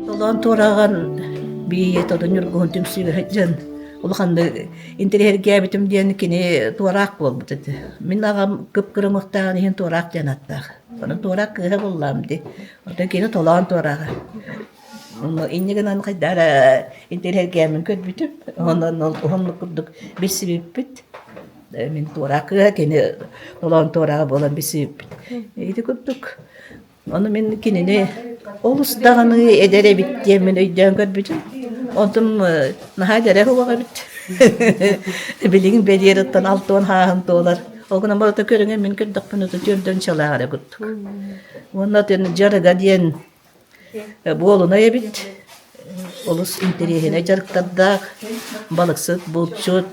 Толоон туораҕын бии тодун Ньургуһун түмсүүгэ сылдьан улаханнык интэриэһиргээбитим диэн кини туораах буолбут этэ. Мин аҕам кып-кыра уҥуохтааҕын иһин туораах диэн ааттаах. Онон туораах кыыһа буллаам дии. Оттон кини толоон туорааҕа. Онно инньэ гынан хайдах эрэ интэриэһиргээммин көрбүтүм. Онон ол уһуннук курдук билсибиппит. Мин туораах кыыһа, кини толоон туорааҕа буолан билсибиппит. Ити курдук Ону мин кинини олус даҕаны эдэр эбит диэммин өйдөөн көрбүтүм. Онтум наһаа эдэрэ суох эбит. Билигин бэлиэриттэн 60 хааһын туолар. Ол гынан барыта көрүҥэ мин көрдөхпүнэ түөрдөн чалаах эрэ курдук. Уонна дьарыга диэн буолунай эбит. Олус интэриэһинэй дьарыктардаах, балыксыт, булчут.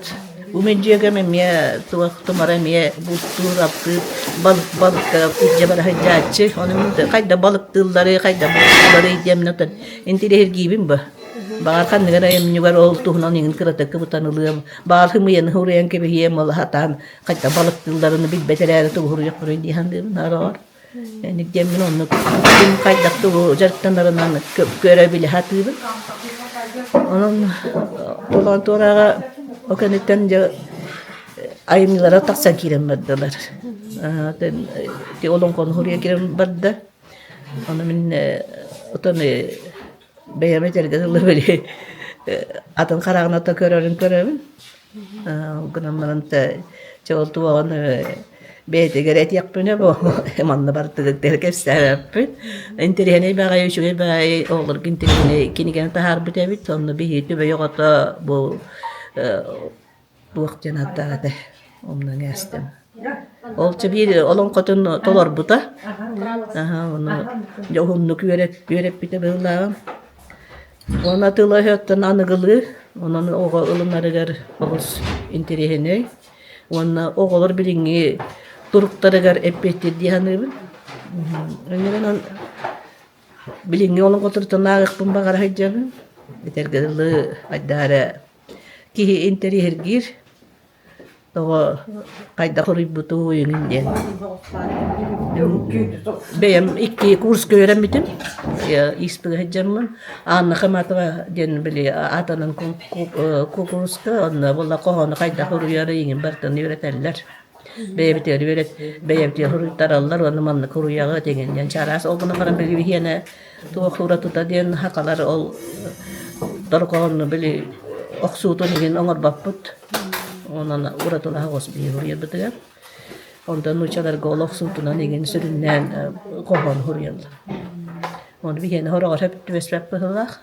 Бу мин дьүөгэм эмиэ туох тумара эмиэ бултуур, алтыыр, балык балыкка илдьэ бара сылдьааччы. Ону мин хайда балыктыылларый, хайда бултуулларый диэммин отон интэриэһиргиибин бу. Баҕар ханнык эрэ айымньыгар ол туһунан иҥин кыратык кыбытан ылыам, баҕар сымыйаны уруйан кэбиһиэм, ол сатаан хайда балыктыылларын билбэт эрээри тугу суруйуохпунуй дии саныыбын ароҕор. Диэммин оннук ким хайдах тугу дьарыктанарынан көрө билэ сатыыбын. Онон толоон туорааҕа ол кэнниттэн дьэ айымньылара тахсан киирэн бардылар. Олоҥхону суруйа киирэн барда. Ону мин отон бэйэм этэргэ дылы били атын хараҕынан да көрөрүн көрөбүн. Ол гынан баран чэ ол туоҕун бэйэтигэр этиэхпинэ бу манна бардыгыттар кэпсээбэппин. Интэриэһинэй баҕайы үчүгэй баҕайы оҕолорго интэриэһинэй кинигэни таһаарбыт эбит. Онно биһиги Түбэй оҕото бу туох диэн ааттаах этэ умнан ээстим. Ол чэ биир олоҥхотун толорбута. Аһа ону дьэ уһуннук үөрэппитэ быһыылааҕым. Уонна тыла-өһөттөн аныгылыы, онон оҕо ылынарыгар олус интэриэһинэй уонна оҕолор билиҥҥи туруктарыгар эппиэттиир дии саныыбын. Онон билиҥҥи олоҥхотуттан ааҕыахпын баҕара сылдьабын. Этэргэ дылы хайдах эрэ киһи интэриэһиргиир. Тоҕо хайдах уруйбутуй эҥин диэн. Бэйэм икки курска үөрэммитим. Испыга сылдьаммын. Анна Хаматова диэн били аатанан куурска онно буолла хоһоону хайдах уруйары иҥин барытын үөрэтэллэр. Бэйэбитигэр үөрэт бэйэбитигэр суруйтараллар уонна маннык уруйаҕыт эҥин диэн чараас ол гынан баран били биһиэнэ Туох уратыта диэн сахалар ол дорҕоону били охсуутун иһин оҥорбоппут. Онон уратылаах оҕус биһи суруйарбытыгар. Онтон нууччаларга ол охсуутунан иҥин сүрүннээн хоһоон суруйаллар. Ону биһиэнэ сороҕор сөп түбэспэт быһыылаах.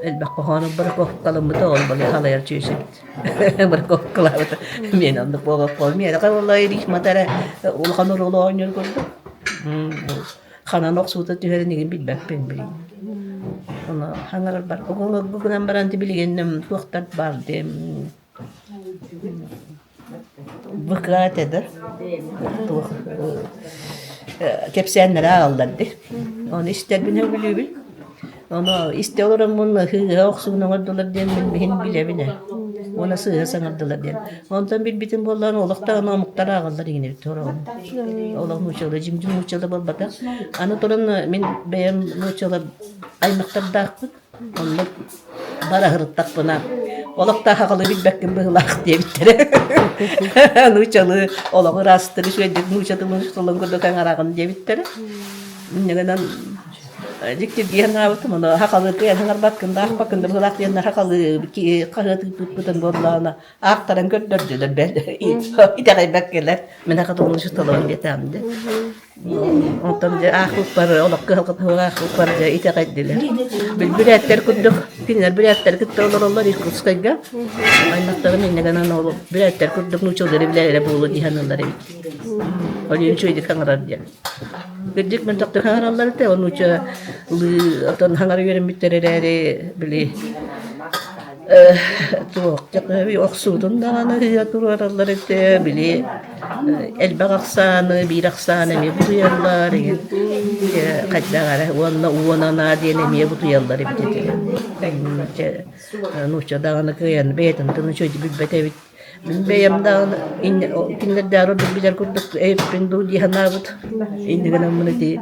Элбэх хоһоону баракоһуккаламмыта, ол бали халайар чүөчэбит. Баракоһуккалаабыта. Миэнэ оннук буолбаппын. Миэнэ буолла рифмата эрэ улахан оруолу оонньуур курдук. Ханан охсуута түһэрин игин билбэппин билигин. Ону хаҥарарбар гынан баран билигин туохтар баар диэн Быкаа этэ да туох кэпсээннэрэ ааҕаллар дии. Ону истэрбин сөбүлүүбүн. Ону истэ олороммун сыыһа охсуун оҥордулар диэн мин иһин билэбин ээ. Уонна сыыһа саҥардылар диэн. Онтон билбитим буоллар олох даҕаны омуктар ааҕаллар иҥин эбит сороҕун. Олох нууччалыы дьиҥ-дьиҥ нууччалыы буолбатах. Аны туран мин бэйэм нууччалар аймахтардаахпын. Оннук бара сырыттахпына олох да аҕалы билбэккин быһыылаах диэбиттэрэ. Нууччалыы олоҕу ыраастык үчүгэйдик нуучча тылын тылын курдук аҥараҕын диэбиттэрэ. Инньэ гынан дьиктиргии санаабытым, ону сахалыы кыайан саҥарбаккын да аахпаккын да быһыылаах диэннэр сахалыы хаһыат ыыппыппытын буоллаҕына аахтаран көрдөрдүлэр бэл итэҕэйбэккэлэр мин саха тылын учууталабын диэтэҕим дии. Онтон дьэ аахпыппар олох кыһалҕатыгар аахпыппар дьэ итэҕэйдилэр. Бүрээттэр курдук кинилэр бүрээттэр кытта олороллор Иркутскайга. Аймахтарым инньэ гынан ол бүрээттэр курдук нууччалары билэр эрэ буолуо дии саныыллар эбит. Ол иһин үчүгэйдик саҥарар диэн. Кырдьык мөлтөхтүк саҥараллар этэ, ол нууччалыы отон саҥара үөрэммиттэр эрээри били туох охсуутун даҕаны ыһыа туруораллар этэ, били. Элбэх ахсааны, биир ахсааны эмиэ бутуйаллар, игин хайдах эрэ уонна уон анаа диэн эмиэ бутуйаллар эбит этэ. Чэ, нуучча даҕаны кыайан бэйэтин тылын үчүгэйдик билбэт эбит. Мин бэйэм даҕаны кинилэрдээҕэр ордук билэр курдук эбиппин дуу дии санаабыт. Инньэ гынаммын ити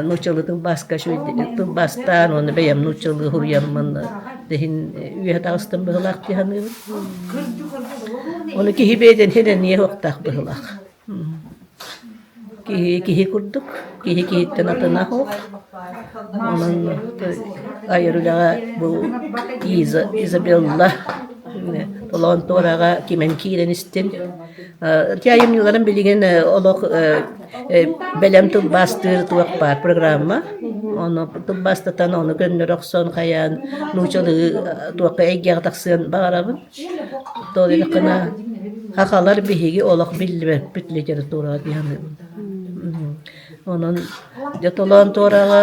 нууччалыы тылбааска үчүгэйдик тылбаастаан уонна бэйэм нууччалыы суруйаммын иһин үөһэ таҕыстым быһыылаах дии саныыбын. Ону киһи бэйэтин иһин уохтаах быһыылаах. Киһи киһи курдук, киһи киһиттэн атына суох. Онон айар үлэҕэ бу Иза, Изабелла толоон туораҕа кимэн киирэн истин. Ити айымньыларын билигин олох бэлэм тылбаастыыр туох баар программа. Ону тылбаастатан, ону көннөрө охсон хайаан нуучалыы туохха эйгэҕэ тахсыан баҕарабын. Тоҕо диэтэххинэ, сахалар биһиги олох биллибэппит литератураҕа дии саныыбын. Онон дьэ толоон туораҕа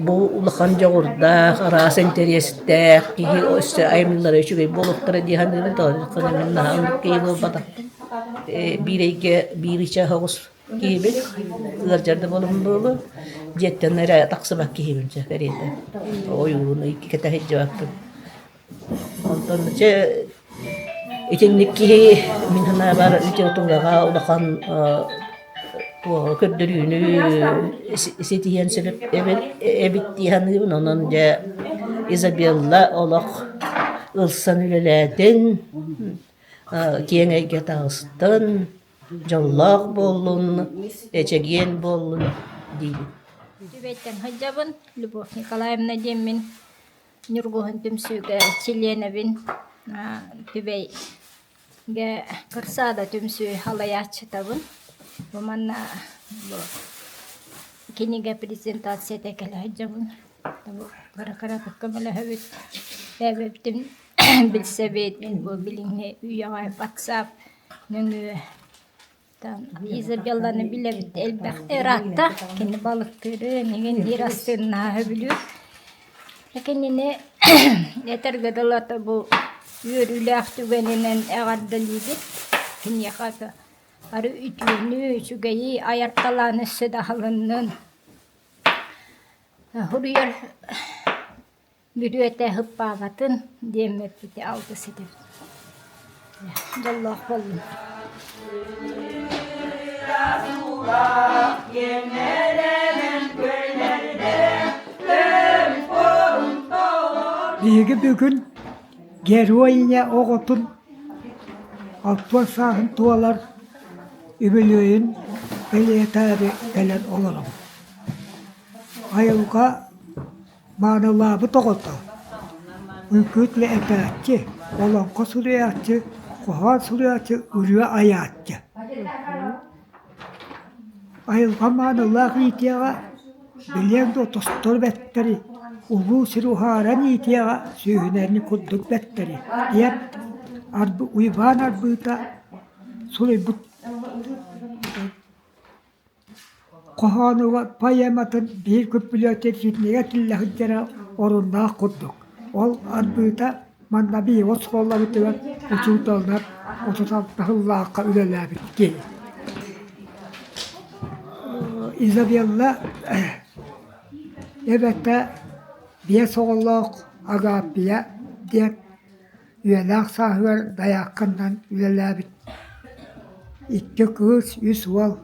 бу улахан дьоҕурдаах, араас интэриэстээх киһи өссө айымньылара үчүгэй буолуохтара дии саныыбын. Тоҕо диэтэххинэ, мин наһаа оннук киһи буолбатахпын. Биир эйгэ биир ыча соҕус киһибин, ыалдьар да буолуом буолуо, дьиэттэн эрэ тахсыбат киһибин чэ кэриэтэ. Ойуурун кэтэ сылдьыбаппын. Онтон дьэ итинник киһи мин санаабар литератураҕа улахан туоҕу көрдөрүүнү ситиһиэн сөп эбит дии саныыбын. Онон дьэ Изабелла олох ылсан үлэлээтин, киэҥ эйгэ таҕыстын, дьоллоох буоллун, эчэгиэн буоллун диибин. Түбэйтэн сылдьабын, Любовь Николаевна диэммин. Ньургуһун түмсүүгэ чилиэнэбин, Түбэйгэ Кырсаада түмсүү салайааччытабын. Бу манна бу кинигэ презентацията кэлэ сылдьабын. Кыра-кыратык көмөлөһөбүт, бэйэбитин билсэбит. Бу билиҥҥи үйэҕэ WhatsApp нөҥүө Изабелланы билэбит элбэх ыраатта. Кини балыктыырын, игин биир астыыннаһа сөбүлүүр. Кинини этэргэ дылы бу үөрүүлээх түгэнинэн эҕэрдэлиибит. Киниэхэ бары үтүөнү, үчүгэйи айар талаан өссө да аһылыннын. Суруйар Бүрүөтэ һыппаабатын диэммэппити алгыс этэбит. Дьоллоох буоллун. Биһиги бүгүн Герой ийэ оҕотун 60 сааһын туолар үбүлүөйүн бэлиэтээри кэлэн олоробут. Айылҕа Маанылаабыт оҕото, үҥкүүт этээччи, олоҥхо суруйааччы, хоһоон суруйааччы, ырыа айааччы. Айылҕа маанылаах иитиэҕэ, билиэҥ дуо тостор бэттэри, улуу сир уһааран иитиэҕэ сүүһүнэни курдук бэттэри диэн Уйбаан Арбыыта суруйбут Хоһоонугар поэматын биир күппүлүөтүн ситинигэ тиллэ сылдьара оруннаах курдук. Ол арбыыта манна биһиги оскуолабытыгар учууталлар 36 сыллаахха үлэлээбит киһи. Изабелла эбэтэ биэс оҕолоох Агапия диэн Үйэлээх сааһыгар дайаакканан үлэлээбит икки кыыс, үс уол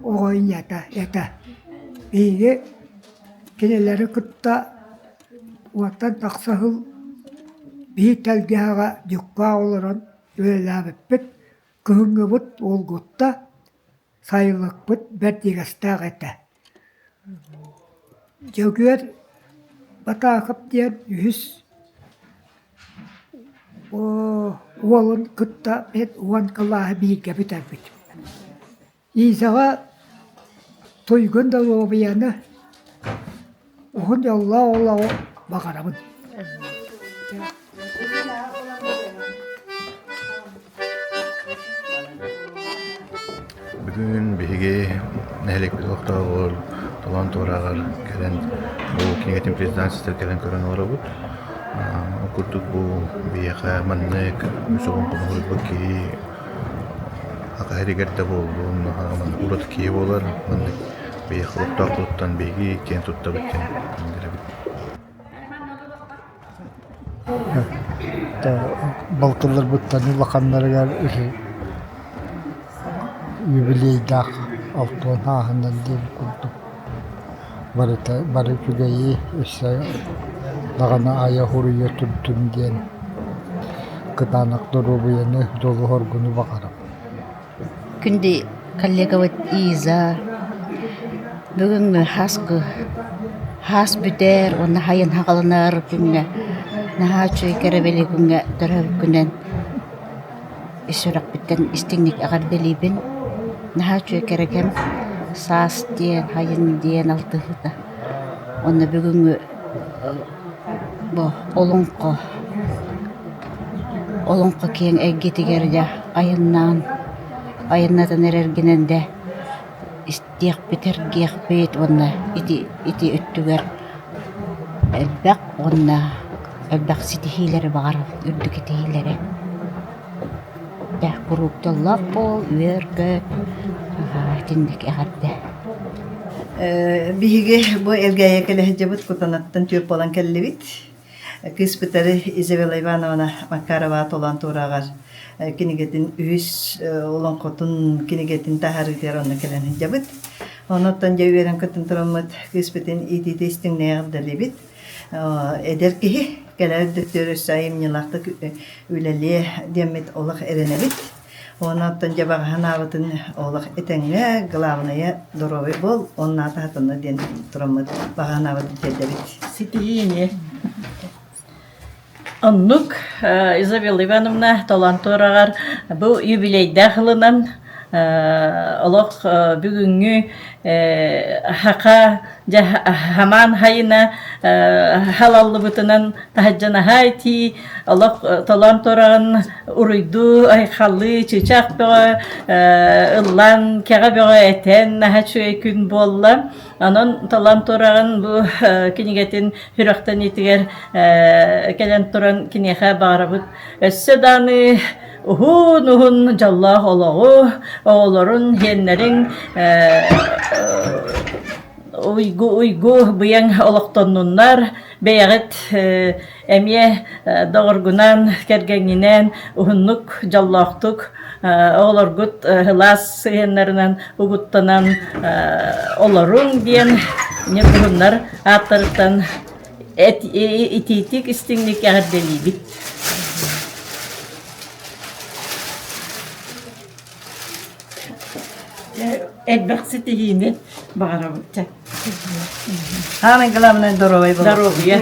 оҕо ийэтэ этэ. Биһиги кинилэри кытта уонтан тахса сыл биир тэлгэһэҕэ дьуккаа олорон үлэлээбиппит. Кыһыҥҥыбыт уолгутта, сайылыкпыт бэрдигэстээх этэ. Дьөгүөр Батаакап диэн үһүс уолун кытта мин уон кылааһы бииргэ бүтэрбитим. Изаҕа туйгун доруобуйаны Уһун дьоллоох олоҕу баҕарабын. Бүгүн биһиги нэһилиэкпит олохтооҕор Толоон туорааҕар кэлэн бу кинигэтин презентацията кэлэн көрөн олоробут. Ол курдук бу биһиэхэ маннык үс оҕоҥхону суруйбут киһи. Аха сиригэр да буоллун, маннык ураты киһи буолар, маннык биһиэхэ олохтоохпутуттан биһиги киэн туттабыт диэн биллэрэбит. Балтыларбыттан улаханнарыгар үһү юбилейдаах алтыан ааһынан диэбит курдук барыта бары үчүгэйи өссө даҕаны айа суруйа турдун диэн кытаанах доруобуйаны дьолу-соргуну баҕарабын. Күндү коллегабыт Иза бүгүҥҥү хааскы хаас бүтэр уонна хайын хаҕаланар күҥҥэ наһаа үчүгэй кэрэ-бэлиэ күҥҥэ төрөөбүккүнэн ис сүрэхпиттэн истиҥник эҕэрдэлиибин. Наһаа үчүгэй кэрэ кэм саас диэн, хайын диэн алтыһыыта. Уонна бүгүҥҥү бу олоҥхо Олоҥхо киэҥ эйгэтигэр дьэ айаннаан айаннатан эрэргинэн дэ истиэхпит, эргиэхпит уонна ити ити өттүгэр элбэх уонна элбэх ситиһиилэри баҕарабын, үрдүк ситиһиилэри. Дьэ куруук дьоллоох буол, үөр-көт, итинник эҕэрдэ. Биһиги бу Элгээйи кэлэ сылдьабыт Кутанаттан түөрт буолан кэллибит. Кыыспытары Изабелла Ивановна Макарова Толоон Туурааҕар кинигэтин үһүс олоҥхотун кинигэтин таһаарыытыгар онно кэлэн сылдьабыт. Онуттан дьэ үөрэн кыттан тураммыт кыыспытын иитиитэ истиҥнээх эҕэрдэлиибит. Эдэр киһи кэлэр дөктөр өссө айымньылаахтык үлэлиэ диэммит олох эрэнэбит. Онон дьэ баҕа санаабытын олох этэҥҥэ, главное доруобай буол, онно сатана диэн тураммыт баҕа санаабытын тиэрдэбит. Ситиһиини. Оннук Изабелла Ивановна Толоон Туораҕар бу юбилейдаах ылынан олох бүгүҥҥү хаха дьэ хамаан хайына халаллыбытынан таһырдьа наһаа итии олох толоон тураҕын уруйдуу айхаллыы чыычаах бөҕө ыллаан кэҕэ бөҕө этэн наһаа үчүгэй күн буолла онон толоон тураҕын бу кинигэтин сүрэхтэниитигэр кэлэн туран киниэхэ баҕарабыт өссө даҕаны уһун-уһун дьоллоох олоҕу оҕолорун сиэннэрин уйгу уйгу быйаҥ олохтоннуннар бэйэҕит эмиэ доҕоргунан кэргэҥҥинэн уһуннук дьоллоохтук оҕолоргут сылаас сыһыаннарынан угуттанан олоруҥ диэн ньургуһуннар ааттарыттан итиитик истиҥник эҕэрдэлиибит. Элбэх ситиһиини баҕарабыт чэ. Самое главное здоровье было. Здоровье.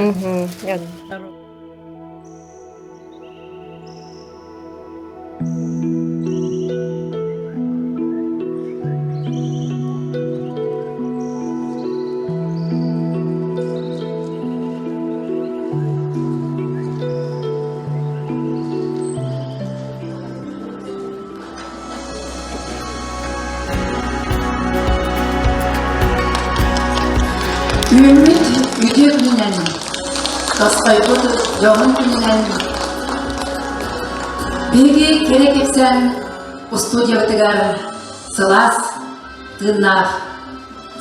Үүммүт үтүө күнүнэн, тосхойбут дьоһун күнүнэн биһиги кэрэ кэпсээн устудиябытыгар сылаас тыыннаах,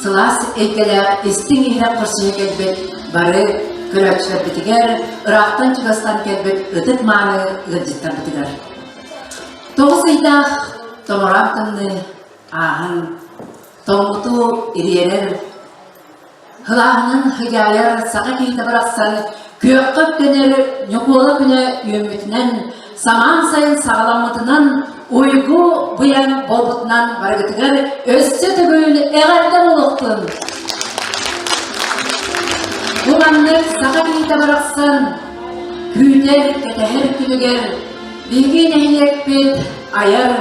сылаас эйгэлээх истиҥ иһирэх көрсүһэ кэлбит бары көрөөччүлэрбитигэр, ыраахтан-чугастан кэлбит ытык-мааны ыалдьыттарбытыгар. Тоҕус ыйдаах томороон тымныы ааһан, тоҥмуту ириэрэр, һылааһынын хыдьаайар саха киһитэ барахсан күөххэ үктэнэр Ньукуола күнэ үүммүтүнэн, самаан сайын саҕаламмытынан, уйгу быйаҥ буолбутунан барыгытыгар өссө төгүл эҕэрдэ буолуохтун! Бу маннык саха киһитэ барахсан күүтэр, кэтэһэр күнүгэр Биһиги нэһилиэкпит айар,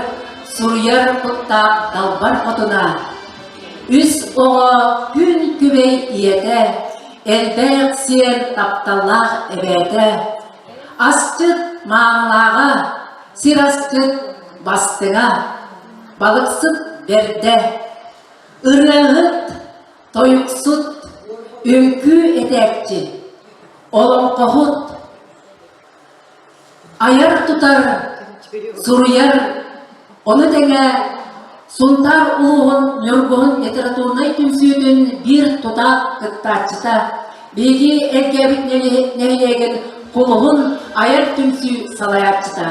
суруйар куттаах далбар хотуна, үс оҕо күн күбэй ийэтэ, элбэх сиэн тапталлаах эбээтэ, асчыт маанылааҕа, сир асчыт бастыҥа, балыксыт бэрдэ, ырыаһыт, тойуксут, үҥкүү этээччи, олоҥхоһут, Айар-тутар, суруйар, Ону тэҥэ Сунтаар улууһун Ньургуһун литературнай түмсүүтүн биир тутаах кыттааччыта, биһиги Элгээбит нэһилиэгин Кулуһун айар түмсүү салайааччыта,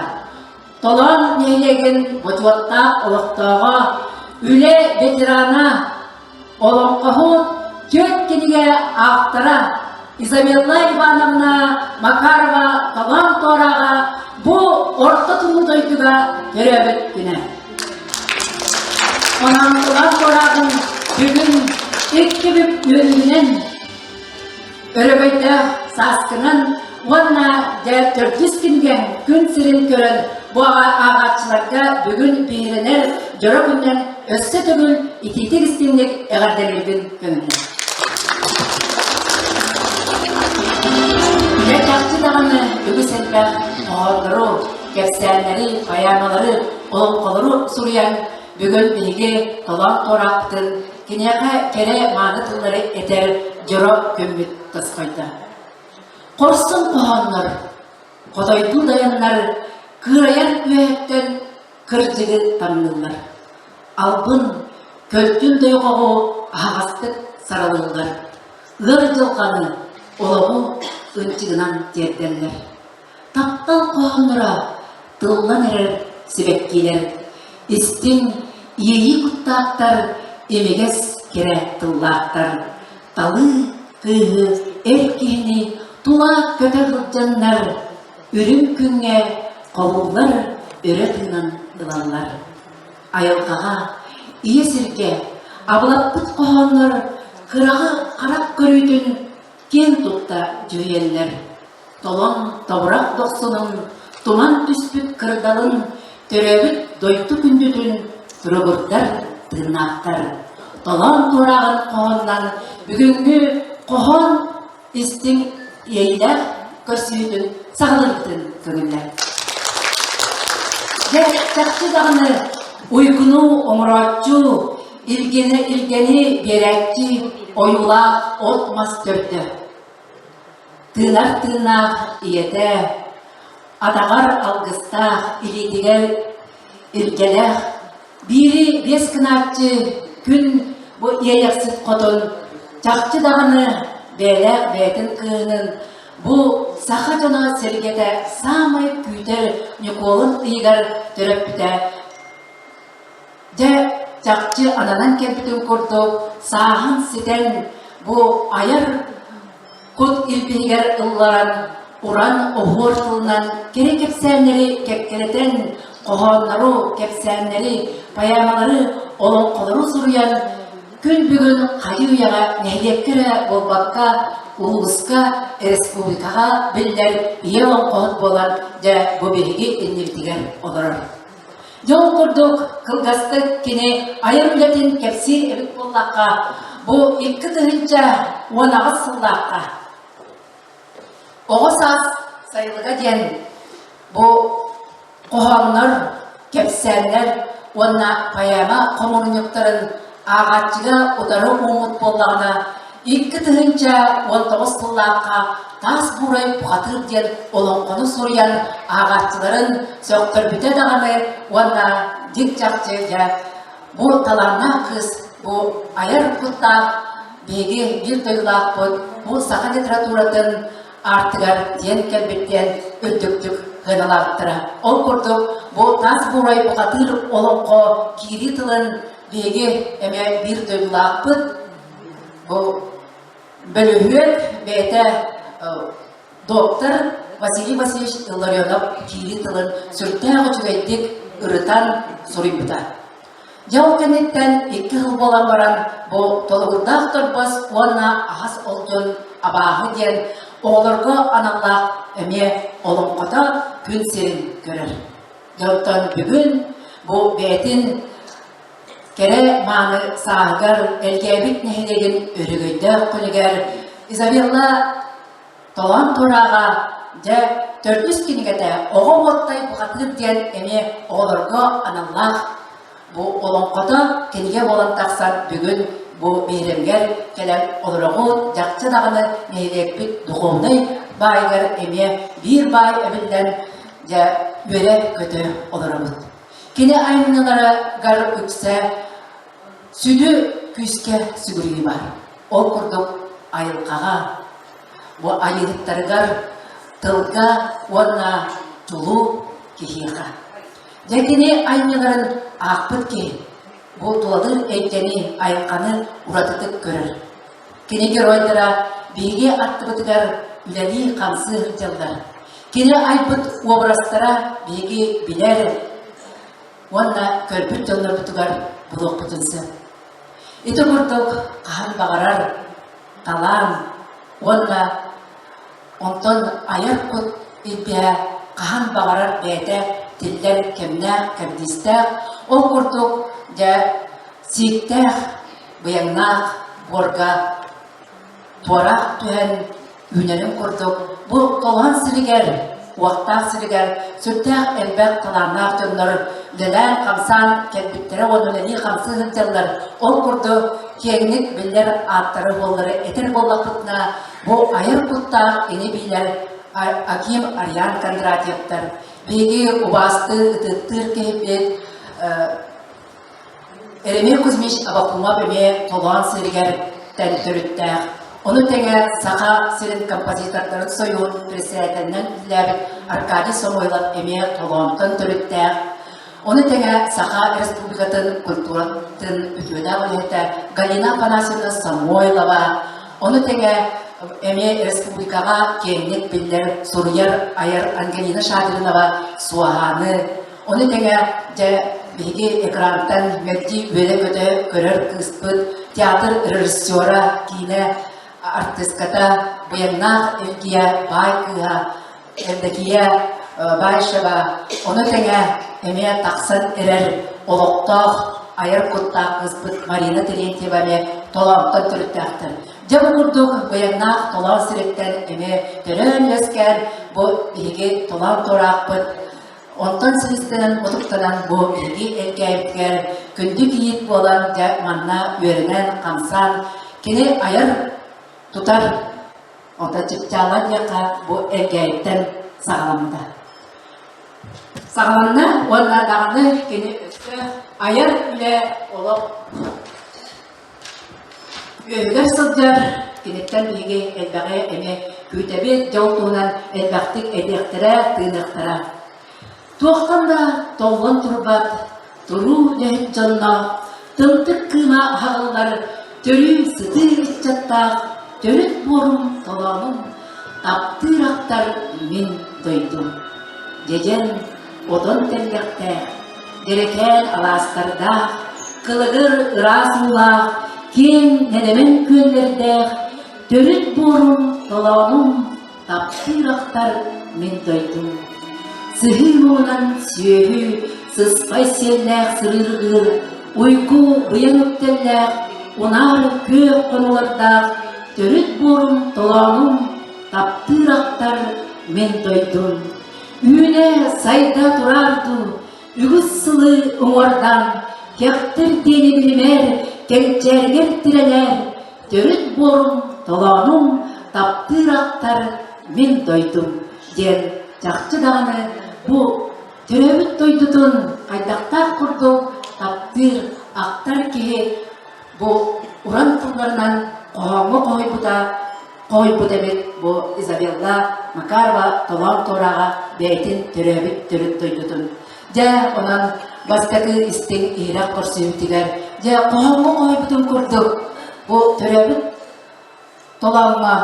Толоон нэһилиэгин бочуоттаах олохтооҕо, үлэ ветерана, Олоҥхоһут түөрт кинигэ автора Изабелла Ивановна Макарова Толоон Туорааҕа бу орто туруу дойдуга төрөөбүт күнэ. Онон Толоон Туорааҕын бүгүн икки бүк үөрүүнэн Өрөгөйдөөх сааскынан уонна дьэ төрдүс кинигэҥ күн сирин көрөн бу ааҕааччыларга бүгүн биһирэнэр дьоро күнүнэн өссө төгүл итиитик истиҥник эҕэрдэлиирбин көҥүллээ. Дьэ чахчы даҕаны үгүс элбэх хоһооннору, кэпсээннэри, поэмалары, олоҥхолору суруйан бүгүн биһиги толоон туораахпытын Киниэхэ кэрэ мааны тыллары этэр дьоро күммүт тосхойдо. Хорсун хоһооннор, хотойдуу дайаннар кыырайар үөһэттэн кырдьыгы тамныыллар. Албын, көлтүн дойҕоҕу аһаҕастык саралыыллар. Ыар дьылҕаны, олоҕу ынчыгынан тиэрдэллэр. Таптал хоһоонноро тыллан эрэр сибэккилэр, истиҥ иэйии куттаахтар, имигэс кэрэ тыллаахтар, талыы кыыһы эр киһини тула көтө сылдьаннар, үрүҥ күҥҥэ холуллар өрө тыынан ылаллар. Айылҕаҕа, ийэ сиргэ абылаппыт хоһооннор кыраҕы харах көрүүтүн киэн тутта дьүһүйэллэр. Толон тобурах дохсунун, туман түспүт кырдалын, төрөөбүт дойду күндүтүн туругурдар тыыннаахтар. Толоон туорааҕын хоһоонунан бүгүҥҥү хоһоон истиҥ иэйиилээх көрсүһүүтүн саҕалыырбытын көҥүллэр. Дьэ, чахчы даҕаны уйгуну оҥорооччу, илгэни илгэни биэрээччи ойуулаах от-мас төрдө. Тыынар тыыннаах ийэтэ, атаҕар алгыстаах, илиитигэр илгэлээх, биири биэс гынааччы күн бу иэйэхсит хотун чахчы даҕаны бэйэлээх бэйэтин кыыһынын бу саха дьоно сэргэтэ саамай күүтэр Ньукуолун ыйыгар төрөппүтэ Дьэ, чахчы ананан кэлбитин курдук, сааһын ситэн, бу айар кут илбиһигэр ылларан, уран оһуор тылынан кэрэ кэпсээннэри кэккэлэтэн, хоһооннору, кэпсээннэри, поэмалары, олоҥхолору суруйан, күн бүгүн хайыы-үйэҕэ нэһилиэккэ эрэ буолбакка, улууска, республикаҕа биллэр ийэ олоҥхоһут буолан, дьэ, бу биһиги иннибитигэр олорор. Дьэ ол курдук кылгастык кини айар үлэтин кэпсиир эбит буоллахха, бу 2018 сыллаахха Оҕо саас сайылыга диэн бу хоһооннор, кэпсээннэр уонна поэма хомуурунньуктарын ааҕааччыга утары ууммут буоллаҕына, 2019 сыллаахха Таас Буурай бухатыыр диэн олоҥхону суруйан ааҕааччыларын сөхтөрбүтэ даҕаны уонна дьиҥ-чахчы дьэ бу талааннаах кыыс бу айар куттаах биһиги биир дойдулаахпыт бу саха литературатын аартыгар диэн кэлбит диэн үрдүктүк сыаналаабыттара. Ол курдук бу Таас Буурай бухатыыр олоҥхо киирии тылын биһиги эмиэ биир дойдулаахпыт бу бөлүһүөк бэйэтэ доктор Василий Васильевич Илларионов киирии тылын сүрдээх үчүгэйдик ырытан суруйбута. Дьэ ол кэнниттэн икки сыл буолан баран бу Толугурдаах торбос уонна Аһас олдьун абааһы диэн оҕолорго аналлаах эмиэ олоҥхото күн сирин көрөр. Дьэ оттон бүгүн бу бэйэтин Кэрэ мааны сааһыгар Элгээбит нэһилиэгин өрөгөйдөөх күнүгэр Изабелла Толоон Туорааҕа дьэ төрдүс кинигэтэ Оҕо уоттай бухатыыр диэн эмиэ оҕолорго аналлаах бу олоҥхото кинигэ буолан тахсан бүгүн бу биһирэмигэр кэлэн олороҕут чахчы даҕаны нэһилиэкпит духовнай баайыгар эмиэ биир баай эбиллэн дьэ үөрэ-көтө олоробут. Кини айымньыларыгар үксэ сүдү күүскэ сүгүрүйүү баар. Ол курдук айылҕаҕа, бу айыыһыттарыгар тылга уонна чулуу киһиэхэ. Дьэ кини айымньыларын аахпыт киһи бу тулалыыр эйгэни, айылҕаны уратытык көрөр. Кини геройдара биһиги аттыбытыгар үлэлии-хамсыы сылдьаллар. Кини айбыт уобарастара биһиги билэр уонна көрбүт дьоннорбутугар булуохпутун сөп. Ити курдук хаһан баҕарар талаан уонна онтон айар кут илбиһэ хаһан баҕарар бэйэтэ тиллэр кэмнээх, кэрдиистээх, ол курдук дьэ сииктээх, быйаҥнаах буорга туораах түһэн үүнэрин курдук бу толоон сиригэр, уохтаах сиригэр сүрдээх элбэх талааннаах дьоннор үлэлээн-хамсаан кэлбиттэрэ уонна үлэлии-хамсыы сылдьаллар. Ол курдук киэҥник биллэр ааттары-суоллары этэр буоллахпытына, бу айар куттаах ини-биилэр Аким Ариан Кондратьевтар, биһиги убаастыы ытыктыыр киһиппит Еремей Кузьмич Абакумов эмиэ Толоон сиригэр төрүттээх. Ону тэҥэ Саха сирин композитордарын сойууһун председателинэн үлэлээбит Аркадий Самойлов эмиэ Толоонтон төрүттээх. Ону тэҥэ Саха Республикатын культуратын үтүөлээх үлэһитэ Галина Афанасьевна Самойлова, ону тэҥэ эмиэ республикаҕа киэҥник биллэр суруйар айар Ангелина Шадринова Суоһааны Ону тэҥэ, дьэ, биһиги экрантан мэлдьи үөрэ-көтө көрөр кыыспыт, театр режиссера, киинэ артыыската Быйаҥнаах Илгийэ баай кыыһа Евдокия Баишева, ону тэҥэ эмиэ тахсан эрэр олохтоох айар куттаах кыыспыт Марина Терентьева эмиэ толоонтон төрүттээхтэр. Дьэ бу курдук Быйаҥнаах толоон сириттэн эмиэ төрөөн-үөскээн бу биһиги толоон туораахпыт Онтон силистэнэн мутуктанан бу биһиги эргээбитигэр күндү кийиит буолан дьэ манна үөрэнэн, хамсаан кини айар тутар ото чыпчаала диэххэ бу эргээйиттэн саҕаламмыта. Саҕаланна уонна даҕаны кини өссө айар үлэ олох Үөһүгэр сылдьар киниттэн биһиги элбэҕи эмиэ күүтэбит, дьол туһунан элбэхтик этиэхтэрэ, тыыныахтара. Туохтан да толлон турбат, туруу үлэһит дьонноох, тымтык кыыма аһаҕыллар, төрүү сытыы ыччаттаах, төрүт буорум толоонум, таптыыр ахтар мин дойдум. Дьэдьэн отон тэллэхтээх, дьэрэкээн алаастардаах, кылыгыр ыраас уулаах, киэҥ нэлэмэн күөллэрдээх, төрүт буорум, толоонум, таптыыр ахтар мин дойдум. Сыһыы муҥунан сүөһү, сыспай сиэллээх сырыыргыыр, уйгу быйаҥ үктэллээх, унаар күөх хонуулардаах, төрүт буорум, толоонум, таптыыр ахтар мин дойдум. Үүнэ сайда турар дуу, үгүс сылы уҥуордаан, кэхтэр диэни билимээр, кэнчээригэр тирэнээр, төрүт буорум, толоонум, таптыыр ахтар мин дойдум диэн чахчы даҕаны бу төрөөбүт дойдутун хайдахтаах курдук таптыыр, ахтар киһи бу уран тылларынан хоһооҥҥо хоһуйбута хоһуйбут эбит бу Изабелла Макарова толоон туорааҕа бэйэтин төрөөбүт төрүт дойдутун. Дьэ, онон бастакы истиҥ иһирэх көрсүһүүтүгэр дьэ хоһооҥҥо хоһуйбутун курдук бу төрөөбүт толооҥҥо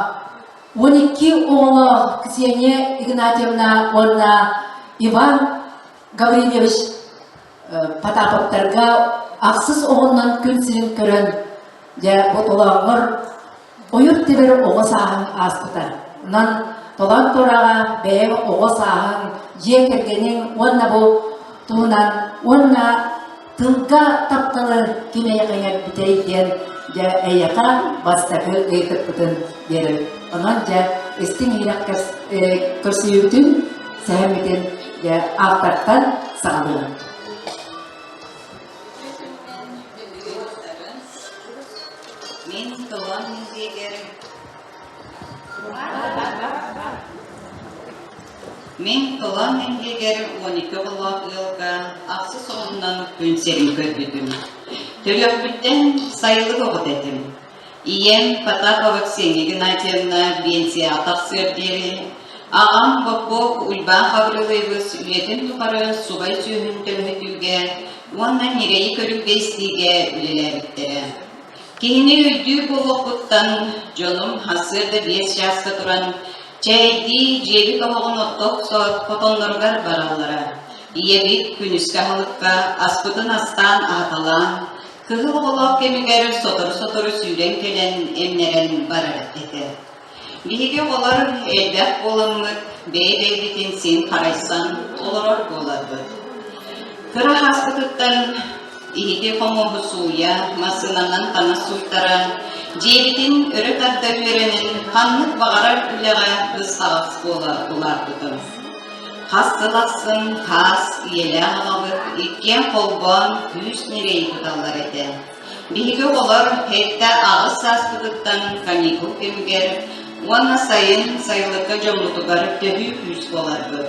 12 оҕолоох Ксения Игнатьевна уонна Иван Гаврильевич Потаповтарга ахсыс оҕоннон күн сирин көрөн дьэ бу толооҥҥор Ойур тибэр оҕо сааһын ааспыта. Онон толоон туораҕа бэйэҥ оҕо сааһын, дьиэ кэргэниҥ уонна бу туһунан уонна тылга тапталы ким эйэҕэ иҥэрбитэй диэн дьэ эйиэхэ бастакы ыйытыкпытын биэрэбит. Онон дьэ истиҥ иһирэх көрсүһүүбүтүн, сэһэммитин дьэ автортан саҕалыаҕыҥ. Мин Толоон музейыгар. Мин Толоон нэһилиэгэр 12 оҕолоох ыалга ахсыс оҕотунан күн сирин көрбүтүм. Төрүөхпүттэн сайылык оҕото этим. Ийэм Потапова Ксения Геннадьевна биэнсийэҕэ тахсыар диэри, аҕам Попов Уйбаан Хабырыылаевич үйэтин тухары субай сүөһүн төлөһүтүүгэ уонна ньирэйи көрүүгэ-истиигэ үлэлээбиттэрэ. Киһини өйдүүр буолуохпуттан дьонум сарсыарда 5 чааска туран чээйдии, дьиэбит оһоҕун отто охсоот хотонноругар бараллара. Ийэбит күнүскү аһылыкка аспытын астаан аһаталаан, кыһыл оҕолоох кэмигэр сотору-сотору сүүрэн кэлэн эмнэрэн барар этэ. Биһиги оҕолор элбэх буоламмыт, бэйэ-бэйэбитин син харайсан олорор буоларбыт. Кыра ааспытыттан иһити хомуоһу сууйа, массыынанан таҥас сууйтара, дьиэбитин өрө тарда үөрэнэн, ханнык баҕарар үлэҕэ быстаҕас буола улааппытым. Хас сыл ахсын хаас ийэлээх аҕабыт иккиэн холбоон күүс ньирэйи туталлар этэ. Биһиги оҕолор 7-8 сааспытыттан каникул кэмигэр уонна сайын сайылыкка дьоммутугар төһүү күүс буоларбыт.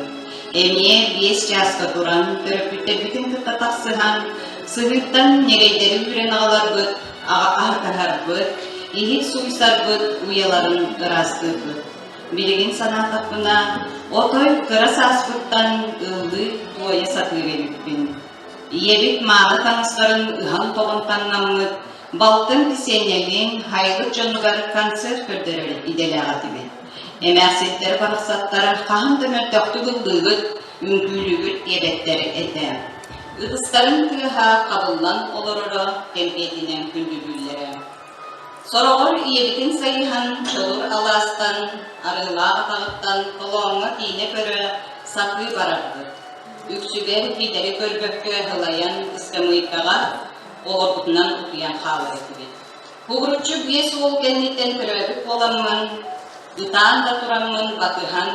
Эмиэ 5 чааска туран төрөппүттэрбитин кытта тахсыһан, сыһыыттан ньирэйдэри үүрэн аҕаларбыт, аһатыһарбыт, иһит сууйсарбыт, уйаларын ыраастыырбыт. Билигин санаатахпына, отой кыра сааспыттан ыллыы туойа сатыыр эбиппин. Ийэбит мааны таҥастарын ыһан-тоҕон таҥнаммыт, балтым Ксеньялыын Хайлык дьонугар концерт көрдөрөр идэлээх этибит. Эмээхситтэр барахсаттар хаһан да мөлтөхтүк ыллыыгыт, үҥкүүлүүгүт диэбэттэр этэ. Ытыстарын тыаһа хабыллан олороро кэмпиэтинэн күндүлүүллэрэ. Сороҕор ийэбитин сайыһан Чолур алаастан, Арыылаах атаҕыттан толооҥҥо киинэ көрө сатыы барарбыт. Үксүгэр китэри көрбөккө һылайан ыскамыайкаҕа олорбутунан утуйан хаалар этибит. Кубуруччу 5 уол кэнниттэн төрөөбүт буоламмын, ытаан да тураммын батыһан,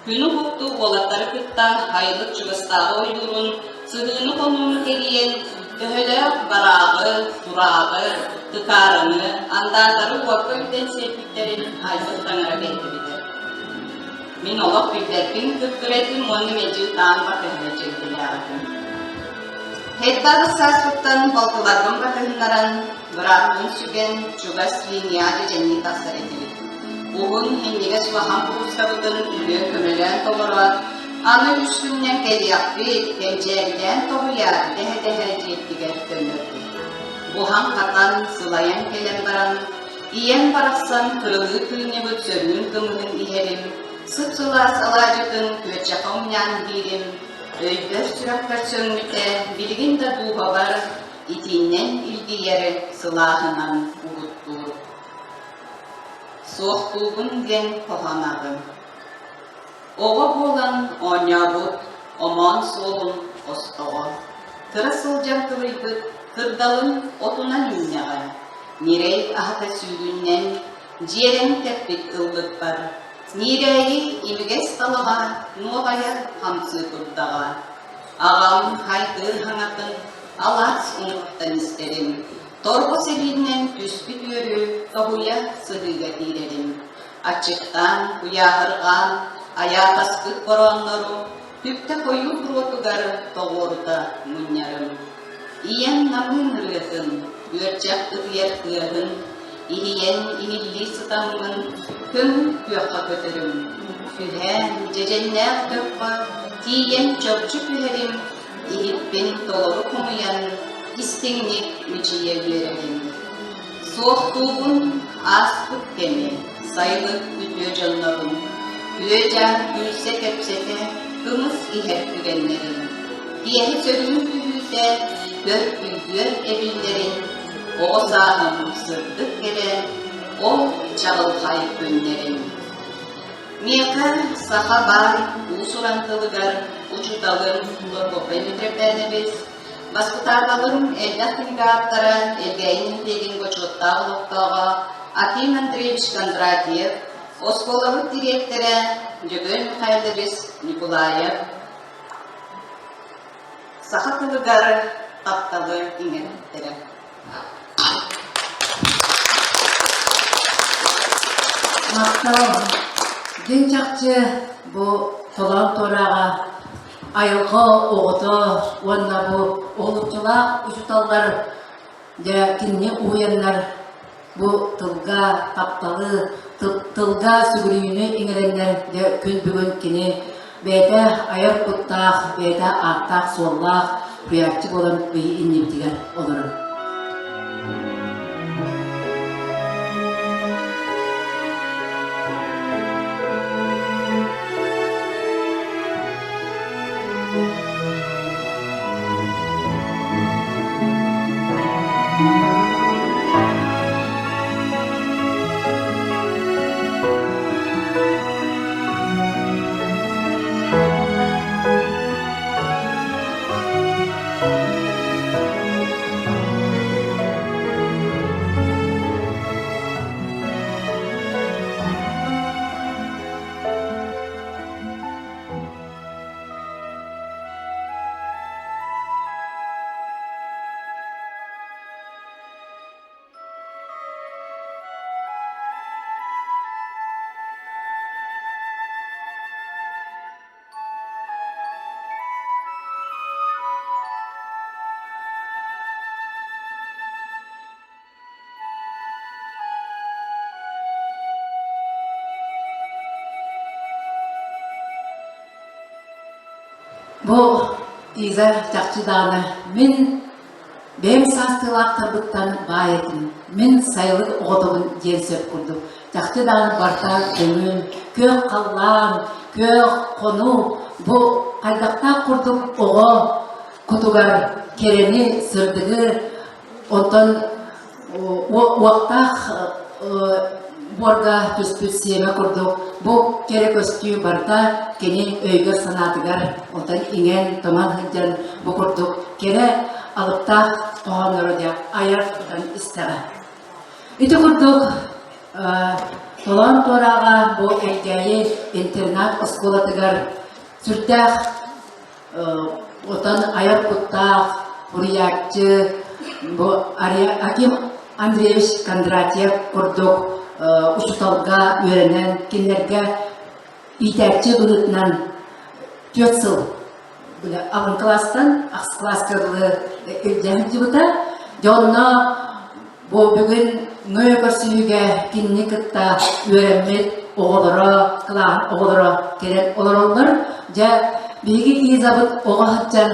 күнү уһуктуу уолаттары кытта Айлык чугастааҕы ойуурун сыһыыны-хонууну кэрийэн, төһөлөөх барааҕы, турааҕы, тыкаараны, андаатары уокка үтэн сиэппиттэрин Айсык таҥара бэрдибитэ. Мин олох билбэппин кыттыр этим уонна мэлдьи ытаан батыһына дьиҥтилээх этим. Хэттаҕыс сааспыттан балтыларбын батыһыннаран, бырааппын сүгэн, чугас линияҕа дьэдьэннии тахсар этибит. Уһун, иһинньигэс улахан куруускабытын үлүөн көмөлөөн толороот, аны үс күнүнэн кэлиэхпит, кэнчээрилээн тоһуйаат, дэһэ-дэһэ дьиэбитигэр төннөрбүт. Буһан-хатан, сылайан кэлэн баран, Ийэм барахсан кырылыы кыынньыбыт сөрүүн кымыһын иһэрим, сып-сылаас алаадьытын күөччэхэ умньаан иһиирим, өйбөр-сүрэхпэр сөҥмүтэ, билигин да дууһабар итииннэн илгийэр сылааһынан угуттуур. Суохтуубун диэн хоһоонообун. Оҕо буолан оонньообут омоон суолун остоҕо, кыра сылдьан кылыйбыт кырдалын отунан үүннэҕэ, ньирэй аһата сүүрүүннэн дьиэлэн тэппит ыллыкпар, ньиирээйи имигэс талаҕа нуоҕайа хамсыы турдаҕа. Аҕам хайдыыр хаҥатын алаас уҥуохтан истэрим, торбос илиинэн түспүт үөрү тоһуйа сыһыыга киирэрим. Аччыктаан, куйааһырҕаан, айаатаспыт борооннору түптэ хойуу буруотугар тоҕуорута мунньарым. Ийэм намыын ырыатын, күөрчэх ытыйар тыаһын иһийэн иһиллии сытаммын көҥүл күөххэ көтөрүм. Түһээн, дьэдьэннээх көххө тиийэн чопчу түһэрим, иһиппин толору хомуйан истиҥник мичийэ үөрэрим. Суохтуубун ааспыт кэми, сайылык үтүө дьоннорун, күө-дьаа күлсэ-кэпсэтэ кымыс иһэр түгэннэрин, киэһэ сөрүүн түһүүтэ көр күйгүөр эбиллэрин, оҕо сааһым сырдык кэрэ, ол чаҕылхай күннэрин. Миэхэ саха баай уус-уран тылыгар учууталым Прокопий Митрофанович Баспытааталым элбэх кинигэ ааптара, Элгээйи нэһилиэгин бочуоттаах олохтооҕо Аким Андреевич Кондратьев, оскуолабыт дириэктэрэ Дьөгүөр Михайлович Николаев саха тылыгар тапталы иҥэрбиттэрэ. Махтал. Дьиҥ чахчы бу. Толоон туорааҕа айылҕа оҕото уонна бу уһулуччулаах учууталлар дьэ кинини уһуйаннар бу тылга тапталы, тылга сүгүрүйүүнү иҥэрэннэр дьэ күн бүгүн кини бэйэтэ айар куттаах, бэйэтэ ааттаах-суоллаах суруйааччы буолан биһи иннибитигэр олорор. Бу Иза чахчы даҕаны мин бэйэм саастыылаахтарбыттан баай этим, мин сайылык оҕотобун диэн сөп курдук. Чахчы даҕаны барыта көҥүл, күөх халлаан, күөх хонуу бу хайдахтаах курдук оҕо кутугар кэрэни, сырдыгы, онтон уохтаах буорга түспүт сиэмэ курдук бу кэрэ көстүү барыта кини өйүгэр-санаатыгар онтон иҥэн-тоҥон сылдьан бу курдук кэрэ алыптаах хоһооннору дьэ айар тутан истэҕэ. Ити курдук Толоон туорааҕа бу Элгээйи интернат оскуолатыгар сүрдээх Отон айар куттаах суруйааччы бу Аким Андреевич Кондратьев курдук учууталга үөрэнэн, кинилэргэ иитээччи быһыытынан түөрт сыл алын кылаастан ахсыс кылааска дылы илдьэ сылдьыбыта. Дьэ онно Бу бүгүн Ҥөө көрсүһүүгэ кинини кытта үөрэммит оҕолоро, кылааһын оҕолоро кэлэн олороллор. Дьэ, биһиги Изабыт оҕо сылдьан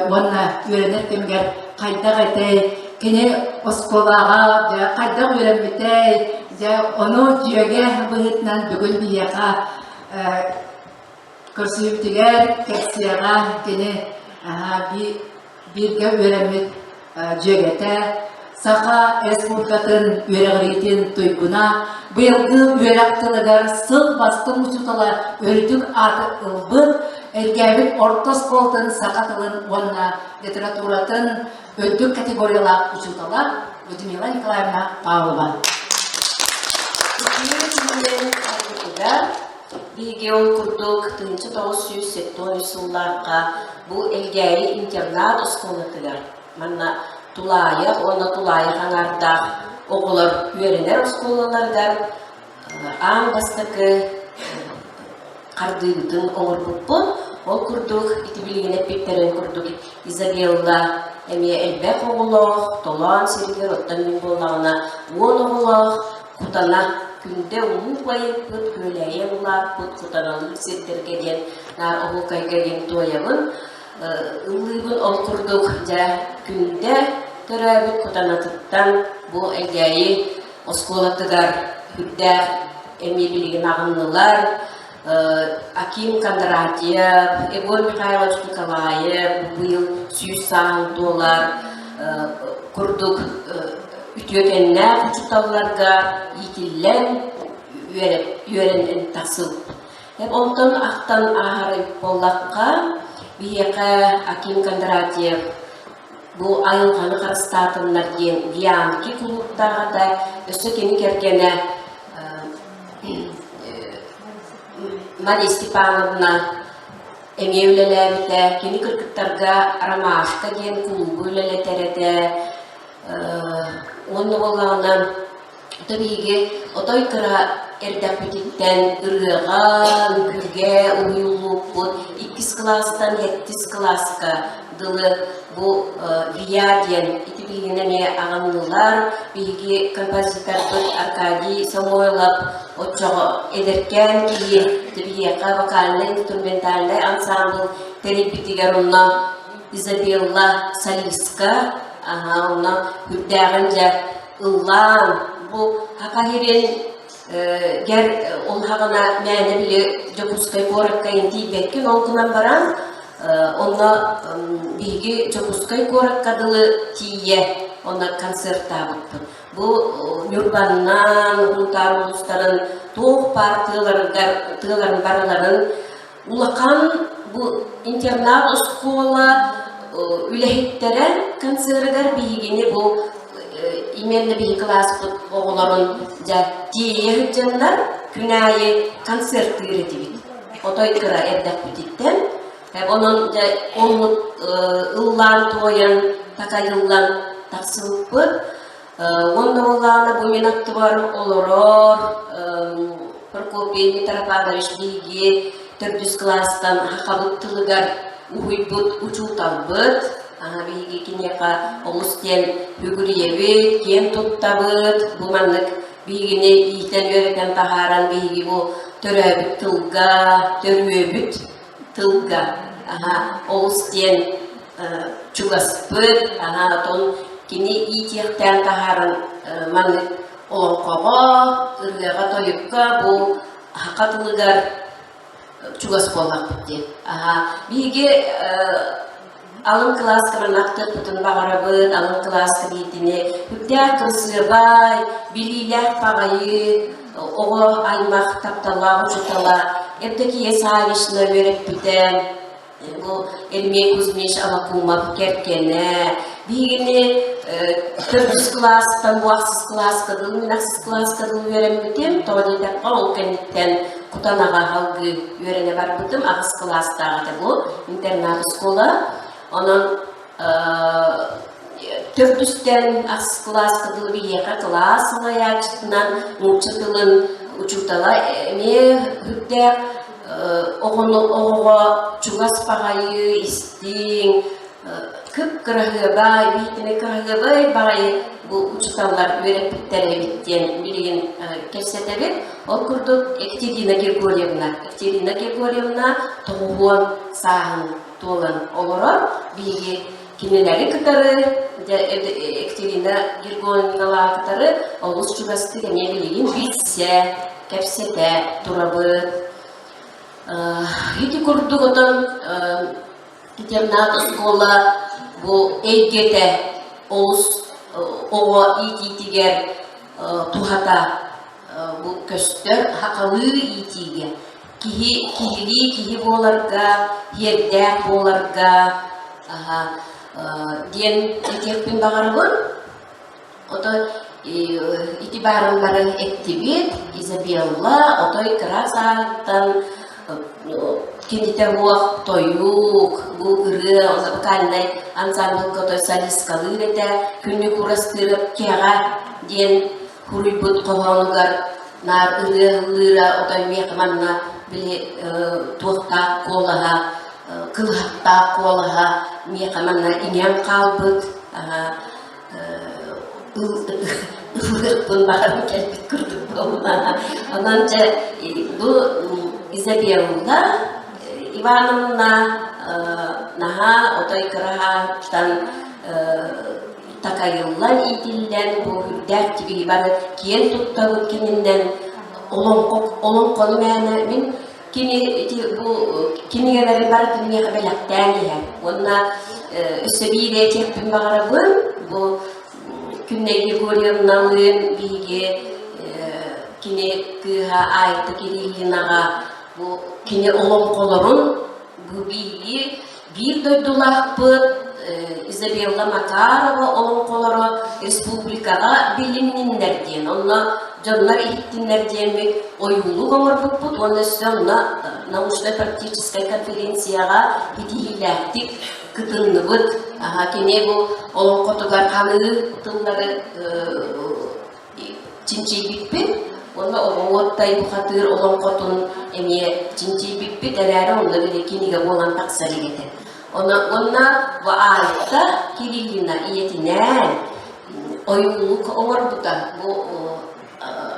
уонна үөрэнэр кэмигэр хайдах этэй, кини оскуолаҕа дьэ, хайдах үөрэммитэй, дьэ, ону дьүөгэ быһыытынан бүгүн биһиэхэ Көрсүһүүбүтүгэр кэпсиэҕэ кини бииргэ үөрэммит дьүөгэтэ, Саха Республикатын үөрэҕириитин туйгуна, быйылгы үөрэх тылыгар сыл бастыҥ учуутала үрдүк ааты ылбыт, Элгээбит орто оскуолатын саха тылын уонна литературатын үрдүк категориялаах учуутала Людмила Николаевна Павлова. Биһиги ол курдук 1973 сыллаахха бу Элгээйи интернат оскуолатыгар манна тулаайах уонна тулаайах аҥаардаах оҕолор үөрэнэр оскуолаларыгар аан бастакы хардыыбытын оҥорбуппут. Ол курдук ити билигин эппиттэрин курдук Изабелла эмиэ элбэх оҕолоох, толоон сиригэр оттон мин буоллаҕына уон оҕолоох Кутана күндэ улуу поэппыт күөлээйэн улааппыт кутаналыыр сирдэргэ диэн наар оһуокайга диэн туойабын ыллыыбын ол курдук дьэ күндэ төрөөбүт кутанатыттан бу Элгээйи оскуолатыгар үрдээх эмиэ билигин аҕыннылар Аким Кондратьев, Егор Михайлович Николаев быйыл 100 сааһын туолар курдук үтүөкэннээх учууталларга иитиллэн үөрэнэн тахсыбыт. Онтон ахтан ааһар буоллахха, биһиэхэ Аким Кондратьев бу айылҕаны харыстаатыннар диэн Бианки кулууптаах этэ, өссө кини кэргэнэ Мария Степановна эмиэ үлэлээбитэ. Кини кыргыттарга Ромашка диэн кулуубу үлэлэтэр этэ. Уонна буоллаҕына, ото биһиги отой кыра эрдэхпититтэн ырыаҕа, үҥкүүгэ уһуйуллубуппут. Иккис кылаастан сэттис кылааска дылы бу ВИА диэн ити билигин эмиэ аҕыннылар. Биһиги композиторбыт Аркадий Самойлов оччоҕо эдэркээн киһи биһиэхэ вокальнай-инструментальнай ансаамбыл тэрийбитигэр онно Изабелла солистка, онно үрдээҕин дьэ ыллаан бу Саха сирин гэр ол хаҕына мээнэ били Дьокуускай куоракка тиийбэккин ол гынан баран онно биһиги Дьокуускай куоракка дылы тиийэ онно концертаабыппыт. Бу Ньурбаннан, Сунтаар улуустарын туох баар тыаларыгар тыаларын барыларын Улахан бу интернат оскуола үлэһиттэрэ концерыгар биһигини бу именно биһи кылааспыт оҕолорун дьэ тиийэ сылдьаннар күн аайы концертыыр этибит. Отой кыра эрдэхпититтэн. Онон дьэ оннук ыллаан-туойан, такайыллан тахсыбыппыт. Уонна буоллаҕына бу мин аттыбар олорор Прокопий Митрофанович биһиги төрдүс кылаастан сахабыт тылыгар уһуйбут учууталбыт. Биһиги киниэхэ олус диэн бүгүрүйэбит, киэн туттабыт. Бу маннык биһигини иитэн-үөрэтэн таһааран биһиги бу төрөөбүт тылга, төрүөбүт тылга олус диэн чугаспыт, оттон кини иитиэхтээн таһааран маннык олоҥхоҕо, ырыаҕа-тойукка бу саха тылыгар чугас буоллахпыт дии. Биһиги алын кылааска манна ахтыахпытын баҕарабыт, алын кылааска биитини үрдээх кырасыабай, билиилээх баҕайы оҕо аймах тапталлаах учуутала Евдокия Саввична үөрэппитэ. Бу Ермей Кузьмич Авакумов кэргэнэ. Биһигини төрдүс кылаастан бу ахсыс кылааска дылы, мин ахсыс кылааска дылы үөрэммитим. Тоҕо диэтэххэ, ол кэнниттэн Кутанаҕа салгыы үөрэнэ барбытым. Аҕыс кылаастаах этэ бу интернат оскуола. Онон төрдүстэн ахсыс кылааска дылы биһиэхэ кылаас салайааччытынан нуучча тылын учуутала эмиэ үрдээх оҕону оҕоҕо чугас баҕайы истиҥ кып-кыраһыабай биһикини кыраһыабай баҕайы бу учууталлар үөрэппиттэр эбит диэн билигин кэпсэтэбит. Ол курдук Екатерина Григорьевна Екатерина Григорьевна тоҕуһуон сааһын туолан олорор. Биһиги кинилэри кытары Екатерина Григорьевналаах кытары олус чугастык эмиэ билигин билсэ, кэпсэтэ турабыт. Ити курдук отон интернат оскуола бу эйгэтэ олус оҕо иитиитигэр туһата бу көстөр сахалыы иитиигэ киһи киһилии киһи буоларга, сиэрдээх буоларга диэн этиэхпин баҕарабын. Отой ити баарын бары эттибит, Изабелла отой кыра сааһыттан кинитэ уох тойук, бу ырыа вокальнай ансамблга отой солисткалыыр этэ, күннүк урастыырап кэҕэ диэн суруйбут хоһоонугар наар ырыа ыллыыра отой миэхэ манна били туохтаах куолаһа кылыһахтаах куолаһа миэхэ манна иҥэн хаалбыт ыллыахпын баҕаран кэлбит курдук буолла. Онон дьэ бу Изабелла Ивановна наһаа отой кыраһааттан такайыллан иитиллэн бу үрдээх тигии бары киэн туттабыт кининнэн олоҥхо олоҥхону мээнэ мин кини ити бу кинигэлэри барытын миэхэ бэлэхтээн иһэр уонна өссө биир этиэхпин баҕарабын бу Күннэй Григорьевналыын биһиги кини кыыһа Айта Кириллинаҕа бу кини олоҥхолорун бу биһиги Биир дойдулаахпыт Изабелла Макарова олоҥхолоро республикаҕа билинниннэр диэн, онно дьоннор иһиттиннэр диэммит ойуулук оҥорбуппут уонна өссө онно научнай-практическай конференцияҕа ситиһиилээхтик кытынныбыт. Кини бу олоҥхотугар ханыы тыллары чинчийбиппит. Уонна оҕуруоттай бухатыыр олоҥхотун эмиэ чинчийбиппит эрээри онно били кинигэ буолан тахсар илик этэ. Уонна бу Аайта Кириллина ийэтинээн ойуулук оҥорбута. Бу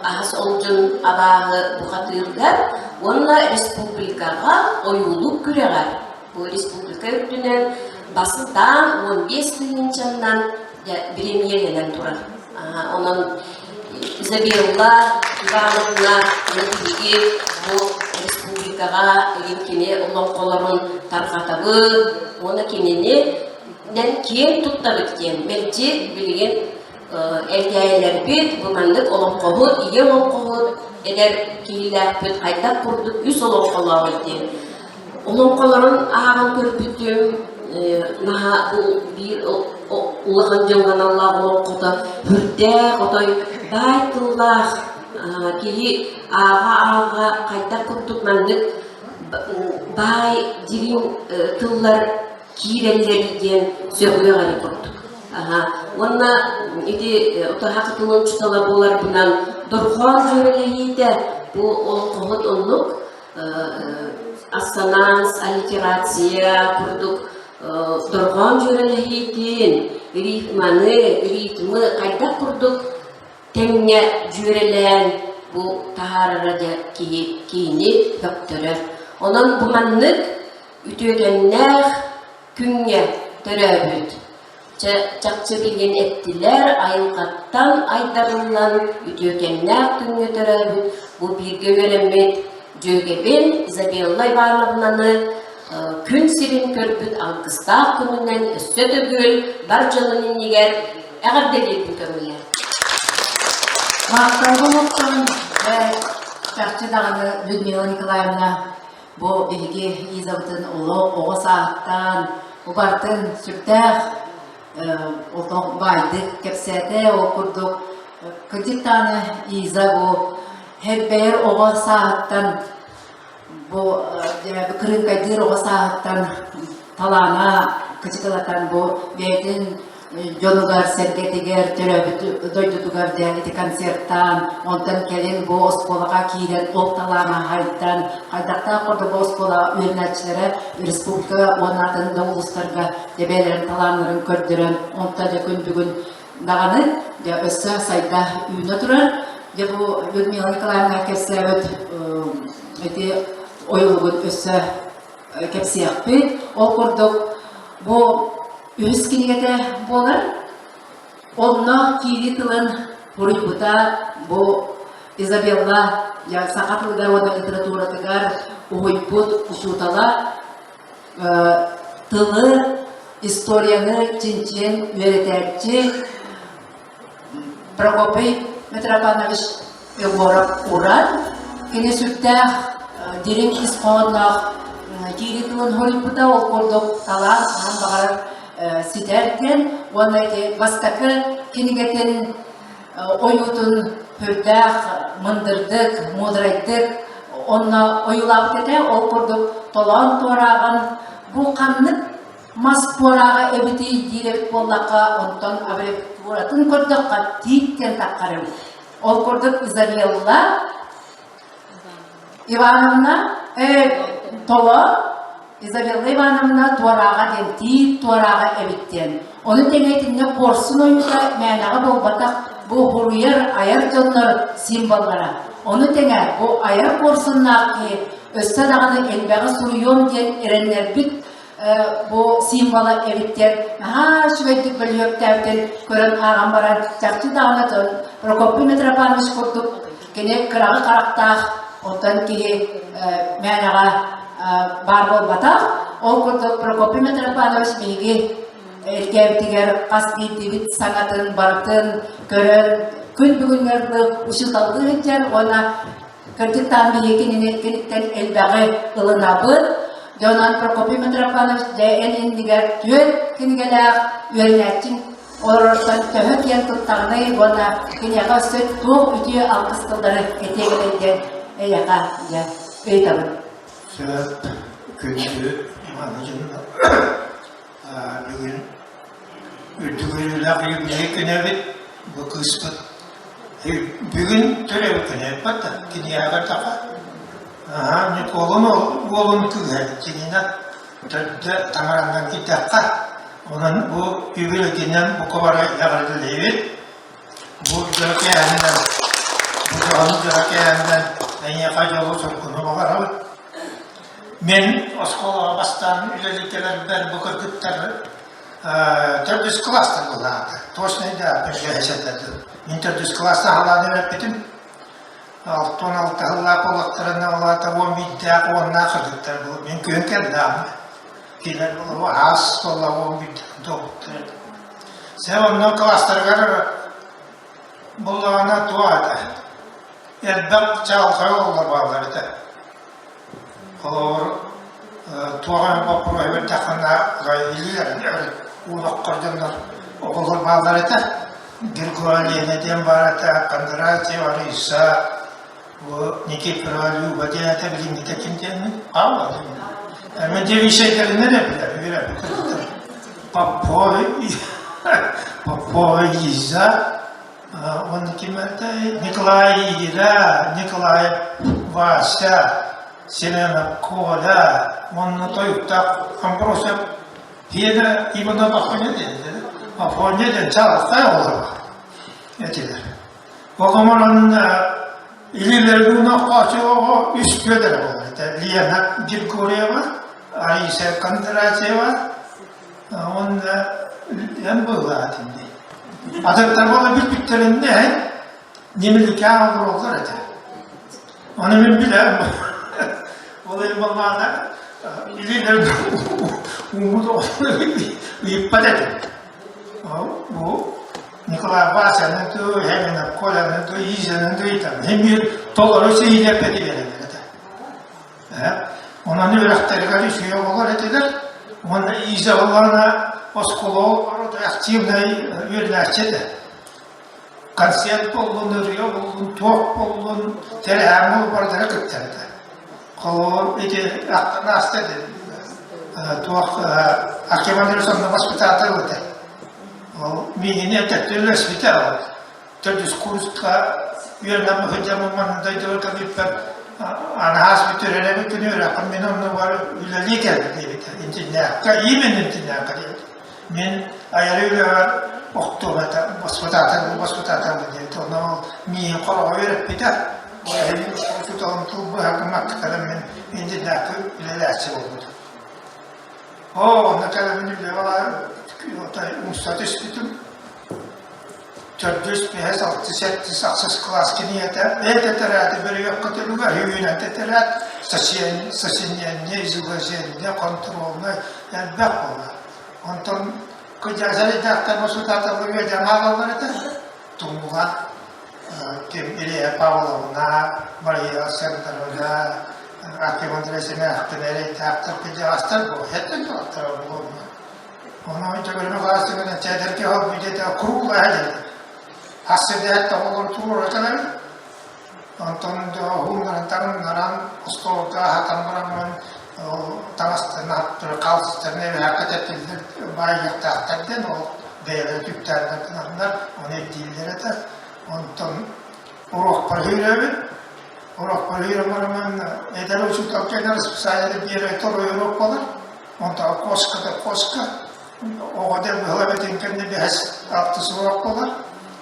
аһас олдьун абааһы бухатыыргар уонна республикаҕа ойуулук күрэҕэр бу республика үрдүнэн бастаан 15 тыһыынчаннан бириэмийэлэнэн турар. Онон Изабелла Ивановна биһиги бу республикаҕа илин кини олоҥхолорун тарҕатабыт уонна кинини киэн туттабыт диэн мэлдьи билигин эргээйилэрбит бу маннык олоҥхоһут, ийэ олоҥхоһут эдэр киһилээхпит хайдах курдук үс олоҥхолообут диэн Олоҥхолорун ааҕан көрбүтүм, наһаа бу биир улахан дьоҥҥо аналлаах олоҥхото үрдээх отой баай тыллаах киһи ааҕа-ааҕа хайдах курдук маннык баай дириҥ тыллар киирэллэр диэн сөҕүөх эрэ курдук. Уонна ити утаһах тылын учуутала буоларбынан дорҕоон дьүөрэлэһиитэ бу олоҥхоһут оннук ассонанс, аллитерация курдук дорҕоон дьүөрэлэһиитин, рифманы, ритмы хайдах курдук тэҥҥэ дьүөрэлээн бу таһаарара дьэ киһи киһини бөктөрөр. Онон бу маннык үтүөкэннээх күҥҥэ төрөөбүт Чэ, чахчы билигин эттилэр, айылҕаттан айдарыллан үтүөкэннээх күҥҥэ төрөөбүт бу бииргэ үөрэммит дьүөгэбин Изабелла Ивановнаны күн сирин көрбүт алгыстаах күнүнэн өссө төгүл бар дьонун иннигэр эҕэрдэлиирбин көҥүлэ. Махталбын охсон, чахчы даҕаны Людмила Николаевна Бу биһиги Изабытын оҕо сааһыттан убартын сүрдээх олох баайдык кэпсээтэ. Ол курдук кырдьык даҕаны Иза бу һэрбэйэр оҕо сааһыттан бу кырыыҥкайдыыр оҕо сааһыттан талаана кычыкылатан бу бэйэтин дьонугар-сэргэтигэр, төрөөбүт дойдутугар дьэ ити концертаан, онтон кэлин бу оскуолаҕа киирэн ол талаана хайдан, хайдахтаах курдук бу оскуола үөрэнээччилэрэ республика уонна атын да улуустарга дьэ бэйэлэрин талааннарын көрдөрөн, онтон дьэ күн бүгүн даҕаны дьэ өссө сайда үүнэ турар. Дьэ бу Людмила Николаевна кэпсээбит ити ойуулугун өссө кэпсиэхпит. Ол курдук бу үһүс кинигэтэ буолар. Онно киирии тылын суруйбута бу Изабелла саха тылыгар уонна литературатыгар уһуйбут учуутала тылы, историяны чинчийэн үөрэтээччи Прокопий Митрофанович Егоров-Уран кини сүрдээх дириҥ ис хоһоонноох киирии тылын хоруйбута, ол курдук талаан хаһан баҕарар ситэр диэн уонна ити бастакы кинигэтин ойуутун сүрдээх мындырдык, муударайдык онно ойуулаабыт этэ. Ол курдук толоон туорааҕын бу ханнык Мас туорааҕа эбитий диир эбит буоллахха, онтон аббревиатуратын көрдөххө тиит диэн таххар эбит. Ол курдук Изабелла Ивановна Толо Изабелла Ивановна туорааҕа диэн тиит туорааҕа эбит диэн. Ону тэҥэ итиннэ куорсун ойуута мээнэҕэ буолбатах бу хуруйар айар дьоннор символлара. Ону тэҥэ бу айар куорсуннаах киһи өссө даҕаны элбэҕи суруйуом диэн эрэннэрбит бу символа эбиттэр наһаа үчүгэйдик бөлүһүөктээбитин көрөн ааҕан баран чахчы даҕаны Прокопий Митрофанович курдук кини кыраҕы харахтаах оттон киһи мээнэҕэ баар буолбатах. Ол курдук Прокопий Митрофанович биһиги эргээбитигэр хас биирдиибит саҥатын барытын көрөн күн бүгүнгэр учууталлыы сылдьар уонна Кырдьыктаан биһиги кинини киниттэн элбэҕи ылынабыт. Дьэ онон Прокопий Митрофанович дьэ эн иннигэр түөрт кинигэлээх үөрэнээччиҥ олорортон төһө киэн туттаҕыный уонна киниэхэ өссө туох үтүө алгыс тыллары этиэ этэй диэн эйиэхэ дьэ ыйытабын. Сөп күндү мааны дьоннор бүгүн үрдүк үөрүүлээх юбилей күнэ эбит. Бу кыыспыт. Бүгүн төрөөбүт күнэ эппэт киниэхэ көрдөххө. Аһаа, Ньукуолун уолун кыыһа Кирина төрдө таҥараннан киирдэххэ, онон бу үбүлүөйгүнэн бука бары эҕэрдэлиибит. Бу дьоро кээһэнинэн, бу дьоһун дьоро кээһэнинэн эйиэхэ дьолу-соргуну баҕарабыт. Мин оскуолаҕа бастаан үлэлии кэлэрбэр бу кыргыттар төрдүс кылаастан буоллаҕа. Точно да бэргэһэсэтэрдим. Мин төрдүс кылаастан халаан үөрэппитим. 66 сыллаах буоллахтарына, ол аата 11-дээх, уоннаах кыргыттар буолуо. Мин күһүн кэллэҕим. Кинилэр буолуо аас буолла 11-дээх туолбуттар. Сэ онно кылаастарыгар буллаҕына туох этэ? Элбэх чаҕылхай оҕолор бааллар этэ. Холобур, туох эмэ боппуруоһу бэрдэххинэ, илиилэрин уулаххар дьоннор оҕолор бааллар этэ. Григорий Лена диэн баар этэ, Кондратьев Ариса, бу Никифорова Люба диэн этэ, билиҥҥитэ ким диэммин? Хаалла. Мен девичэйдэринэн эбилэр, үөрэммит кыргыттар. Попова, Попова Лиза, Уонна ким этэй? Николай Ира, Николай Вася, Семенов Коля, уонна тойуктаах Амбросов Феда Иванов Афоня диэн, Афоня диэн чаалахтай оҕолоро этилэр. Оҕоморон илиилэрин уунаххааччы оҕо үс күөдэрэ буолар этэ. Лена Григорьева, Ариса Кондратьева, уонна эн быһылаатын дии. Атыттар буола бүппүттэриннэ немиликээн олороллор этэ. Ону мин билэм. Ол иһин баллаана илиилэрин ууммут ыйыппат этим. Бу Николай Васяны дуу, Хемина Коляны дуу, Изяны дуу ыйтан. Хем толору сиилэппэти береллер этэ. Онон үөрэхтэригэр үчүгэй оҕолор этилэр. Уонна Иза буоллаҕына оскуола активнай үөрэнээччи этэ. Концерт буоллун, ырыа буоллун, туох буоллун, тэрээһин буоллун барытыгар кыттар этэ. Холобур, ити ахтан ааста этэ. Туох Аким Андреевна воспитатель этэ. Ол миигини этэртэн үлэспитэ ол. Төрдүс курска үөрэнэн сылдьаммын манна дойдубар кэлбиппэр анаһаас бүтэрэрэ күнү үөрэххин мин оннугар үлэлии кэлбит диэбитэ. Интиннээххэ, именно интиннээххэ диэбит. Мин айары үлэҕэр охтубата, воспитатель, воспитатель диэбит. Онно ол миигин хороҕо үөрэппитэ. Ол иһин учууталым тыл быһа гыммакка кэлэн мин интиннээххэ үлэлээччи буолбутум. Оо, онно кэлэммин үлэҕэ умса түспүтүм. Төрдүс, бэһис, алтыс, сэттис, ахсыс кылаас кинигэтэ бэйэ тэтэрээти бөрүйэккэ төлүгэр үүнэн тэтэрээт, сочинение, изложение, контрольнай элбэх буолар. Онтон кырдьаҕас эрэйдээхтэр басутааталлар үөдэн хаалаллар этэ. Тумула ким Илья Павловна, Мария Александровна, Артем Андреевич эмээхтин эрэйдээхтэр кырдьаҕастар буо, хэттэн туохтара буолуо. Ону төбөлүмэ хаастыгынан чээдэргэ ол бүдэтэ круглая диэн. Хас сирдэһэт оҕолор туруора кэлэбит. Онтон уһуннаран таҥыннаран, остуолга аһатан бараммын ол таҥастарын аһаттары хаалсыстарын эбэһээккэ тэптиллэр баайыахтаахтар диэн ол бэйэлэрэ түптээннэр гынаннар ону ирдииллэр этэ. Онтон уруокпар үөрөбүт. Уруокпар үөрэн бараммын эдэр учуутал кэлэр расписание биэрэ торуй уруок буолар. Онтон кошка да кошка оҕо диэн быһыла бэтин кэннэ бэһис алтыс уруок буолар.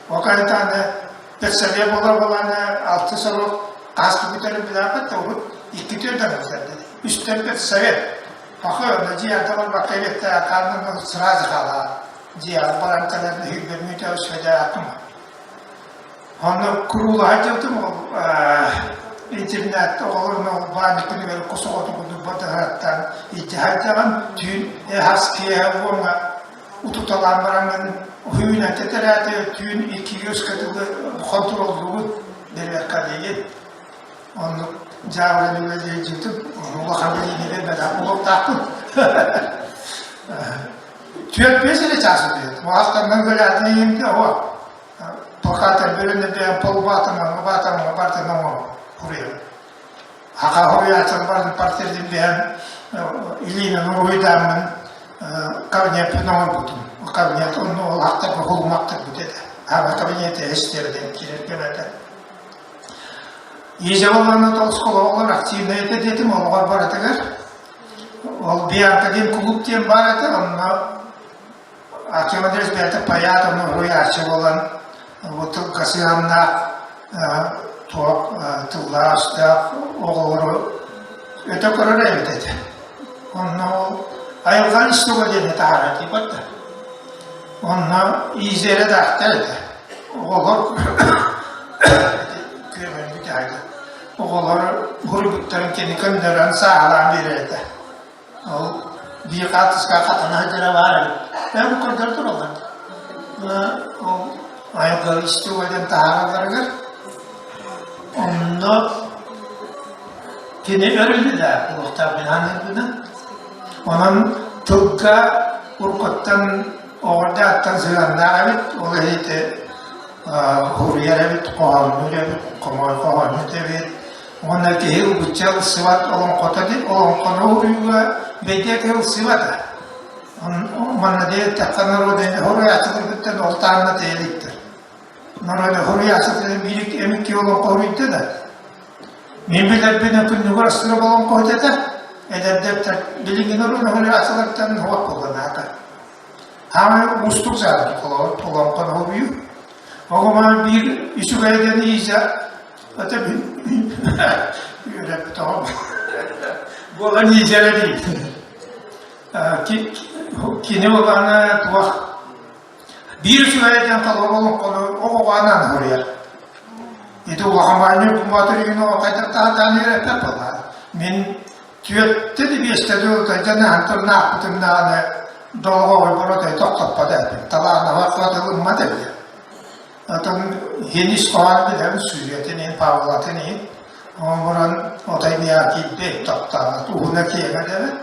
Ол кэнниттэн педсовет буолар буолааны алтыс уруок хас бүтэрин билээппит да урут икки түөртэн бүтэрдэ. Үстэн педсовет. Пахы дьиэ барбакка эбиэттэ хааннан сразу хаалаа. Дьиэ баран кэлэн үһүгэр мүтэ өсөдө Онно куруулаһа дьылтым ол интернат оҕолорун ол баанньык күнүгэр кус оҕотун курдук батыһараттаан илдьэ сылдьаҕын түүн хас киэһэ уоҥҥа утуталаан бараҥҥын уһуйунан тэтэрээти түүн иккигэ үскэ дылы хонтуруоллуубут бэрэбиэркэлиигит оннук дьаабылан үлэлиир улахан билиини биэрбэтэх буолуохтаахпын түөрт биэс эрэ чаас утуйат уһахтарынан гөлээтин оһо Пока бөрөнө полубаатынан, убаатанан бартынан хуруйар. Хака хуруйааччы барын партиятын биһэн илиинэн уруһуйдааммын кабинеппин оҥорбутум. Кабинет онно ол хаттарга холумактарбыт этэ. Аҕа кабинеты эстиэрдэн киирэр кэмэтэ. Изя Ивановна оскуола активнай этэ диэтим олоҕор барытыгар. Ол Бианка диэн кулууп диэн баар этэ, онно Артем Андреевич бэйэтэ паят, онно уһуйааччы буолан бу тылга сыһыаннаах туох тыллаах-өстөөх оҕолору өтө көрөр эбит этэ. Онно ол айылҕа истигэ диэни таһаарар диэбэт да. Онно иизэрэ да ахтар этэ. Оҕолор күөмэйбит аайы оҕолор уһуйбуттарын кини көннөрөн сааһылаан биэрэр этэ. Ол биир хаартыска хатана сылдьара баар эбит. Ээ бу көрдөрө тураллар. Ол айылҕа истигэ диэн таһааралларыгар онно кини өрүллүлээх буолуохтаах мин саныырбынан. Онон тылга уруккуттан оҕордоохтон сыһыаннаах эбит, ол иһити уһуруйар эбит, хоһооннуур эбит, хомой хоһоонньут эбит. Уонна киһи ылбычча ылсыбат олоҥхото диэн олоҥхону уһуруйууга бэйдиэ киһи ылсыбата. Манна диэтэххэ норуодунай уһуруйааччыларбыттан ол таанна тэйэликтэр. Норуодунай уһуруйааччылар биир эмит киһи олоҥхо уһуруйда да Мин билэрбинэн күннүгэр астырып олоҥхоһут этэ. Эдэрдэртэн билиҥҥи норуот уһуйааччылартан уһуох буолланаата. Хаамай уустук саадыр олоҥхону уһуйуу. Оҕомаан биир үчүгэйдэн иизэ ата үөрэппит оҕом буолан иизэрэ диир. Кини буоллаҕына туох Биир үчүгэйдэн толору олоҥхону оҕоҕо анаан суруйар. Ити улахан баанньык Боотур Иванова хайдах таһытаан үөрэппэт буоллаҕа. Мин түөртэ да биэстэ дылы дьаныһан аахпытым даҕаны долоҕойбор отой тохтоппот эбиппин. Талаанаҕа ылыммат эбит. Оттон иһин ис хоһоон билэбин, сүүйэтин иһин, Павлатын иһин. Оҥорон отой миэхэ киирбэт, тохтообот, уһуна киэҥэ да эбит.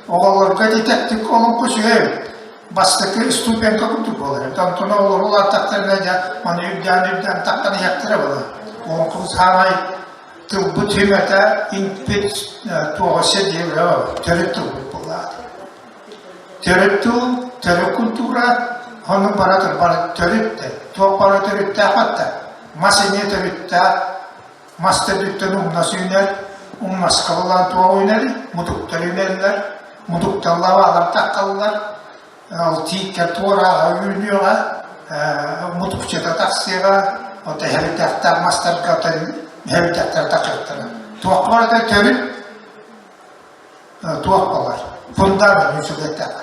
Оҕолорго ити тэттик олоҥхо үчүгэй эбит. Бастакы ступенька курдук буолар эбит. Онтон оҕолор улааттахтарына дьэ маны үрдээн-үрдээн таххан иһиэхтэрэ буолар. Олоҥхобут саамай тылбыт сүмэтэ иҥпит туоҕа сирдиэ төрүт тылбыт буоллаҕа. Төрүт тыл, төрүт культура, оннук бара бары төрүт да, туох бары төрүттээх да, мас эмиэ төрүттээх, мас төрдүттэн умнас үүнэр, умнаска булан туох үүнэр, мутуктар үүнэллэр, мутуктар лабаалар таххаллар, ол тииккэ туорааҕа үүнүөҕэ, мутукчата тахсыаҕа, ото эһэбитэхтээх мастарга ото эһэбитэхтэр тахсыахтара. Туохха барыта төрүт туох буолар, фундамент үчүгэйдээх.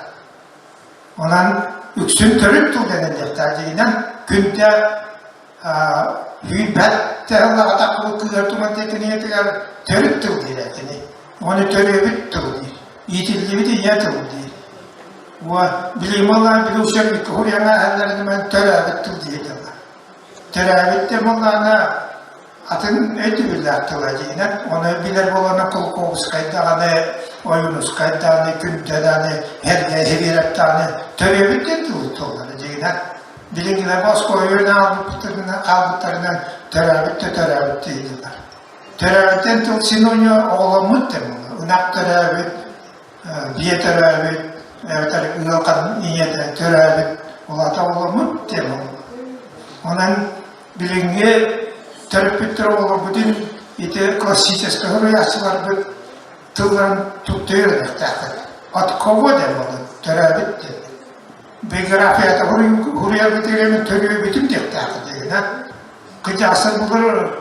Онон үксүн төрүт тыл дэнэллиэхтээх дьиҥинэн күнтэ сүүрбэт сыллаҕа кыыһар туман кинигэтигэр төрүт тыл диир этини. Ону төрүөбүт тыл диир. Иитиллибит ийэ тыл диир. Уа билим ылан билушер икки хуруйаҥа төрөөбүт тыл диир Төрөөбүт да буоллаҕына атын өйдөбүллээх тыла дьиҥинэн, ону билэр буоллаҕына Кулаковскай даҕаны, Ойуунускай даҕаны, Күндэ даҕаны, Һэргэй Сибиэрэп даҕаны төрөөбүт диэн тылы тыллара дьиҥинэн. Билиҥҥилэр оскуола үөрэнэн хаалбыттарынан, хаалбыттарынан төрөөбүт да төрөөбүт дииллэр. Төрөөбүттэн тыл синонима оҕоломмут диэн буолар. Ынах төрөөбүт, биэ төрөөбүт, эбэтэр ыал ийэтэ төрөөбүт, улаата оҕоломмут диэн буолар. Онон билиҥҥи төрөппүттэр оҕолорбутун ити классическай суруйааччыларбыт тылларын тутта үөрэнэхтээхтэр. От кого диэн буолар, төрөөбүт диэн. Биографията суруйарбытыгар мин төрүөбүтүм диэхтээххит диэн. Кыдьаасыр булар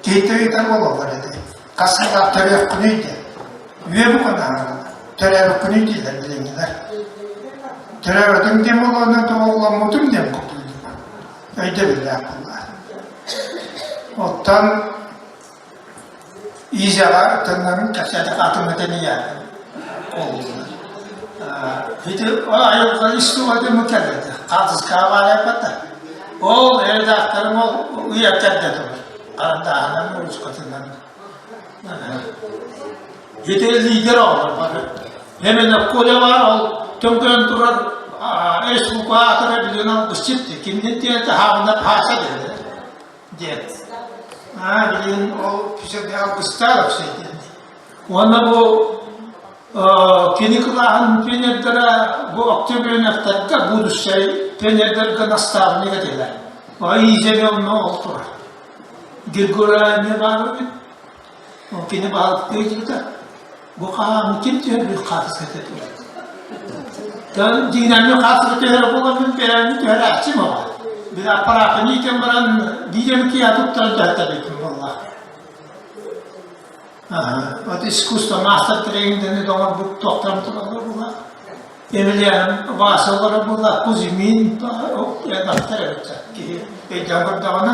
киһитэ ыйытар буолаллар ити. Хас сыллаах төрүөххүнүй диэн. Үөбү хонаһаллар. Төрөөбүккүнүй дииллэр билиҥҥилэр. Төрөөбүтүм диэн буолуонна тоҕоломмутум диэн курдук өйдөбүллээх буолла. Оттон Изяҕа төннөн кэпсээтэх атын тэнийэ олуллар. Ити айылҕа истуга кэллэти. Хаатыскаҕа баарайбата. Ол редакторым ол уйа кэрдэ турар. Харандааһынан, ручкатынан. Ити лидер оҕолор бары. Эмэнэ Коля бар, ол төҥкөйөн турар республика аатыра билигин алгысчыт кинини диэн таһаабына пааса диэн диэн. Аа билигин ол кисэргэ алгыстаах өксөй диэн. Уонна бу кини кылааһын пионердара бу октябреневтарга будущай пионердарга наставник этилэр. Изя онно ол турар. Григорий эмиэ баар эбит. Ол кини баһылыктыы дьиэтэ. Бу хаһааҥҥы ким түһэрбит хаартыската түһэр. Дьиҥинэн хаартыска түһэрэ буоламмын бэйэни түһэрээччим оҕо. Били аппараатын иитэн баран биир киһи туттаран түһэртэрбитим буолла. Вот искусство мастер тренингдени оҥорбут туохтарым тураллар буолла. Емельян Вася олорор буолла, Кузьмин элбэхтэр эбит киһи өйдөөн көрдөҕүнэ.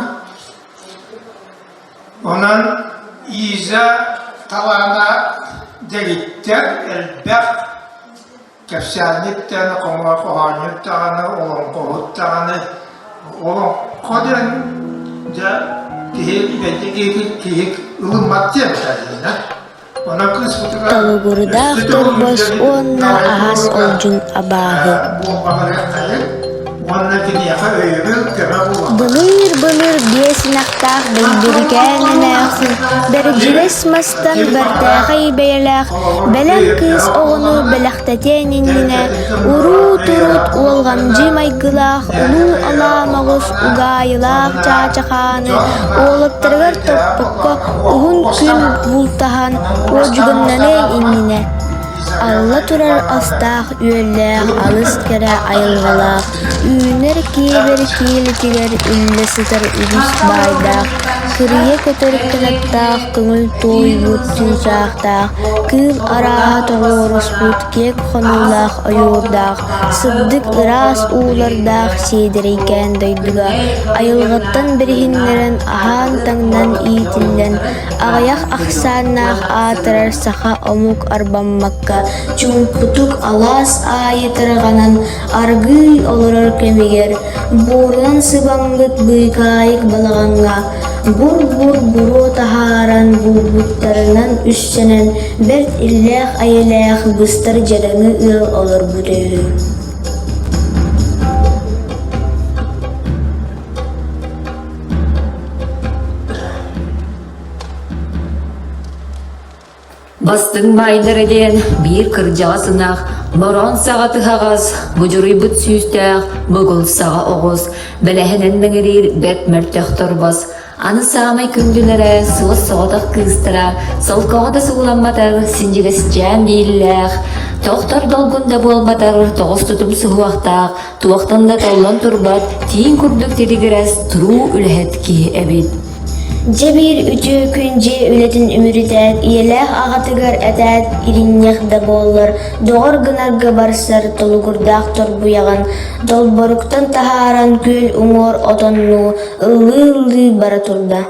Онон Иза талаана дэгиттэр элбэх кэпсээнньит даҕаны, хоһоонньут даҕаны, олоҥхоһут даҕаны. Олоҥхо диэн дьэ киһи киһи ылыммат диэн этэллэр. Толугурдаах торбос уонна аһас олдьун абааһы Былыыр-былыр биэс ынахтаах Бэйбирикээн эмээхсин бэрдьигэс мастан бэртээхэй бэйэлээх бэлэм кыыс оҕону бэлэхтэтиэн иннинэ уруут-уруут уолҕамдьы майгылаах улуу алаа моҕус угаайылаах чаачахааны уолаттарыгар топпокко уһун күн бултаһан уодьуганнаныан иннинэ алла турар астаах-үөллээх алыс кэрэ айылҕалаах үүнэр киэбэр киэлитигэр үллэ сытар үгүс баайдаах кырыйа көтөр кынаттаах көҥүл туойбут чыычаахтаах кыыл арааһа тоҕуоруспут киэҥ хонуулаах ойуурдаах сырдык ыраас уулардаах сиэдэрэйкээн дойдуга айылҕаттан бэриһиннэрэн аһаан-таҥнан иитиллэн аҕыйах ахсааннаах аатырар саха омук арбаммакка чуҥкутук алаас аайы тарҕанан аргыый олорор кэмигэр буорунан сыбаммыт быыкаайык балаҕаҥҥа бур-бур буруо таһааран булбуттарынан үссэнэн бэрт иллээх-эйэлээх быстар дьадаҥы ыал олорбута үһү. Бастыҥ баайдара диэн биир кырдьаҕас ынах, мороон саҕа тыһаҕас, будьуруйбут сүүстээх, бугул саҕа оҕус, бэлэһинэн мэҥириир бэрт мөлтөх торбос, аны саамай күндүлэрэ суос-соҕотох кыыстара, солкоҕо да сууламматар синдьигэсчээн бииллээх, тохтор долгун да буолбатар тоҕус тутум суһуохтаах, туохтан да толлон турбат, тииҥ курдук тилигирэс туруу үлэһит киһи эбит. Дьэ биир үтүө күн дьиэ үлэтин үмүрүтээт, ийэлээх аҕатыгар этээт иринньэх да буоллар, доҕор гынарга барсар толугурдаах торбуйаҕын долборуктан таһааран күөл уҥуор отоннуу, ыллыы-ыллыы бара турда.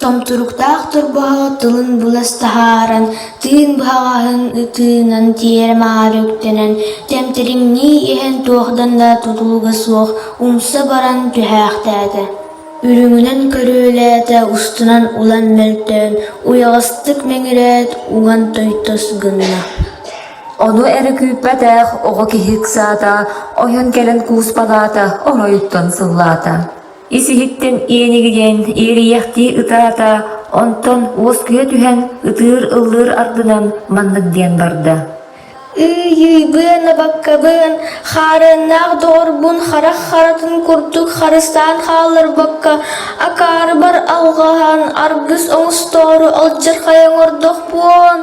Томтуруктаах торбоһо тылын булас таһааран, тыын быһаҕаһын ытыынан тиэрэ-маары үктэнэн, тэмтэриҥнии иһэн туохтан да тутулуга суох умса баран түһээхтээтэ. Үрүҥүнэн көрүөлээтэ, устунан улам мөлтөөн, уйаҕастык мэҥирээт, уҥан тойтос гынна. Ону эрэ күүппэтэх оҕо киһи ыксаата, ойон кэлэн кууспалаата, оройуттан сыллаата. Ис-иһиттэн иэнигийэн иэрийэхтии ытаата, онтон уоскуйа түһэн ытыыр-ыллыыр ардынан маннык диэн барда. Ыйыйбыан абаккабыан, хаарыаннаах доҕорбун харах харатын курдук харыстаан хаалларбакка, акаарыбар алҕаһан, аргыс оҥостоору алдьархай оҥордохпуон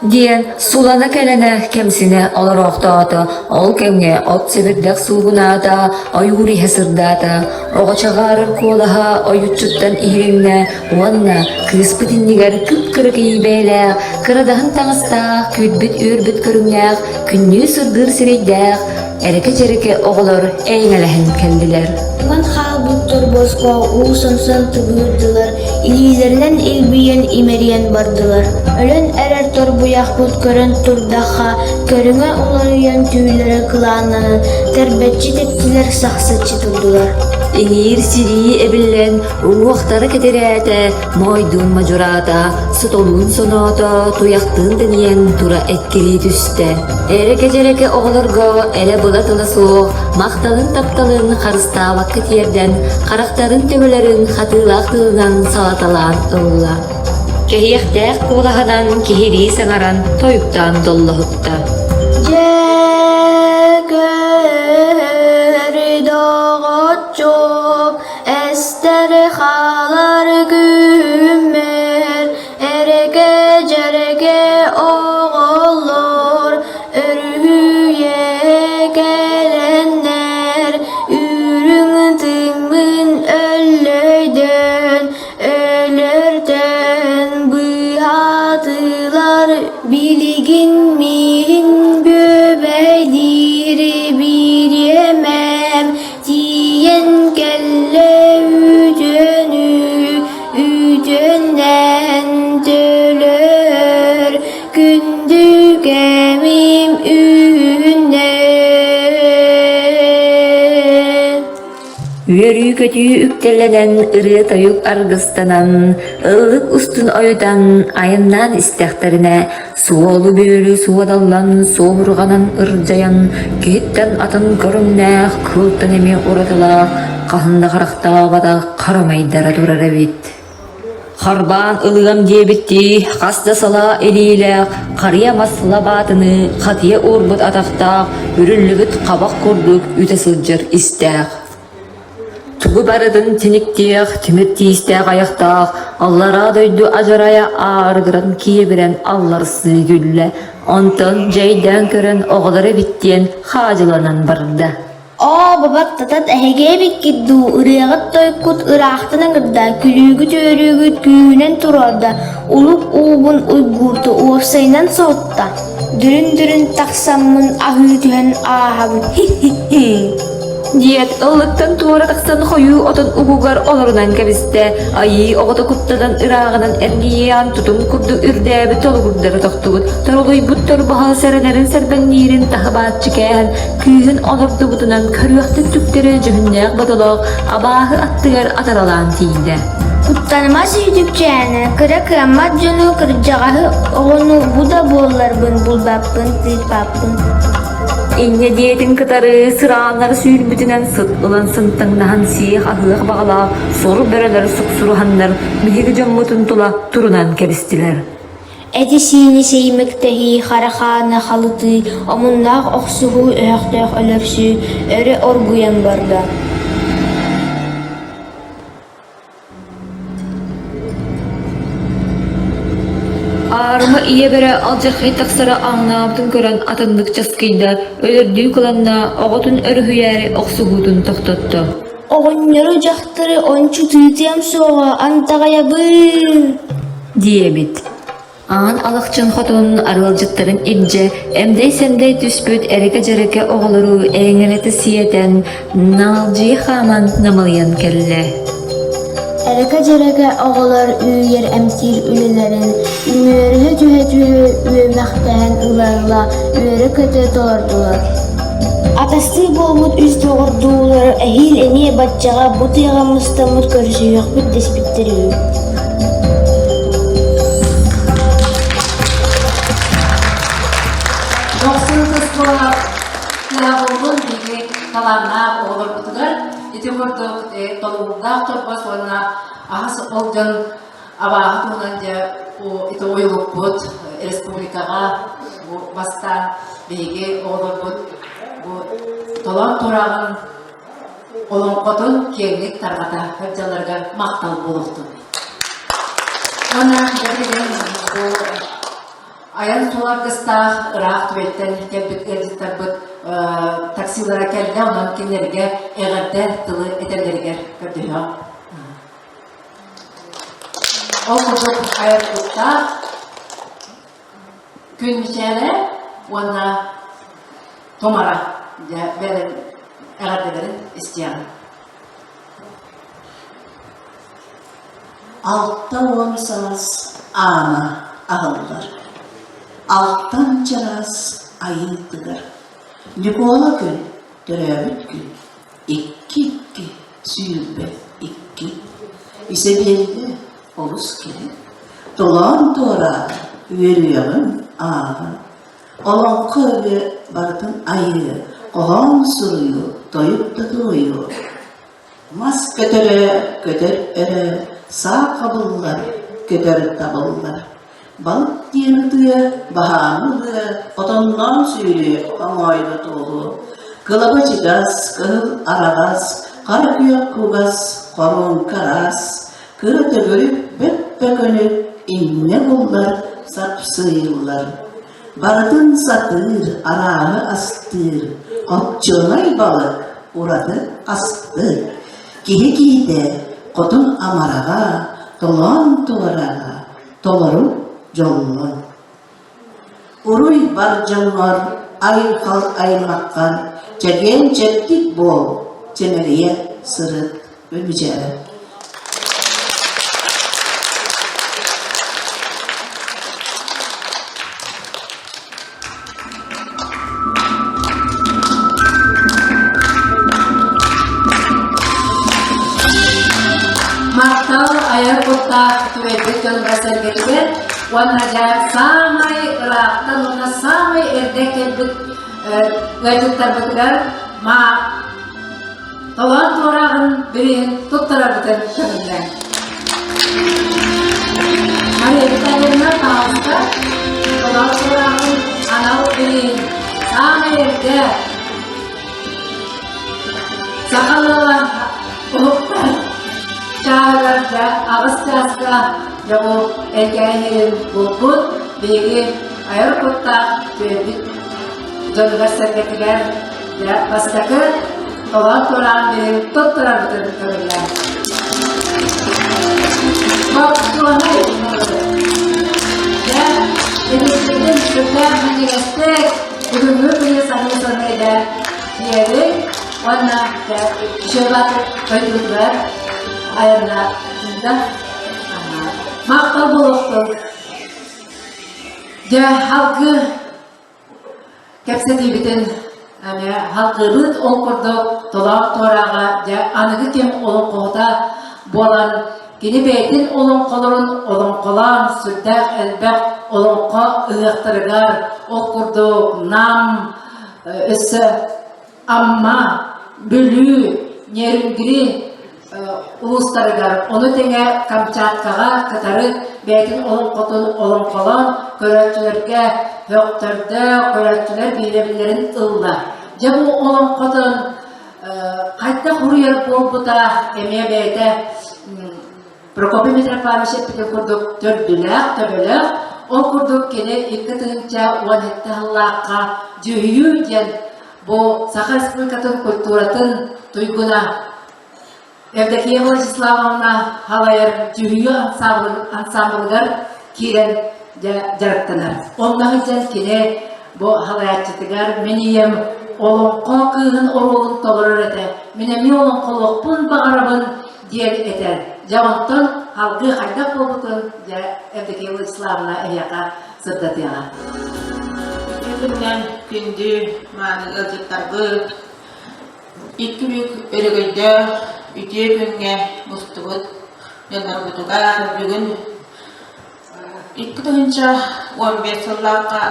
Диэн сулана кэлэнэ кэмсинэ олороохтоото. Ол кэмҥэ от сэбирдэх суугунаата, ойуур иһэ сырдаата, оҕо чаҕаарар куолаһа ойуччуттан иһилиннэ уонна кыыспыт иннигэр кып-кыра кийиибээлээх, кырадаһын таҥастаах, күүрбүт-үөрбүт көрүҥнээх, күннүү сырдыыр сирэйдээх, эрэкэ-дьэрэкэ оҕолор эйэҥэлэһэн кэллилэр. Уҥан хаалбыт торбоско уу сомсон тыбыырдылар, илиилэринэн илбийэн имэрийэн бардылар. Өлөн эрэр торбуйахпыт көрөн турдахха, көрүҥэ уларыйан түүлэрэ кылааннанан, тэрбэччи тэптилэр, сахсаччы турдулар. Иҥиир сирии эбиллэн, уҥуохтара кэтирээтэ, моойдуун модьураата, сотолуун соноото, туйахтыын тэнийэн тура эккирии түстэ. Эрэкэ-дьэрэкэ оҕолорго элэ-была тыла суох, махталын-тапталын харыстаабакка тиэрдэн, харахтарын төбөлөрүн хатыылаах тылынан салаталаан ылла. Кэһиэхтээх куолаһынан киһилии саҥаран тойуктаан доллоһутта. Дьэ, көрү доҕоччук! Үөрүү-көтүү үктэллэнэн, ырыа-тойук аргыстанан, ыллык устун ойутан, айаннаан истэхтэринэ, суолу бүөлүү суодаллан, суоһурҕанан ырдьайан, киһиттэн атын көрүҥнээх, кыылтан эмиэ уратылаах, хаһан да харахтаабатах харамайдара турар эбит. Харбаан ылыам диэбиттии, хас да салаа илиилээх, харыйа мас лабаатыныы хатыйа уурбут атахтаах, үрүллүбүт хабах курдук үтэ сылдьар истээх. Тугу барытын тиниктиэх, тимир тиистээх айахтаах, аллараа дойду адьарайа аарыгыран киэбирэн алларсыы күллэ, онтон дьэйдээн көрөн оҕолор эбит диэн хаадьыланан барда. Оо, бабаттатат эһиги эбиккит дуу, ырыаҕыт-тойуккут ыраахтан ыҥырда, күлүүгүт-үөрүүгүт күүһүнэн туруорда, улук уубун уйгуурта уопсайынан соһутта. Дүрүн-дүрүн тахсаммын аһыы түһэн ааһабын хи-хи-хи Диэт, ыллыктан туора тахсан хойуу отон угугар олорунан кэбистэ, айыы оҕото куттанан ырааҕынан эргийиэҕин тутум курдук үрдээбит толугурдары тохтубут, торолуйбут торбоһо сэрэнэрин сэрбэҥниирин таһы-бааччы кээһэн Күүһүн олордубутунан көрүөхтэн түктэри дьүһүннээх бодолоох абааһы аттыгар атаралаан тиийдэ. Куттаныма сүүтүкчээнэ, кыра кыаммат дьону кырдьаҕаһы оҕону бу да буолларбын булбаппын, тыыппаппын. Инньэ диэтин кытары сырааннары сүүрбүтүнэн сыт ылан сынтаҥнаһан сиэх-аһыах баҕалаах сор бөрөлөр суксуруһаннар биһиги дьоммутун тула турунан кэбистилэр. Эти-сиини сэймэктэһии, хара хааны халытыы, омуннаах охсуһуу, өһөхтөөх өлөрсүү өрө оргуйан барда. Аарыма ийэ бөрө алдьархай тахсара ааҥнаабытын көрөн атыннык часкыйда, өлөрдүү кыланна, оҕотун өрүһүйээри охсуһуутун тохтотто. Оҕонньору дьахтары ончу тыытыам суоҕа, андаҕайабын диэбит. Аан Алахчын хотун арыалдьыттарын илдьэ, эмдэй-сэмдэй түспүт эрэкэ-дьэрэкэ оҕолору эҥэлэтэ сиэтэн, наалдьыйа хааман намылыйан кэллэ. Эрэкэ-дьэрэкэ оҕолор үүйэр эмтиир үлэлэрин үмүөрүһэ түһэ-түһэ үөмэхтэһэн ыла-ыла үөрэ-көтө толордулар. Атастыы буолбут үс доҕордуулар эһиил эмиэ баччаҕа бу тыаҕа мустаммыт көрсүһүөхпүт дэспиттэр үһү. Дохсун оскуола тыаҕа биһиги талааннаах оҕолорбутугар ити курдук толуурдаах торбос уонна аһас ол дьон абааһы туһунан дьэ ити ойулукпут республикаҕа бу бастаан биһиги оҕолорбут бу толоон тураҕын олоҥхотун киэҥник тарҕата сылдьалларыгар махтал буолуохтун. Уонна билигин бу айан суол аргыстаах ыраах түбэттэн кэлбит ыалдьыттарбыт таксилара кэллэ, онон кинилэргэ эҕэрдэ тылы этэллэригэр көрдөһүөҕүм. Ол курдук айар Күн Мичээрэ уонна Тумара дьэ эҕэрдэлэрин истиэҕиҥ. 60 саас аана аһыллар. Алтан чараас айыы тыгар. Ньукуола күн төрөөбүт күн Икки-икки, 22. Исэбиэллэ олус кэрэ, толоон туораан, үөрүөҕүн ааҕан, олоҥхо ырыа барытын айыы, хоһоон суруйуу, тойук да туойуу. Мас көтөрө көтөр өрө, саа хабыллар, көтөр табыллар. Балык диэн ытыа, баһаамы ылыа, отонноон сүүрүө, оҥоойго туолуо. Кылабачыгас, кыһыл араҕас, хара күөх кугас, хоруоҥка араас, кыра төгүрүк бөп-бөкөнүк иннэ буллар, сапсыйыллар. Барытын сатыыр, арааһы астыыр, хопчуонай балык ураты астык. Киһи киһитэ хотун амараҕа, толоон туораҕа, толору дьоллон. Уруй бар дьоҥҥор, айхал аймаххар, чэгиэн-чэбдик буол, чэмэлийэ сырыт, Мүчээрэ. түбэйбит дьонугар-сэргэтигэр уонна дьэ саамай ыраахтан уонна саамай эрдэ кэлбит ыалдьыттарбытыгар ма толоон туорааҕын бирииһин туттарарбытын көҥүллээн. Мария Витальевна, пожалуйста, толоон туорааҕын анал бирииһин саамай эрдэ Саха ыала уһуктар чааһыгар дьэ аҕыс чааска дьэ бу элгээйи булбут биһиги айар куттаах түөлбүт дьонугар-сэргэтигэр дьэ бастакы толоон тураан биһиги туттарарбытын көҥүллээн. Бопсуонай дьэ илиибитин сүрдээх минньигэстик бүгүҥҥү күнү саныы-саныы дьэ Сиэри уонна Шебаты дойдутугар айаннаатыга махтал буолуохтун. Дьэ, халгы кэпсэтиибитин эмиэ халгыбыт ол курдук толоон туорааҕа дьэ аныгы кэм олоҥхоһута буолан кини бэйэтин олоҥхолорун олоҥхолоон сүрдээх элбэх олоҥхо ыһыахтарыгар ол курдук Нам өссө Амма, Бүлүү, Нерюнгри улуустарыгар, ону тэҥэ Камчаткаҕа кытары бэйэтин олоҥхотун олоҥхолоон көрөөччүлэргэ һөхтөрдө, көрөөччүлэр биһирэбиллэрин ылла. Дьэ бу олоҥхотун хайдах уруйар буолбута эмиэ бэйэтэ Прокопий Митрофанович эппитин курдук төрдүлээх, төбөлөөх, ол курдук кини 2017 сыллаахха Дьүһүйүү диэн бу Саха Республикатын культуратын туйгуна Евдокия Владиславовна халайар Дьүһүйүү ансамблыгар киирэн дьарыктанар. Онно сылдьан кини бу халайааччытыгар мин ийэм олоҥхо кыыһын оруолун толорор этэ. Мин эмиэ олоҥхолуохпун баҕарабын диэн этэр. Дьэ онтон салгыы хайдах буолбутун дьэ Евдокия Владиславовна эһиэхэ сырдатыаҕа. Үтүө күнүнэн күндү мааны ыалдьыттарбыт, икки бүк өрөгөйдөөх үтүө күҥҥэ мустубут дьоннорбутугар бүгүн 2015 сыллаахха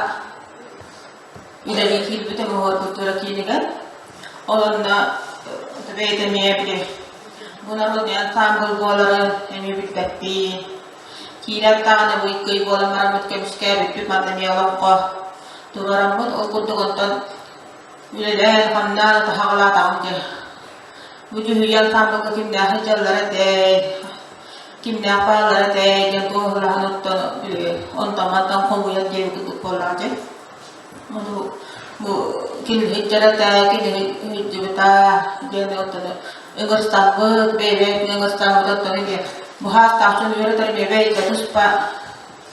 үлэлии киирбитим Оһуор культура киинигэр. Ол онно бэйэтэ эмиэ били бу народный ансамбль буоларын эмиэ билбэппин. Киирэн даҕаны бу икки ый буолан бараммыт көмүскээбиппит манна эмиэ олоҥхо туруораммыт. Ол курдук онтон үлэлээн, хамнаан таһаҕалаатаҕым дьэ. Бу дьүһүйэ ансамблга кимнээх сылдьаллара этэй, кимнээх бааллара этэй диэн туоһулаһан оттон онтон мантан хомуйан диэбит курдук буоллаҕа дьэ. Ону бу килиһиттэрэтэ, килиһиттибита диэн оттон ыҥырстаммыт, бэйэ-бэйэтин ыҥырстаммыт оттон эмиэ бу хаастаах дьон үөрэтэр эмиэ бэйэтэ туспа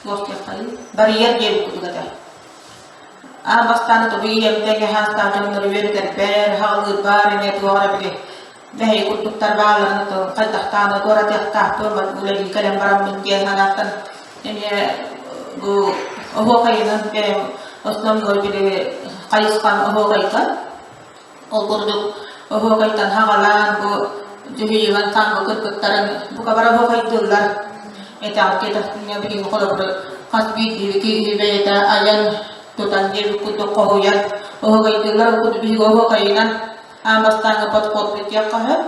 туох диэххэй барьер диэбит курдук этэ. Аан бастаан тобу ийэм тэҥэ хаастаах дьоннору үөрэтэрбэр, хаҕылыырбар эмиэ туох эрэ били Мэһэй курдуктар баалларын хайдахтаан туоратыахтаахпын үлэлии кэлэн бараммын диэн санааттан эмиэ бу оһуохайынан бэйэм основной били хайысхам оһуохайга ол курдук оһуохайтан хаҕалаан бу дьүһүйүгэн саҥа кыргыттарын бука бары оһуохайдыыллар этэҕэ билигин холобур хас биирдии киһи бэйэтэ айан тутан диэбит курдук хоһуйар оһуохайдыыллар ол курдук биһиги оһуохайынан Аан бастааҥҥы подход диэххэ сөп.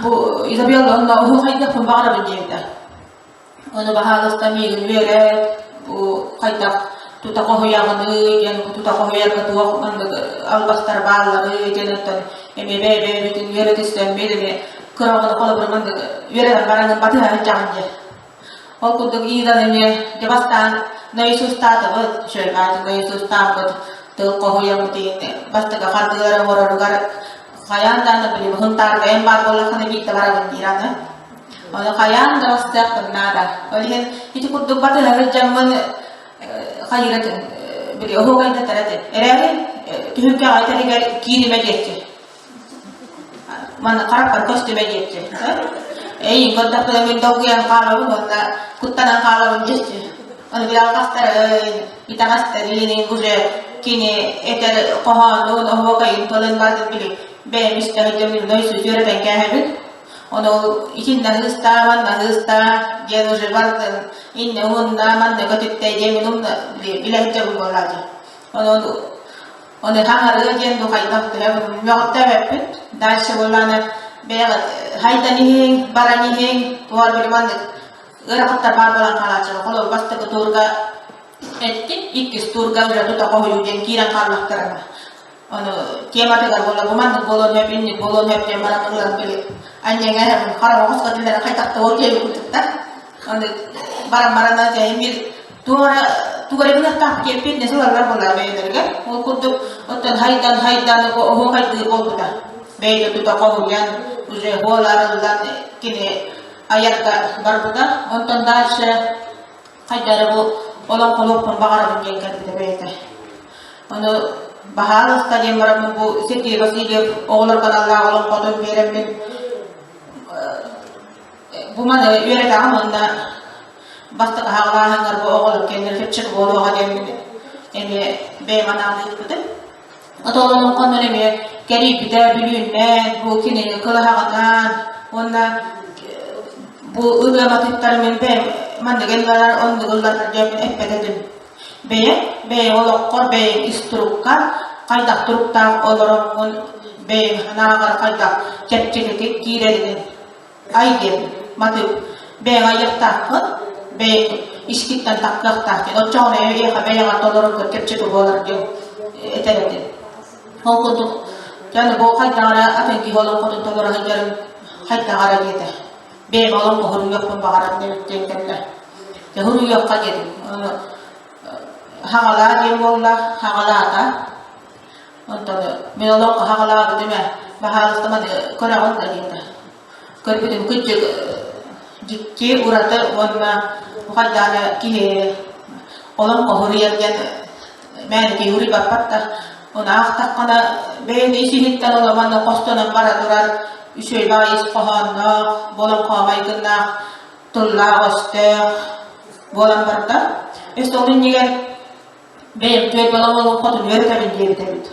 Бу Изабелла онно уһуохайдыахпын баҕарабын диэбитэ. Ону баһаалыста миигин үөрэт, бу хайдах тута хоһуйаҕыный диэн, бу тута хоһуйарга туох маннык албастар баалларый диэн оттон эмиэ бэйэ-бэйэбитин үөрэтистэммит эмиэ кыра оҕону холобур маннык үөрэтэн бараҥын батыһа сылдьаҕын диэн. Ол курдук Идан эмиэ дьэ бастаан наисустаатыбыт, үчүгэй наисустааммыт тыл хоһуйаммыт иһин бастакы хардыылары оҥороругар хайаан даҕаны били Һунтаарга эн баар буоллаххына биирдэ барабын диир аны. Ону хайаан да бастыахпын наада. Ол иһин ити курдук батыһа сылдьаммын хайыыратын били оһуокайдатар этим. Эрээри түһүлгэҕэ этэригэр кииримэ диэччи. Маны харахпар көстүмэ диэччи. Эйин көрдөхпүнэ мин долгуйан хаалабын уонна куттанан хаалабын диэччи. Ону били алҕастарын, итэҕэстэрин уже кини этэр хоһоонун, оһуокайын тылын барытын били бэйэм истэ сылдьаммын нойсу үөрэтэн кээһэбин. Ону ол итиннэ ыыстааман наһыыстаа диэн уже бардын иннэ уонна манна көтүттэ диэн мин умна билэ сылдьабын буоллаа дии. Ону ону хаҥарыа диэн бу хайдах төһө мөҕүттээбэппит. Дальше буоллаана бэйэҕит хайдан иһиҥ, баран иһиҥ, туор били маннык ыарахаттар баар буолан хаалааччылар. Холобур бастакы туурга эттим, иккис туурга уже тута хоһуйуу диэн киирэн хааллахтарына. Ону тематыгар буолла бу маннык буолуон сөп, инник буолуон сөп диэн баран ылан били анньаҥа хара оҕус көтүллэрин хайдах да диэби курдуктар. Ону баран баран дьэ бир туора тугу эрэ гыныахтаах диэппит не сылаллар буолла бэйэлэригэр. Ол курдук оттон хайдан хайдан оһуохайдыыр буолбута. Бэйэтэ тута хоһуйан уже хуол арыллан кини айарга барбыта. Онтон дальше хайда эрэ бу олоҥхолуохпун баҕарабын диэн кэлбитэ бэйэтэ. Ону баһаалыста диэн бараммын бу Сергей Васильев оҕолорго аналлаах олоҥхотун биэрэммин бу маны үөрэтэҕим уонна бастакы хаалааһыҥҥар бу оҕолор кэннилэр чэпчэки буолуоҕа диэммин эмиэ бэйэм анаан ыыппытым. Отолоҥхонон эмиэ кэрийбитэ бүлүүннээн, бу кинини кылаһаҕынаан уонна бу ырыа матыыптарын мин бэйэм маннык ылларар, оннук ылларар диэммин эппэт этим. Бэйэҥ, бэйэҥ олоххор, бэйэҥ ис туруккар хайдах туруктаах олороҥҥун, бэйэҥ санааҕар хайдах чэпчэкитик киирэринэн ай диэн матыып бэйэҥ айыахтааххын, бэйэҥ искиттэн тахсыахтаах диэн. Оччоҕуна эйиэхэ бэйэҕэр толороргор чэпчэки буолар диэн этэр этим. Ол курдук, дьэ бу хайдах эрэ атын киһи олоҥхотун толоро сылдьарын хайдах эрэ диэтэ. Бэйэм олоҥхо суруйуохпун баҕарар диэн кэллэ. Дьэ суруйуохха диэтим. Хаҕалаа диэн буолла, хаҕалаата. Онтон мин олоҥхо хаҕалаабытым ээ, баһаалыста маны көрөҕүн да диэтэ. Көрбүтүм кырдьык дьикти ураты уонна хайдаана киһи олоҥхо суруйар диэн мээнэ киһи уруйбаппат да ону аахтаххына бэйэни ис-иһиттэн оломон хостонон бара турар үчүгэй баҕайы ис хоһоонноох болоҥхо майгыннаах тыллаах-өстөөх буолан барда. Өссө ол иннигэр бэйэм түөлбэ олоҥхотун үөрэтэбин диэбит эбит.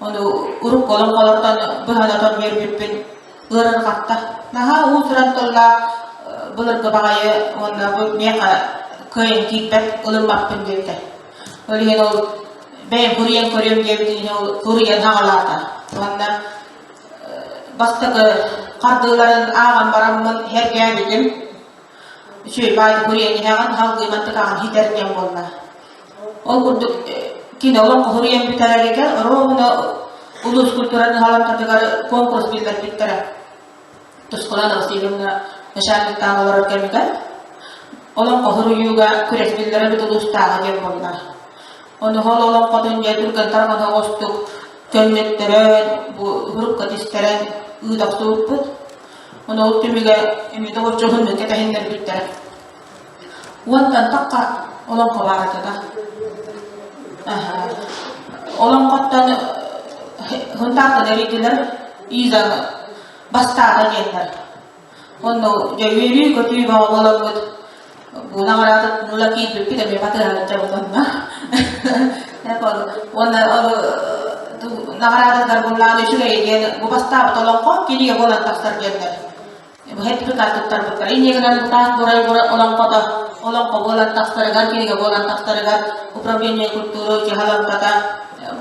Ону урукку олоҥхолортон быһан отон үөрбүппүн ыарырҕатта. Наһаа уус-уран тыллаах былыргы баҕайы уонна бу миэхэ кыайан киирбэт ылыммаппын диэбитэ. Ол иһин ол бэйэм суруйан көрүөм диэбитин иһин ол суруйан хаҕалаата. Уонна бастакы хардыыларын ааҕан бараммын сэргээбитим. Үчүгэй баайы суруйан иһэҕин, салгыы мантыкаҕын хитэр диэн буолла. Ол курдук кини олоҥхо суруйан бүтэрэригэр ровно улуус культуратын саламтатыгар конкурс биллэрбиттэрэ. Тускулана Васильевна начальниктаан олорор кэмигэр олоҥхо суруйууга күрэс биллэрэбит улуустааҕы диэн буолла. Ону ол олоҥхотун дьэ түргэн тарҕана оҕустук көннөттөрөн, бу сурукка тистэрэн ыыта охсубуппут. Ону ол түмүгэ эмиэ доҕоччуһуннук кэтэһиннэрбиттэрэ. Уонтан тахха олоҥхо баар этэ да. Олоҥхоттон Хунтаартан эрийдилэр, Иза бастаата диэннэр. Онно дьэ үөрүү-көтүү бөҕө буоламмыт бу наҕараадатын ыла киирбиппит эмиэ батыһан дьабыт онно. Уонна ол наҕараадатыгар буллаан үчүгэй диэн бу бастаабыт олоҥхо кинигэ буолан тахсар диэннэр. Бу сертификат туттарбыттар. Инньэ гынан бу таас бурай олоҥхото олоҥхо буолан тахсарыгар, кинигэ буолан тахсарыгар управление культуры дьаһалантата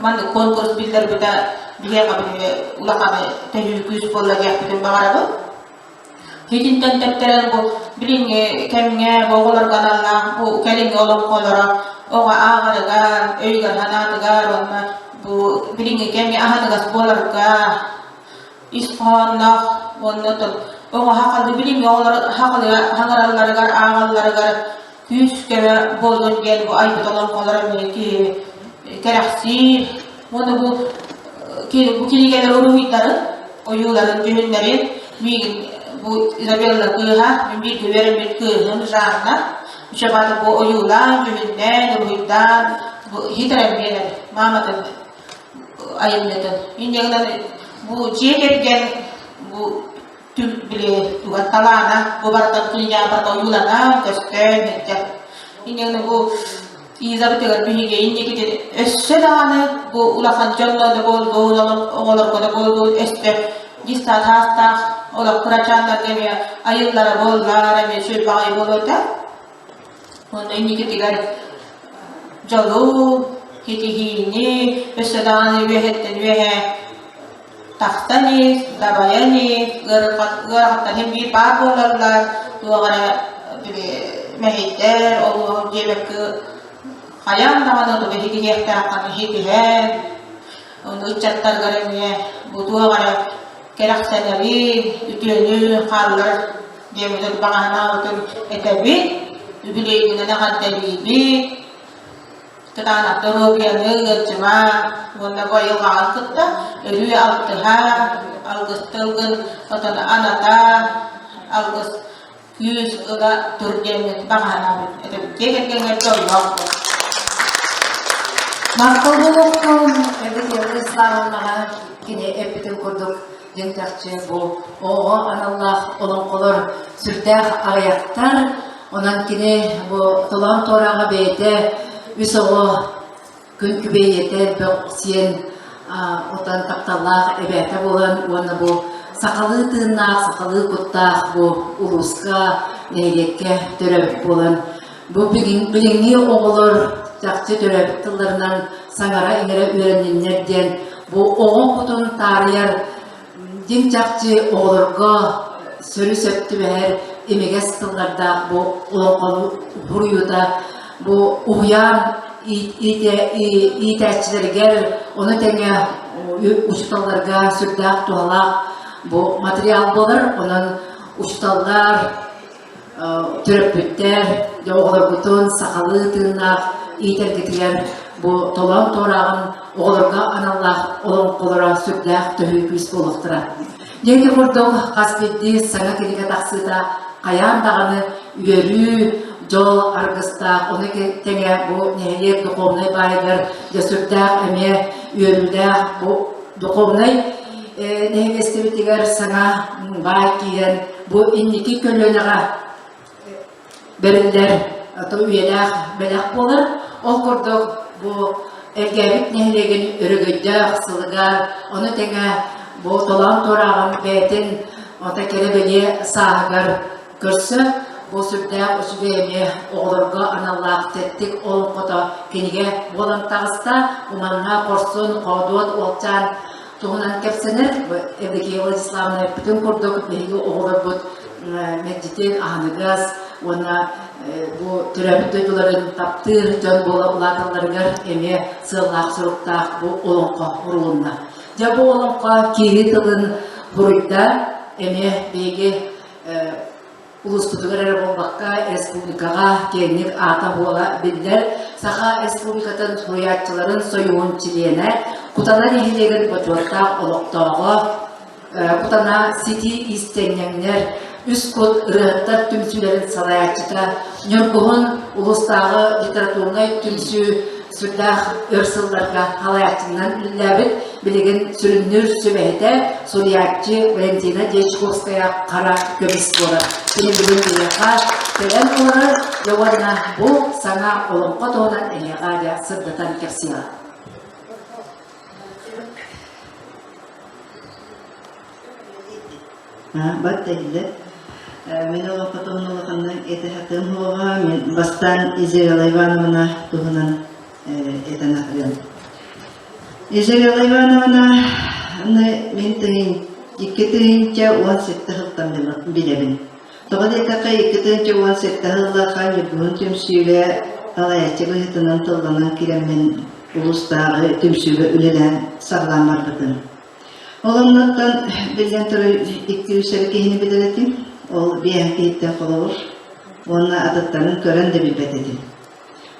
маннык конкурс биллэрбитэ биһиэхэ билиҥҥи улахан төһүү күүс буолла диэхпитин баҕарабын. Итинтэн тэптэрэн бу билиҥҥи кэмҥэ бу оҕолорго аналлаах бу кэлиҥҥи олоҥхолоро оҕо ааҕарыгар, өйүгэр-санаатыгар уонна бу билиҥҥи кэмҥэ аһыныгас буоларга ис хоһоонноох уонна оҕо сахалыы билиҥҥи оҕолор сахалыы саҥаралларыгар, ааҕалларыгар күүс-көмө буоллун диэн бу айбыт олоҥхолоро эмиэ киһи кэрэхсиир. Уонна бу бу кинигэлэр уруһуйдарын, ойууларын, дьүһүннэрин миигин бу Изабелла кыыһа, мин бииргэ үөрэммит кыыһым Жанна Учабаты бу ойуулаан, дьүһүннээн, уруһуйдаан бу хитэрэн биэрэр мааматын айымньытын. Инньэ гынан бу дьиэ кэргэн бу түм били тугар талаана бу барыта кинигэ барыта ойуулана көстөн илдьэр. Инньэ гынан бу Изабытыгар биһиги инникитин өссө даҕаны бу улахан дьонно да буоллун, оҕолорго да буоллун өссө дьыссаат аастаах олох кырачааннарга эмиэ айыллара буоллар эмиэ үчүгэй баҕайы буолуо этэ. Уонна инникитигэр дьолу, ситиһиини өссө даҕаны үөһэттэн үөһэ тахсан ис, дабайан ис, ыарахаттар иһин биир баар буолаллар, туох эрэ били мэһэйдэр, олуһу диэбэккэ хайаан даҕаны тугу ситиһиэхтээххин ситиһэн, ону ыччаттаргар эмиэ бу туох эрэ кэрэхсэнэри, үтүөнү хааллар диэммитин баҕаһынаабытын этэбит, үбүлүөйгүнэн эҕэрдэлиибит, кытаанах доруобуйаны ыалдьыма уонна бу айылҕаҕын кытта өрүү алтыһа, алгыс тылгын отон аната, алгыс күүс ыла тур диэммит баҕаһынаабыт этэбит. Дьиэ кэргэҥҥэр дьоллоох буол. Махтал буолуохтун, Евдокия Владиславовнаҕа кини эппитин курдук дьиҥ чахчы бу оҕоҕо аналлаах олоҥхолор сүрдээх аҕыйахтар. Онон кини бу толоон туорааҕа бэйэтэ үс оҕо күн күбэй ийэтэ элбэх сиэн отон тапталлаах эбээтэ буолан уонна бу сахалыы тыыннаах, сахалыы куттаах бу улууска, нэһилиэккэ төрөөбүт буолан бу билиҥҥи оҕолор чахчы төрөөбүт тылларынан саҥара-иҥэрэ үөрэнниннэр диэн бу оҕо кутун таарыйар дьиҥ чахчы оҕолорго сөрү-сөп түбэһэр имигэс тыллардаах бу олоҥхону буруйута бу уһуйаан иитээччилэригэр ону тэҥэ учууталларга сүрдээх туһалаах бу материал буолар. Онон учууталлар төрөппүттэр дьэ оҕолоргутун сахалыы тыыннаах иитэргитигэр бу толоон туорааҕын оҕолорго аналлаах олоҥхолоро сүрдээх төһүү күүс буолуохтара. Дьэ ити курдук хас биирдии саҥа кинигэ тахсыыта хайаан даҕаны үөрүү, дьол аргыстаах, ону тэҥэ бу нэһилиэк духовнай баайыгар дьэ сүрдээх эмиэ үөрүүлээх бу духовнай нэһилиэстибитигэр саҥа баай киирэн бу инники көлүөнэҕэ бэриллэр үйэлээх бэлэх буолар. Ол курдук бу Элгээбит нэһилиэгин өрөгөйдөөх сылыгар, ону тэҥэ бу толоон туорааҕын бэйэтин ото кэрэ-бэлиэ сааһыгар көрсө бу сүрдээх үчүгэй эмиэ оҕолорго аналлаах тэттик олоҥхото кинигэ буолан таҕыста. Уманна хорсун, хоодуот уолчаан туһунан кэпсэнэр. Евдокия Владиславовна эппитин курдук, биһиги оҕолорбут мэлдьитин аһыныгас уонна бу төрөөбүт дойдуларын таптыыр дьон буола улааталларыгар эмиэ сыаллаах-соруктаах бу олоҥхо урулунна. Дьэ бу олоҥхо киирии тылын буруйда эмиэ биһиги улууспутугар эрэ буолбакка, республикаҕа киэҥник аата буола биллэр Саха Республикатын суруйааччыларын сойууһун чилиэнэ, Кутана нэһилиэгин бочуоттаах олохтооҕо, Кутана сити иистэнньэҥнэр үс кут ырыаһыттар түмсүүлэрин салайааччыта, Ньургуһун улуустааҕы литературнай түмсүү сүрдээх өр сылларга халайааччынан үлэлээбит, билигин сүрүннүүр сүбэһитэ, суруйааччы Валентина Дьячковская хара көмүс буолар. Кини бүгүн биһиэхэ кэлэн олорор уонна бу саҥа олоҥхо туһунан эһиэхэ дьэ сырдатан кэпсиэҕэ. Бат иһиллэр. Мин олоххо туһунан улаханнык этэ сатыам суоҕа. Мин бастаан Изабелла Ивановна туһунан этэн аһарыам. Изабелла Ивановна мин тыһын 2017 сылтан билэбин. Тоҕо диэтэххэ, 2017 сыллаахха Ньургуһун түмсүүгэ салайааччы быһыытынан тылланан киирэммин улуустааҕы түмсүүгэ үлэлээн саҕалаан барбытым. Ол оннуттан, биллэн турар, икки-үс эрэ киһини билэр этим. Ол биэһэ киһиттэн холобур уонна атыттарын көрөн да билбэт этим.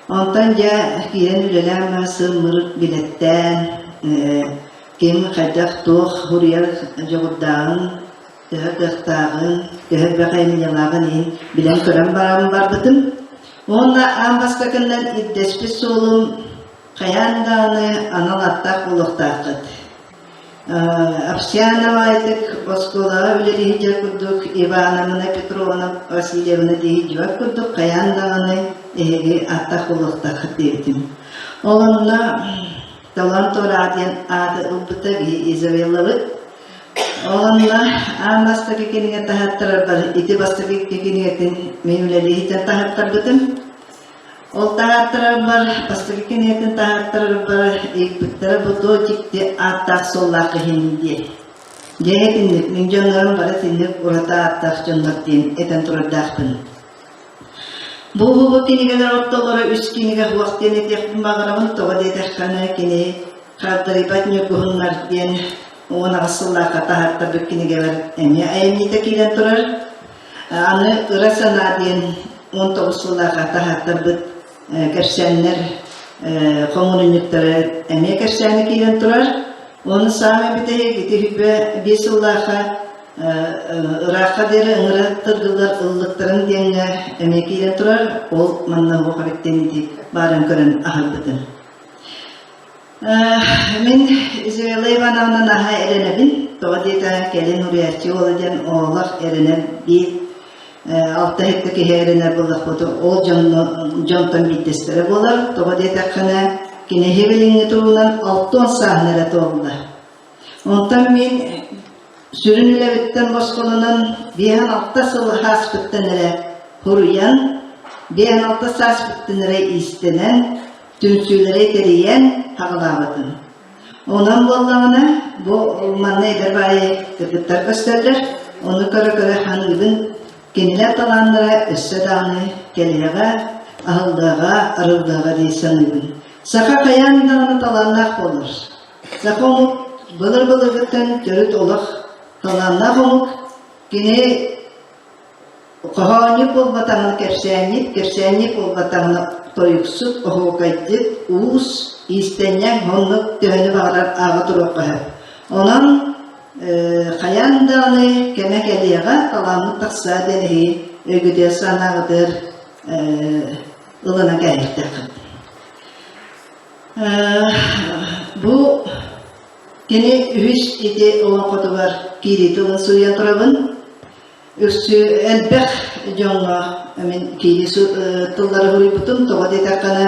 Онтон дьэ киирэн үлэлээн баран сыл-мырык билэттээн, ким хайдах-туох суруйар дьоҕурдааҕын, төһө кыахтааҕын, төһө элбэх айымньылааҕын иһин билэн-көрөн баран барбытым. Уонна аан бастакыннан ирдэспит суолум Хайаан даҕаны анал аттаах буолуохтааххыт. Овсянова Айтык оскуолаҕа үлэлии сылдьар курдук, Ивановна Петровна Васильевна дии сылдьыбат курдук хайаан даҕаны эһиги аттаах буолуохтааххыт диэбитим. Ол онно Талан Тора диэн ааты ылбыта биһи Изабеллабыт. Онно аан бастакы кинигэ таһааттарарбар ити бастакы кинигэтин мин үлэлииһитэн таһааттарбытым. Ол таһааттарарбар, бастакы кинигэтин таһааттарарбар ыйыппыттара бу туох дьикти ааттаах-суоллаах иһин диэн. Дьэ итинник, мин дьоннорум бары итинник ураты ааттаах дьоннор диэн этэн турардаахпын. Бу уһугу кинигэлэр ортолоро үс кинигэ суох диэн этиэхпин баҕарабын, тоҕо диэтэххинэ кини Хардарыйбат ньургуһуннар диэн 18 сыллаахха таһааттарбыт кинигэлэр эмиэ айымньыта киирэн турар. Аны Ыра санаа диэн 19 сыллаахха таһааттарбыт кэпсээннэр хомунунньуктара эмиэ кэпсээни киирэн турар. Оны саамай бүтэһик ити хүпэ биир сыллаахха ыраахха диэри ыҥыра тыргыллар ыллыктарын диэҥҥэ эмиэ киирэн турар. Ол манна уохабиттен ити баарын көрөн аһарбытым. Мин Израила Ивановна наһаа эрэнэбин. Тоҕо диэтэ кэлин уруйааччы уола диэн оҕолор эрэнэр биир алта иһиттэ киһи эрэнэр буоллахпыт ол дьонтон биирдэстэрэ буолар. Тоҕо диэтэххинэ кини билиҥҥи туругунан 60 сааһын эрэ туолла. Онтон мин сүрүн үлэбиттэн босхолонон 56 сыл ааспыттан эрэ суруйан, 56 сааспыттан эрэ иистэнэн, түмсүүлэри тэрийэн хаҕылаабытым. Онон буоллаҕына, бу манна эдэр баайы кыргыттар көстөллөр, ону көрө-көрө ханыыбын, кинилэр талааннара өссө даҕаны кэлиэҕэ, аһыллыаҕа, арыллыаҕа дии саныыбын. Саха хайаан даҕаны талааннаах буолар. Саха омук былыр-былыргыттан төрүт олох талааннаах омук. Кини Хоһоонньут буолбатаҕына кэпсээнньит, кэпсээнньит буолбатаҕына тойуксут, оһуокайдьыт, уус, иистэнньэҥ оннук төһөнү баҕарар ааҕа туруохха сөп. Онон хайаан даҕаны кэмэ кэлиэҕэ, талааммыт тахсаа диэн эһиги өйгүтүгэр санааҕытыгар ылынан кээһиэхтээххит. Бу кини үһүс ити олоҥхотугар киирии тылын суруйан турабын. Үксү элбэх дьоҥҥо мин киирии тыллары суруйбутум, тоҕо диэтэххинэ,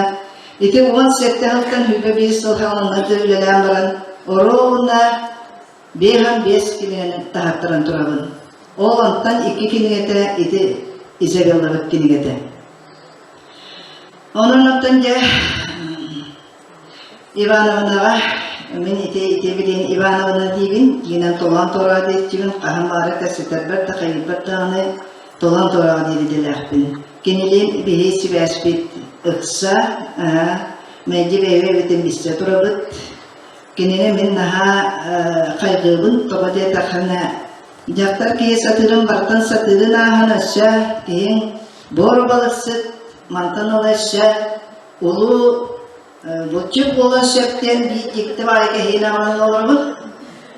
ити 17 сылтан 21 сыл хааланнар үлэлээн баран, оруобуна 55 кинигэни таһааттаран турабын. Ол онтон икки кинигэтэ ити Изабеллабыт кинигэтэ. Онон оттон дьэ Ивановнаҕа мин ити ити билигин Ивановна диибин, диинэн толоон туораа диэччибин, хаһан баҕарар кэпсэтэрбэр да хайыырбар даҕаны толоон туорааҕа диир идэлээхпин. Кинилиин биһи сибээспит ыкса, мэлдьи бэйэ-бэйэбитин билсэ турабыт. Кинини мин наһаа хайҕыыбын, тоҕо диэтэххинэ, дьахтар киһи сатыырын бартан сатыырын ааһан өссө киһиҥ буор балыксыт, мантан ыла өссө Улуу булчут буолан сөп диэн биир дьикти баайы кэһиини аҕалан олоробун.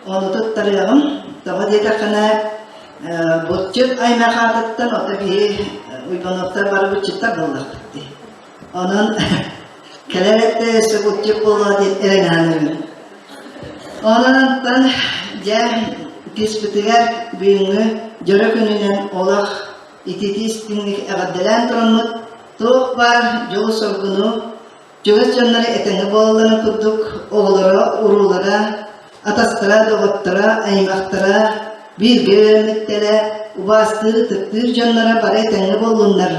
Ону туттарыаҕым. Тоҕо диэтэххинэ, булчут аймах аатыттан ото биһи Уйбануоптар бары булчуттар буоллахпыт дии. Онон кэлэр өттө өссө булчут буолуо диэн эрэнэһэнэбин. Онон онтон дьэ кыыспытыгар бүгүҥҥү дьоро күнүнэн олох ититии истиҥник эҕэрдэлээн тураммыт, туох баар дьолу-соргуну, чугас дьонноро этэҥҥэ буолалларын курдук оҕолоро, уруулара, атастара, доҕотторо, аймахтара, бииргэ үөрэммиттэрэ, убаастыыр, ытыктыыр дьонноро бары этэҥҥэ буоллуннар.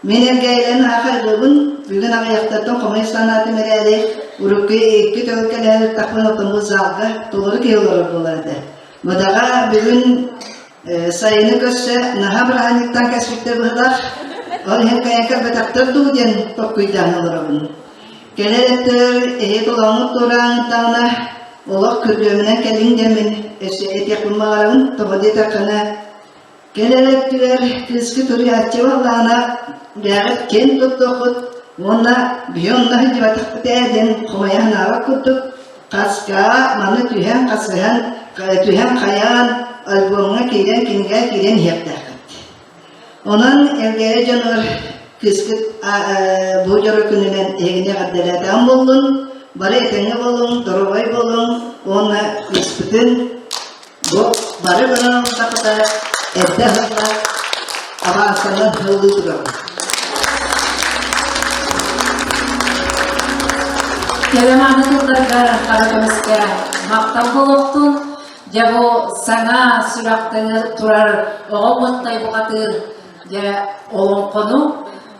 Мин эргээйилэн аахайбыбын, бүгүн аҕыйахтартан хомой санаатым эрээри, урукку икки төгүл кэлэһэр тахпын оттон бу залга толору киһи олорор буолар этэ. Бадаҕа бүгүн Сайыны көрсө наһаа бырааһынньыктаан кэспиттэр быһылаах, ол иһин кайан көрбөтөхтөр дуу диэн толкуйдаан олоробун. Кэлэр өттүгэр эһи толооҥҥут туорааҥҥыттаҕына олох күргүөмүнэн кэлиҥ диэммин өссө этиэхпин баҕарабын, тоҕо диэтэххинэ кэлэр өттүгэр кыыскы туруйааччы буоллаҕына бэйэҕит киэн туттуоххут уонна биһи онно сылдьыбатахпыт ээ диэн хомойо санаабат курдук Хаска маны түһэн хасыһан, түһэн хайаан, альбомҥа киирэн, кинигэ киирэн иһиэхтээххит. Онон Элгээйи дьонугар кыыскыт бу дьоро күнүнэн эһигини эҕэрдэлээтэҕим буоллун, бары этэҥҥэ буолуҥ, доруобай буолуҥ уонна кыыспытын бу бары гынан ыллаххыта эрдэ аһылла абаансанан ыллыы турабын. Кэрэ мааны тылларга хара көмүскэ махтал буолуохтун. Дьэ бу саҥа сүрэхтэнэ турар оҕо уоттай бухатыыр дьэ олоҥхону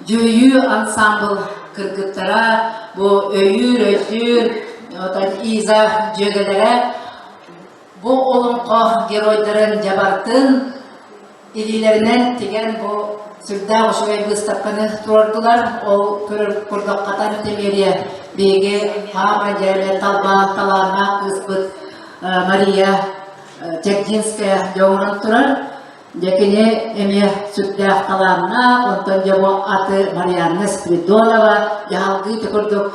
Дьүһүйүү ансаамбыл кыргыттара бу өйүүр, өйдүүр Иза дьүөгэлэрэ бу олоҥхо геройдарын дьабартын илиилэринэн тигэн бу сүрдээх үчүгэй быыстапканы туруордулар. Ол көрөр курдук хатан Тимирия биһиги хаама дьээбэ талбаан талааннаах кыыспыт Мария Чагдинская дьоҥуран турар. Дьэ кини эмиэ сүрдээх талааннаах, онтон дьэ бу аты Марианна Спиридонова дьаһалгыы ити курдук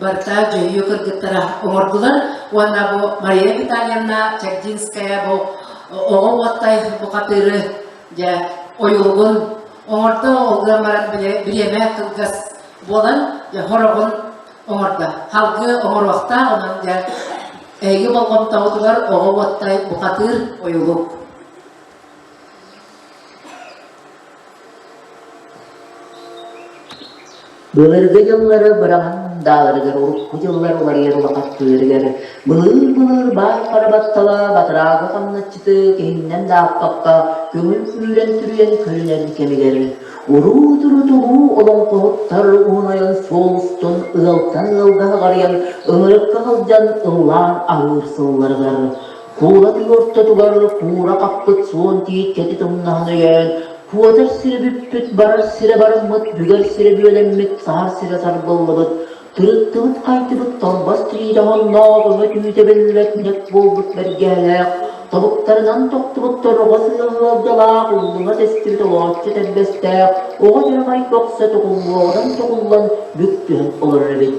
барыта дьүһүйүү кыргыттара оҥордулар. Уонна бу Мария Витальевна Чагдинская бу оҕо уоттай бухатыыры дьэ ойуулугун оҥордо, ол гынан баран бириэмэ кылгас буолан дьэ хороҕун оҥордо. Халгыы оҥоруохтаах, онон дьэ эһиги болҕомтоҕутугар оҕо уоттай бухатыыр ойуулук. Былыргы дьыллары быраҕан дааларыгар урукку дьыллар уларыйар улахаттыырыгар былыыр-былыр баай хара баттала батыраагы хамначчыты киһиннэн да аахпакка көҥүл күүрэн-түрүйэн көрүнэр кэмигэр уруу-туру-тулуу олоҥхоһуттар уһун айан суол устун ыалтан ыалга аҕарыйан ыҥырыкка сылдьан ыллаан аһыыр сылларыгар Куула тыа ортотугар куура хаппыт суон тиит кэтит умнаһын өйөөн, куотар сирэ бүппүт, барар сирэ барыммыт, бүгэр сирэ бүөлэммит, саһар сирэ сарбыллыбыт, тырыттыбыт-хайтыбыт торбос тириитэ оһонноох, өҥө түүтэ биллибэт нэк буолбут бэргэһэлээх, тобуктарынан тохтубут торҕо сыа ыалдьалаах, уллуҥа тэстибит олооччу тэрбэстээх, оҕо дьарамай көхсө токуллуоҕунан токуллан бүк түһэн олорор эбит.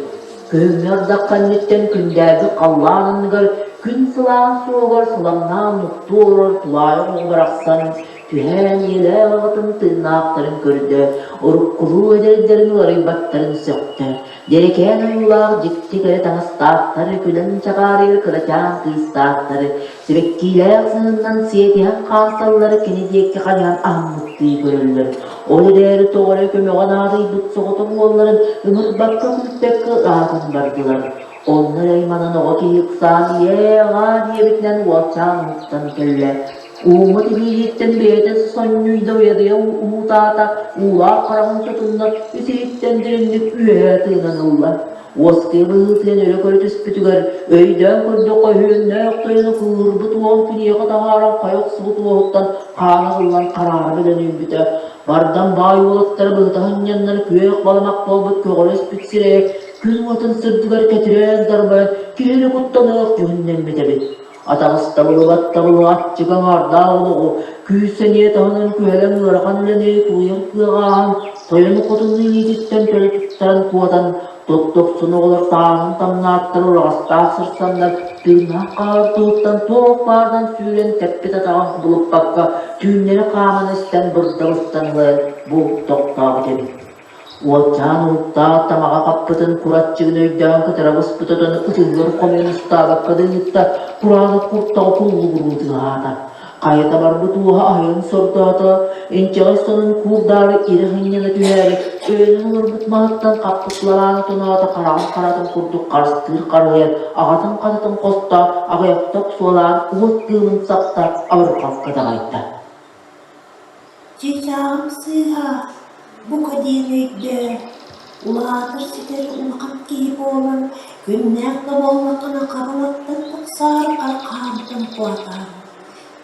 Күһүҥҥү ардах кэнниттэн күндээги халлаан анныгар күн сылаан суоҕар сыламнаан нуктуу олорор тулаайах оҕо барахсан түһээн ийэлээх аҕатын тыыннаахтарын көрдө, уруккулуу эдэрдэрин уларыйбаттарын сөхтө. Дьэрэкээн ойуулаах дьикти кэрэ таҥастаахтар, күлэн чаҕаарыйар кырачаан кыыстаахтар, сибэккиилээх сыһыннан сиэтиһэн хаамсаллара кини диэки хайаан аһыммыттыы көрөллөр. Ол эрээри тоҕо эрэ көмөҕө наадыйбыт соҕотох уолларын ыҥырбакка күүппэккэ ыраатан бардылар. Онно эрэ айманан оҕо киһи ыксаан ийээ, аҕаа диэбитинэн уолчаан уһуктан кэллэ. Ууммут илиититтэн бэйэтэ сонньуйда уйадыйа уһуутаата, уулаах хараҕын сотунна, үс иһиттэн дириҥник үөһэ тыынан ылла. Уоскуйа быһыытыйан өрө көрө түспүтүгэр, өйдөөн көрдөххө өһүөннээх тойону кыыһырбыт уол киниэхэ таһааран хайа охсубут уоһуттан хаана ыллан хараара бэлэн үүммүтэ. Бардам баай уолаттара быһыта сынньаннар күөх баламах буолбут көҕөрөспүт сирэйэ күн уотун сырдыгар кэтирээн дарбайан киһи эрэ куттаныах дьүһүннэммит эбит. Атаҕастабылы-баттабылы аччык аҥаардаах олоҕу, күүс-сэниэ таһынан күһэлэҥ ыарахан үлэни тулуйар кыаҕа ааһан, тойон хотун илиититтэн төлө туттаран куотан, тоттохсун оҕолор тааһын тамнааттар ураҕастаах сырсаннар, тыыннаах хаалар туһуттан туох баарынан сүүрэн тэппит атаҕын кубулуппакка, түүннэри хааман истэн бырдабыстан ылан бу тохтообут эбит. Уолчаан уһуктаах тамаҕа хаппытын кураччыгын өйдөөн кытара буспут отону ытыгыгар хомуйан ыстаабакка да ыытта, кураанах куртаҕа куллугуруу тыаһаата. Хайа барбыт уоһа аһыйан сордоото, инчэҕэй сонун куурдаары ирэ сынньана түһээри, өйөнөн олорбут маһыттан хаппыт ларааны тоноото хараҕын харатын курдук харыстыыр харыһыйар аҕатын хатытын хостоон аҕыйахта охсуолаан уот кыымын сапта абырҕалга даҕайда. Чыычааҕым сыыһа, бука диэн өйдөө, улаатар ситэр улахан киһи буолан, күннээх да буоллаххына харалаттан тахсаары харахаантан куотаар.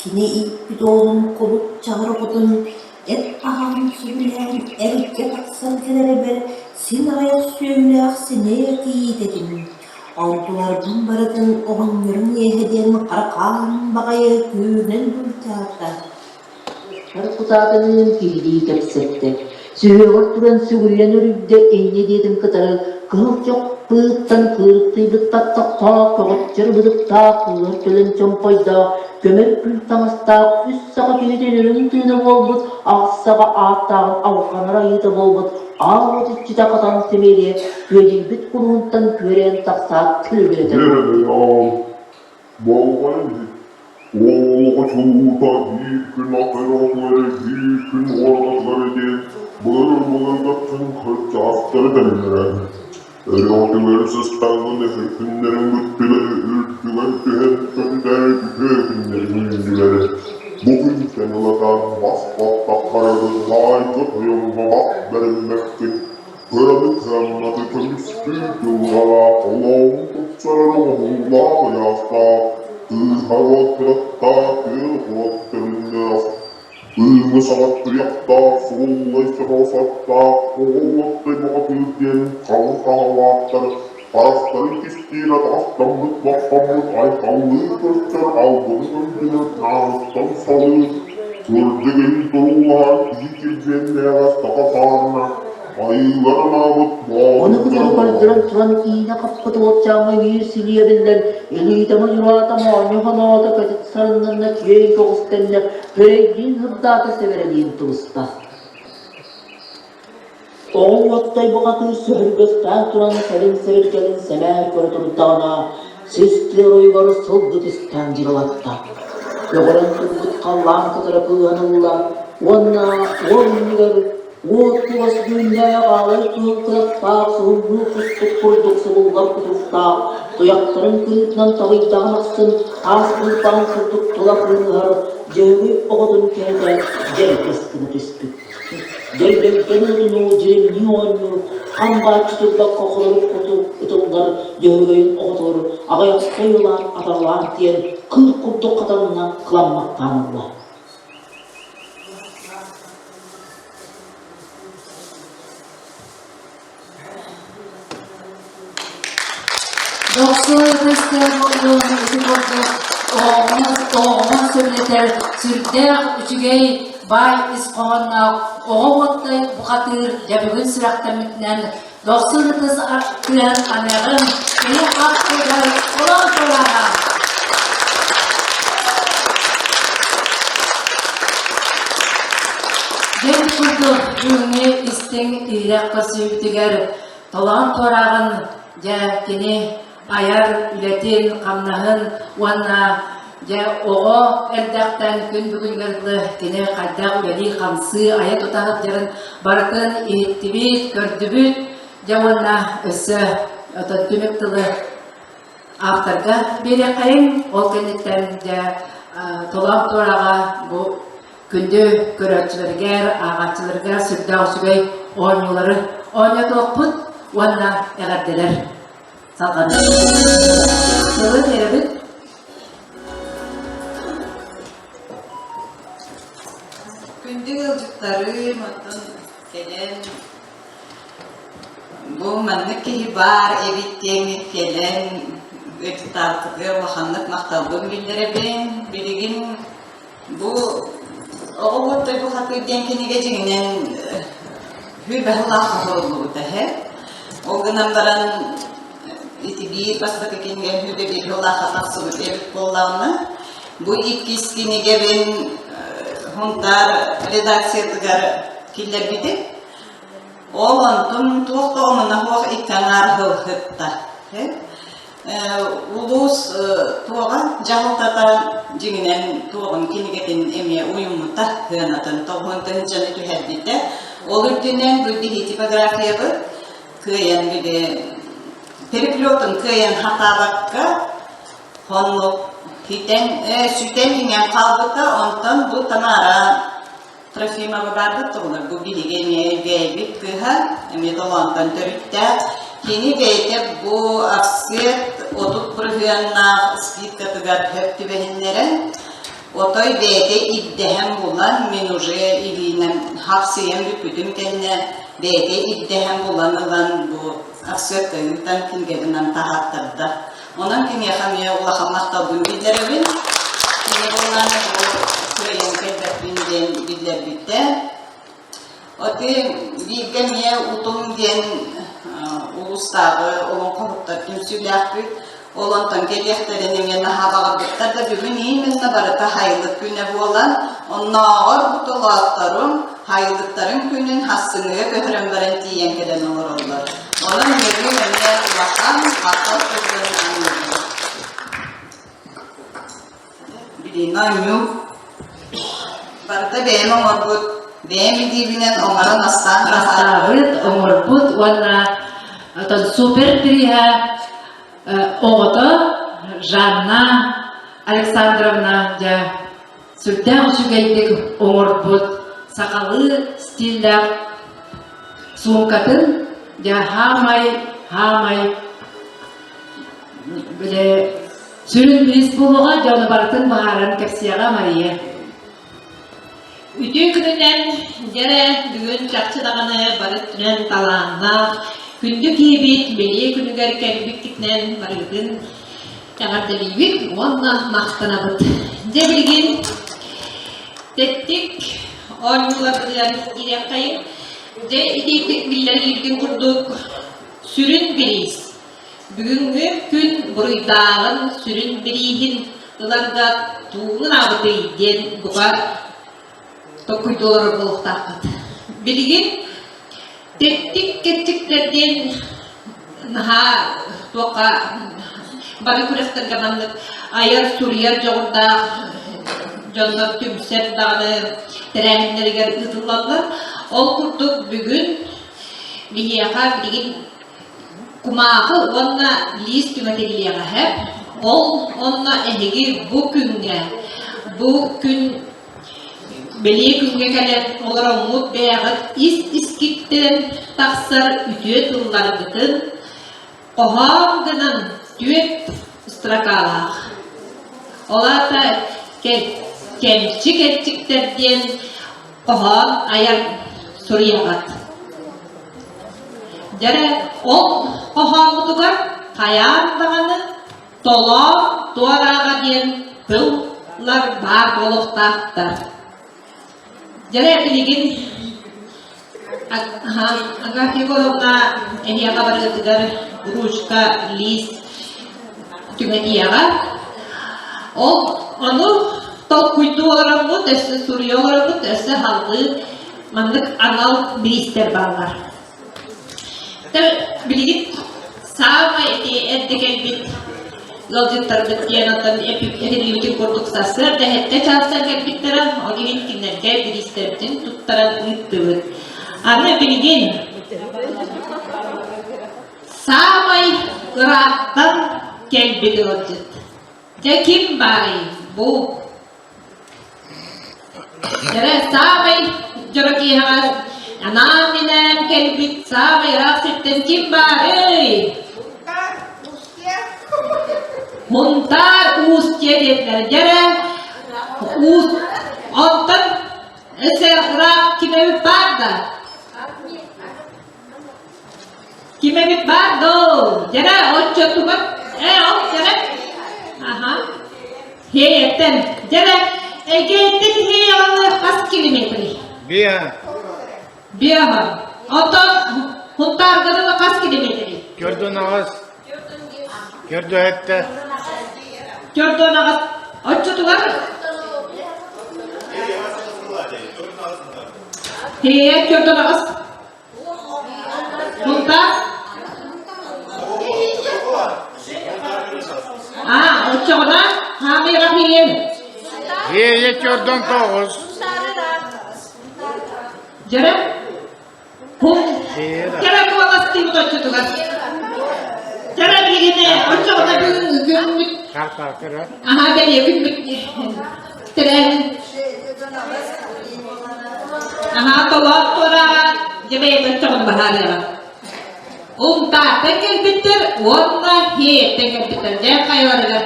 Кини ииппит уолун кулут чаҕыр оҕотун эт аҕаҕын сөбүлээн эргэ тахсан кэлэригэр син аҕыйах сүөһүлээх сэмээр кийиит этим. Онтуларбын барытын оҕонньорум иэһэ диэн харахаан баҕайы күүһүнэн былдьаата. Эр кутаатыныын киһилии кэпсэттэ, сүһүөҕэр туран сүгүрүйэн өрүйдэ инньэ диэтин кытары кыһыл чох быыттан кыырыктыйбыт баттахтаах, көҕөччөр бытыктаах, кыыһар төлөн чомпойдоох, көмөр күл таҥастаах, үс саха киһитин үрүҥ тыына буолбут, аҕыс саҕа ааттааҕын алҕанар айыыта буолбут аал уот иччитэ хатан симириэ күөдьүйбүт кулуһунтан күөрэйэн тахсаат күлүбүрэтэ Болҕойон иһит, Олоҕо чулуута биир күн атыыр эрэ биир күн уорҕатыгар диэн былыр-былыргыттан кырдьаҕастары төннөрөр. Өрөҕөтүгэр сыстаҥҥын күннэриҥ бүттүлэр, үрдүгэр түһэн көтүтэр үтүө күннэриҥ үүннүлэр. Бу күнтэн ылата бас баттахтарыгын баайга тойоҥҥо бах бэриммэккин, кыраны кыамматы көмүскүү дьылҕалаах олоҕун тупсарар оҥоһуулаах ыйаахтаах, кыыһар уот кынаттаах күөх уот төлөннөөх Кыыһы саҕар туйахтаах, сугуллай сороосоттоох, оҕо уоттай бөҕөтүүр диэн халыҥ хаһалаахтар харахтарын кистиир атаҕастаммыт баппаммыт айхаллыы көрсөр албыны көрдүнэр нааныттан салыыр, кырдьык иһин туруулаһар киһи килбиэннээҕэ саха саарына айыылар анаабыт Ону кытары боотурдара көрдөрөн буолар. туран иинэ хаппыт уолчааҥҥа биир силиэ биллэн, илиитэ модьураата, моонньу хоноото, кэтит сарыннанна, киэҥ көҕүстэннэ, Төрэйдиин сырдаата, сэбэрэлиин тубуста. Оҕо уоттай бухатыыр сөһүргэстээн туран сэлин сэбиргэлин сэмээр көрө турдаҕына, сис тыа оройугар сылгы түстээн дьырылатта. Көҕөрөн турбут халлаан кытара кыыһан ылла уонна уол иннигэр уот кугас түүннээх аалай кыһыл кынаттаах суһумнуу кустук курдук субуллар кутуруктаах туйахтарын кырыытынан табыйдаҕын ахсын таас кыырпаҕын курдук тула кыыныһар Дьөһөгөй оҕотун кэрэтэ дьэргэс гына түспүт. Дөлбөҥтөн уотунуу дьиримнии оонньуур, хам бааччы турбакка холорук хоту ытыллар Дьөһөгөйүн оҕотугар аҕыйахта ойуулаан атаҕалаан тиийэн кыыр курдук хатанна кыламмахтаан ылла. Дохсун ытыстыыр буоллун ити курдук оҕоҕун сөбүлэтэр сүрдээх үчүгэй баай ис хоһоонноох оҕо уоттай бухатыыр дьэ бүгүн сүрэхтэммитинэн дохсун ытыс тыаһын аныаҕын кини хаппыгар олоон тураҕа. Дьэ курдук бүгүҥҥү истиҥ иһирэх көрсүһүүбүтүгэр толоон туорааҕын дьэ кини айар үлэтин, хамнаһын уонна дьэ оҕо эрдэхтэн күн бүгүнүгэр дылы кини хайдах үлэлии-хамсыы, айа-тута сылдьарын барытын иһиттибит, көрдүбүт. Дьэ уонна өссө отон түмүк тылы авторга биэриэххэйиҥ. Ол кэнниттэн дьэ толоон туораҕа бу күндү көрөөччүлэригэр, ааҕааччыларыгар сүрдээх үчүгэй оонньуулары оонньотуохпут уонна эҕэрдэлэр салҕанар. Тылы биэрэбит. Күндү ыалдьыттарым, оттон кэлэн бу маннык киһи баар эбит диэн кэлэн ыалдьыттаабытыгар улаханнык махталбын биллэрэбин. Билигин Бу оҕо уоттай бухатыыр диэн кинигэ дьиҥинэн сүүрбэһэ оҥоһуллубута эһэ. Ол гынан баран ити биир бастакы кинигэ сүүрбэ биир сыллаахха тахсыбыт эбит буоллаҕына, бу иккис кинигэбин Сунтаар редакциятыгар киллэрбитим. Ол онтум туох да омуна суох икки аҥаар сыл сытта. Улуус туоҕа дьаһалтата дьиҥинэн туоҕун кинигэтин эмиэ уйуммута сыанатын тоҕуһун тыһыынчаны түһэрбитэ. Ол үрдүнэн бу биһи типографиябыт кыайан били переплетун кыайан хатаабакка хоннук сүтэн сүтэн иҥэн хаалбыта. Онтон бу Тамара Трофимова баарбыт туһунан бу биһиги эмиэ бэйэбит кыыһа, эмиэ Толоонтон төрүттээх. Кини бэйэтэ бу Арсет 30 бырыһыаннаах скидкатыгар сөп түбэһиннэрэн, отой бэйэтэ ирдэһэн булан, мин уже илиинэн хапсыйан бүппүтүм кэннэ бэйэтэ ирдэһэн булан ылан бу Арсетка ыытан кинигэбинэн таһааттарда. Онон киниэхэ эмиэ улахан махталбын биллэрэбин. Кини буоллаҕына бу кыайан кэлбэппин диэн биллэрбитэ. Оти бииргэ эмиэ Утум диэн улуустааҕы олоҥхоһуттар түмсүүлээхпит. Ол онтон кэлиэхтэрин эмиэ наһаа баҕарбыттар да бүгүн именно барыта хайылык күнэ буолан, оннооҕор бу толоотторум хайылыктарын күнүн хассыҥҥыга көһөрөн баран тиийэн кэлэн олороллор. Онон үөрүүм эмиэ улахан, махтал тылларын аныыбын. Билиҥҥи оонньуу барыта бэйэм оҥорбут, бэйэм илиибинэн оҥорон астаан Астаабыт, оҥорбут уонна. Оттон супер бирииһэ оҕото Жанна Александровна дьэ сүрдээх үчүгэйдик оҥорбут сахалыы стиллээх суумкатын дьэ хаамай хаамай били сүрүн бириис буолуоҕа дьэ ону барытын быһааран кэпсиэҕэ Мария. Үтүө күнүнэн дьэрэ бүгүн чахчы даҕаны бары өттүнэн талааннаах күндү киһибит бэлиэ күнүгэр кэлбиккитинэн барыгытын эҕэрдэлиибит уонна махтанабыт. Дьэ билигин тэттик оонньууларбытыгар киириэххэйиҥ. Дьэ ити биллэриллибитин курдук сүрүн бириис Бүгүҥҥү күн буруйдааҕын сүрүн бирииһин ыларга тугун аабытый диэн бука толкуйдуу олорор буолуохтааххыт. Билигин тэттик кэрчиктэр диэн наһаа туохха бары күрэхтэргэ маннык айар суруйар дьоҕурдаах дьоннор түмсэр даҕаны тэрээһиннэригэр ыытыллаллар. Ол курдук бүгүн биһиэхэ билигин Кумааҕы уонна лиис түҥэтиллиэҕэ Ол онно эһиги бу күҥҥэ, бу күн бэлиэ күҥҥэ кэлэн олороҥҥут бэйэҕит ис-искиттэн тахсар үтүө тылларгытын хоһоон гынан түөрт строкалаах. Ол аата кэмчи кэрчиктэр диэн хоһоон айар суруйаҕыт. Дьэрэ, ол хоһооммутугар хайаан даҕаны толоон туорааҕа диэн тыллар баар буолуохтаахтар. Дьэрэ, билигин Агафья Егоровна эһиэхэ барыгытыгар ручка, лист түҥэтиэҕэ. Ол ону толкуйдуу олороммут, өссө суруйа олороммут, өссө салгыы маннык анал бириистэр бааллар. Билигин саамай ити эрдэ кэлбит ыалдьыттарбыт диэн оттон этиллибитин курдук сарсыарда сэттэ чаастан кэлбиттэрэ, ол иһин кинилэргэ бириистэрбитин туттаран ыыттыбыт. Аны билигин саамай ыраахтан кэлбит ыалдьыт. Дьэ ким баарый бу Дьэрэ саамай дьоро киэһэҕэ анаан-минээн кэлбит саамай ыраах сиртэн ким баарый? Мунтаар Уустья диэтилэр. Дьэрэ Уус онтон өссө ыраах ким эбит баар да? Ким эбит баар доо? Дьэрэ оччотугар ээ ол дьэрэ аха Хиэйэттэн дьэрэ Эйгэйиттэн Хиэйэҕэ хас километрий? Биэ. Биэһэ. Оттон Хунтаарганы хас километрий? Көрдөн аҕыс. Көрдөһөттө. Көрдөн аҕыс. Оччотугар Хиэйэ көрдөн аҕыс. Мунтаас? Аа, оччоҕуна хаамыйга тиийэн. Иэйэ чордон тоҕус. Дьэрэ? Хум. Дьэрэ куоластыыбыт оччотугар. Дьэрэ билигин оччоҕуна бүгүн күммүт. Аха бэлиэ күммүт тэрээһин Аһаа толоот туорааҕа дьэ бэйэтэ оччоҕун баһаарыаҕа. Умтаартан кэлбиттэр уонна Хиэттэн кэлбиттэр дьэ хайаларыгар.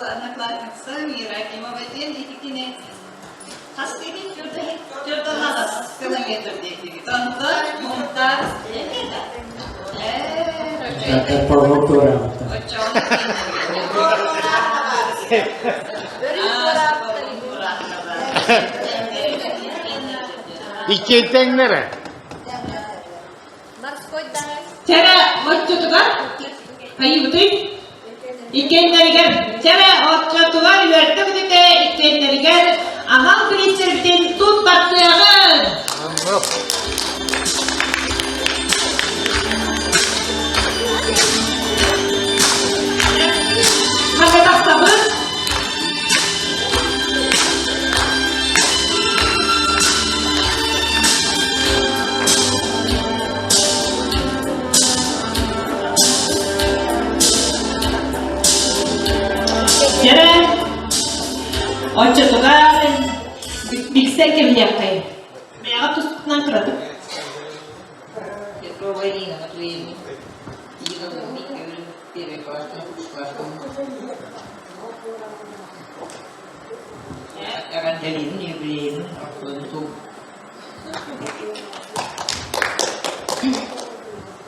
Одноклассница Мира Акимова диэн итикини хас диэки төрдөн аҕыс километр диэки онтон Мунтаар Иккиэнтэҥнэрэ. Чэрэ оччотугар хайыбытый? Иккиэннэригэр чэрэ оччотугар үөрдэ бүтүтэ иккиэннэригэр анал бириистэрбитин тут баттыаҕын! Ханна тахсабыт? Оччотугар билсэн кэбиһиэххэй. Бэйэҕэ тускутунан кыратык. Петрова Ирина Матвеевна, первый класстан, үс класстан. Эҕэрдэлиибин юбилейын ортотун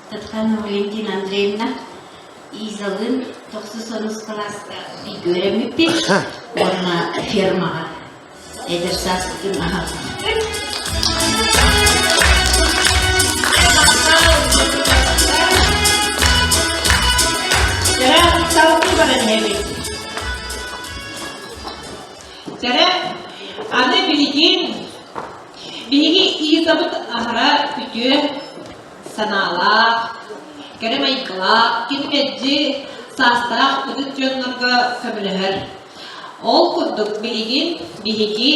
Татьяна Валентина Андреевна Изалыын тохсус онус кылааска бииргэ үөрэммиппит уонна фермаҕа эдэр сааспытын аһарбыппыт. Дьэрэ, салгыы баран иһэбит. Дьэрэ, аны билигин биһиги Изабыт аһара үтүө санаалаах, кэрэ майгылаах, кини мэлдьи саастаах ытык дьоннорго көмөлөһөр. Ол курдук билигин биһиги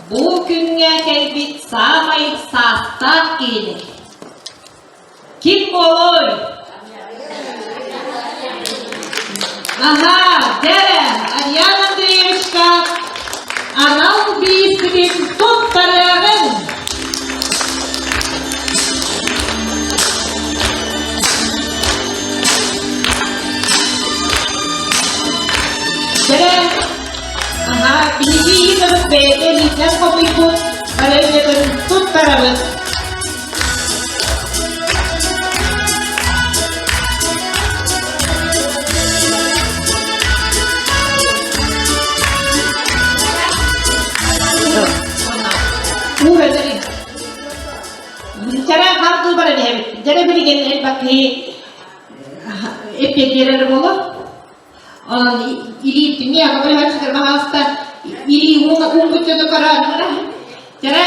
бу күҥҥэ кэлбит саамай саастаах киһини Ким буолуой? Аһаа, дьэ, Ариан Андреевичка анал бириискитин туттарыаҕыҥ! Дьэ, аһаа, биһиги ыытабыт бэйэтэ илиитинэн хомуйбут барыанньатын туттарабыт. Чара хардыы баран иһэбит. Дьэрэ билигин элбэхи эппиэттиэрэр буолуо. Онон илиитини аҕабыр сытар баһааста илии уун буччаны көрөөннөрө. Чара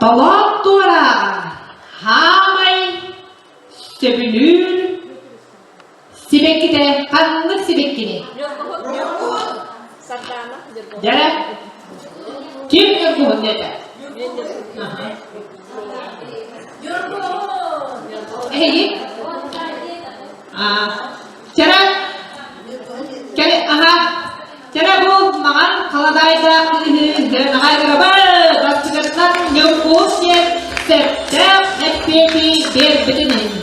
Толоон туорааҕа хаамай сөбүлүүр сибэккитэ ханнык сибэккини? Дьэ, ким ньургуһун диэтэ? Эһиги? Чара, кэлэ, аха, чара бу маҕан халадаайдаах кыыһы дьэ наҕай бастыгыттан ньургуһун диэн сөптөөх эппиэти биэрбитин иһин.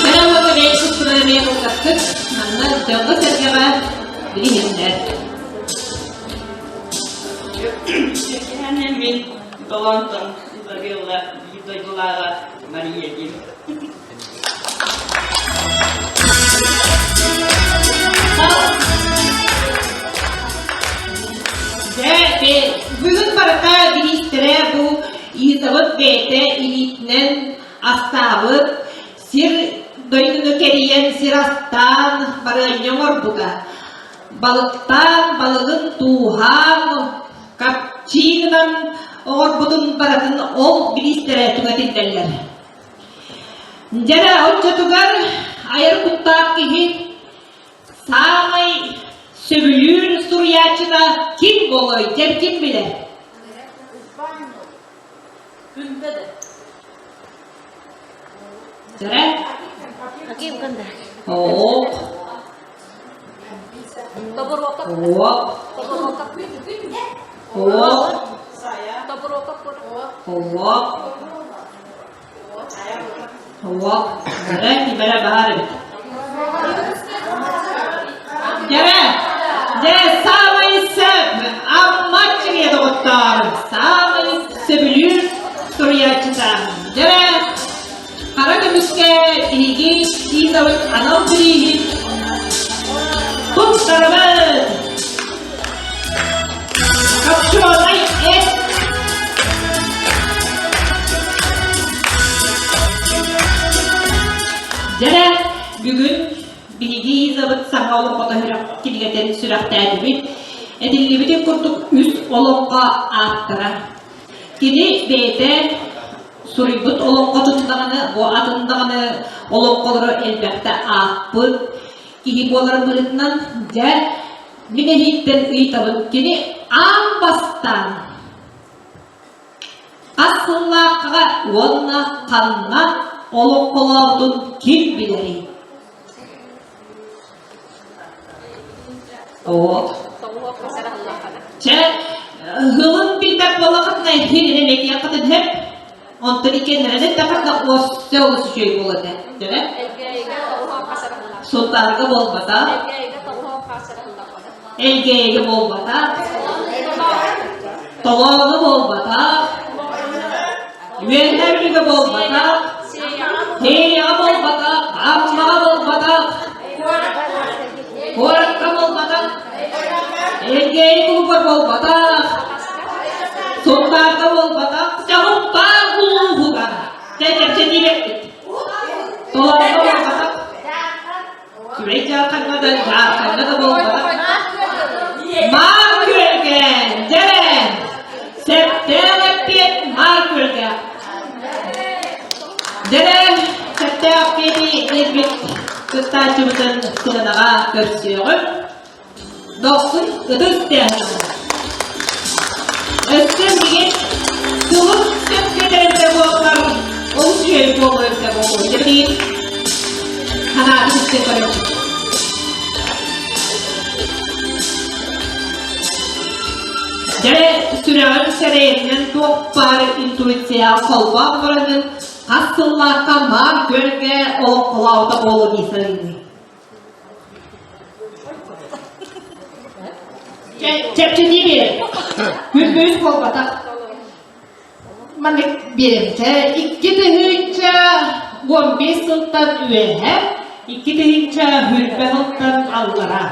Чара уота бэйэ тустунан эмиэ кылгастык манна дьоҥҥо-сэргэҕэ билиһиннэр. Мин Долонтон Изабелла биир дойдулааҕа Мария диэн. Дьэ, бүгүн барыта бириистэрэ бу Изабыт бэйэтэ илиитинэн астаабыт сир дойдуну кэрийэн сир астаан барыанньа оҥорбута. Балыктаан, балыгын тууһаан, капчиинынан оҥорбутун барытын ол бириистэрэ түҥэтиллэллэр. Дьэрэ оччотугар айар куттаах киһи саамай сөбүлүүр суруйааччыта ким буолуой, дьэ ким билэр? Дьэрэ? Оок. Оок. Оок. Оок. Оок. Дьэрэ, кимэрэ баар эбит. Дьэрэ, дьэ, саамай сөп, Аммаччыгыйа доҕоттоор, саамай сөбүлүүр суруйааччыта. Дьэрэ, хара көмүскэ биһиги Тизабыт анал бирииһин туттарабыт. Копченый эт Дьэрэ, бүгүн биһиги Изабыт саҥа олоҥхото кинигэтин сүрэхтээтибит. Этиллибитин курдук үс олоҥхо ааптара. Кини бэйэтэ суруйбут олоҥхотун даҕаны, бу атын даҕаны олоҥхолору элбэхтэ аахпыт киһи буоларын быһыытынан, дьэ, мин эһииттэн ыйытабын, кини аан бастаан. Хас сыллаахха уонна ханна олоҥхолообутун ким билэрий? Оо. Чэ, һылын билбэт буоллаххытына иһин этиэххитин сөп. Онтон иккиэннэрин эттэххитинэ өссө олус үчүгэй буолуо этэ. Дьэ? Сунтаарга буолбатах. Элгээйигэ буолбатах. Толооно буолбатах. Үөһээ Бүлүүгэ буолбатах. Тээйэҕэ буолбатах. Аммаҕа буолбатах. Куоракка буолбатах. Элгээйи кулугар буолбатах. Сунтаарга буолбатах. Сунтаар улууһугар. Чэ, чэпчэтиибэппит. Толооно буолбатах. Сүрэй дьаархаҥҥа да, дьаархаҥҥа да буолбатах. Маар күөлгэ, дьэ, сөптөөх эппиэт маар күөлгэ. Дьэ, сөптөөх эппиэти биэрбит кыттааччыбытын сыанаҕа көрсүөҕүм. Дохсун ытыс тыаһа. Өссө билигин тылын сөпкө тэрилтэ буоллар, олус үчүгэй буолуо эбитэ буолуо. Дьэ билигин санаатын истэ көрөбүт. Дьэ, сүрэҕин сэрэйэринэн туох баар интуицияҕа холбоон баранын хас сыллаахха маар күөлгэ олоҥхолообута буолуо дии саныыбын. Чэпчэтии биэрэр. Күн буолбатах. Маннык биэримчэ 2015 сылтан үөһэ, 2020 сылтан аллара.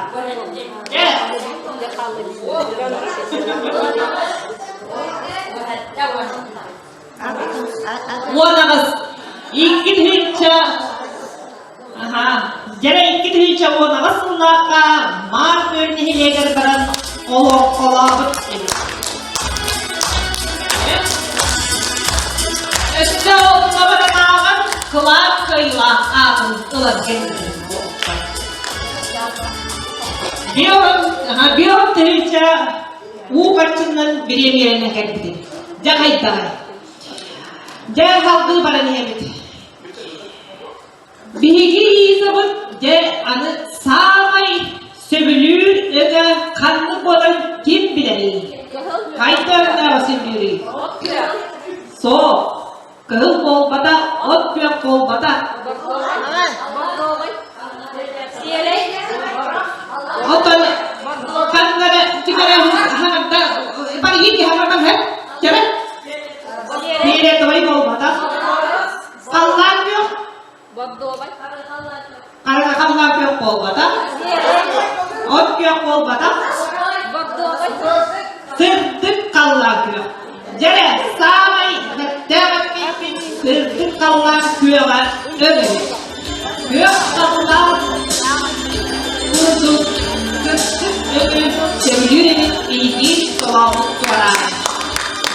18. 2000 Дьэрэ 2018 сыллаахха Маар Күөл нэһилиэгэр баран олоҥхолообут эбит. Өссө онно баранааҕар кылаат кыайыылаах аатын ылан кэлбит. Бион тыһыынча уу харчынан бириэмийэлэнэн кэлбитин. Дьэ хайдаҕай? Дьэ салгыы баран иһэбит. Биһиги Лизабыт дьэ аны саамай сөбүлүүр өҥө ханнык буоларын ким билэрий? Хайда өҥнөөҕү сөбүлүүрүй? Суох. Кыһыл буолбата, от күөх буолбата. Оттон ханна эрэ ким эрэ хаҥарда барыйыы киһи хаҥардан һэп кэрэ Фиолетовай буолбатах. Халлаан күөх. Бордовай. Хараҥа халлаан күөх буолбатах. От күөх буолбатах. Бордовай. Сырдык халлаан күөх. Дьэрэ, саамай сөптөөх эппиппит сырдык халлаан күөҕэ өҥ эбит. Күөх халлаан курдук сырдык өҥү сөбүлүүр эбит биһиги солообут туораан.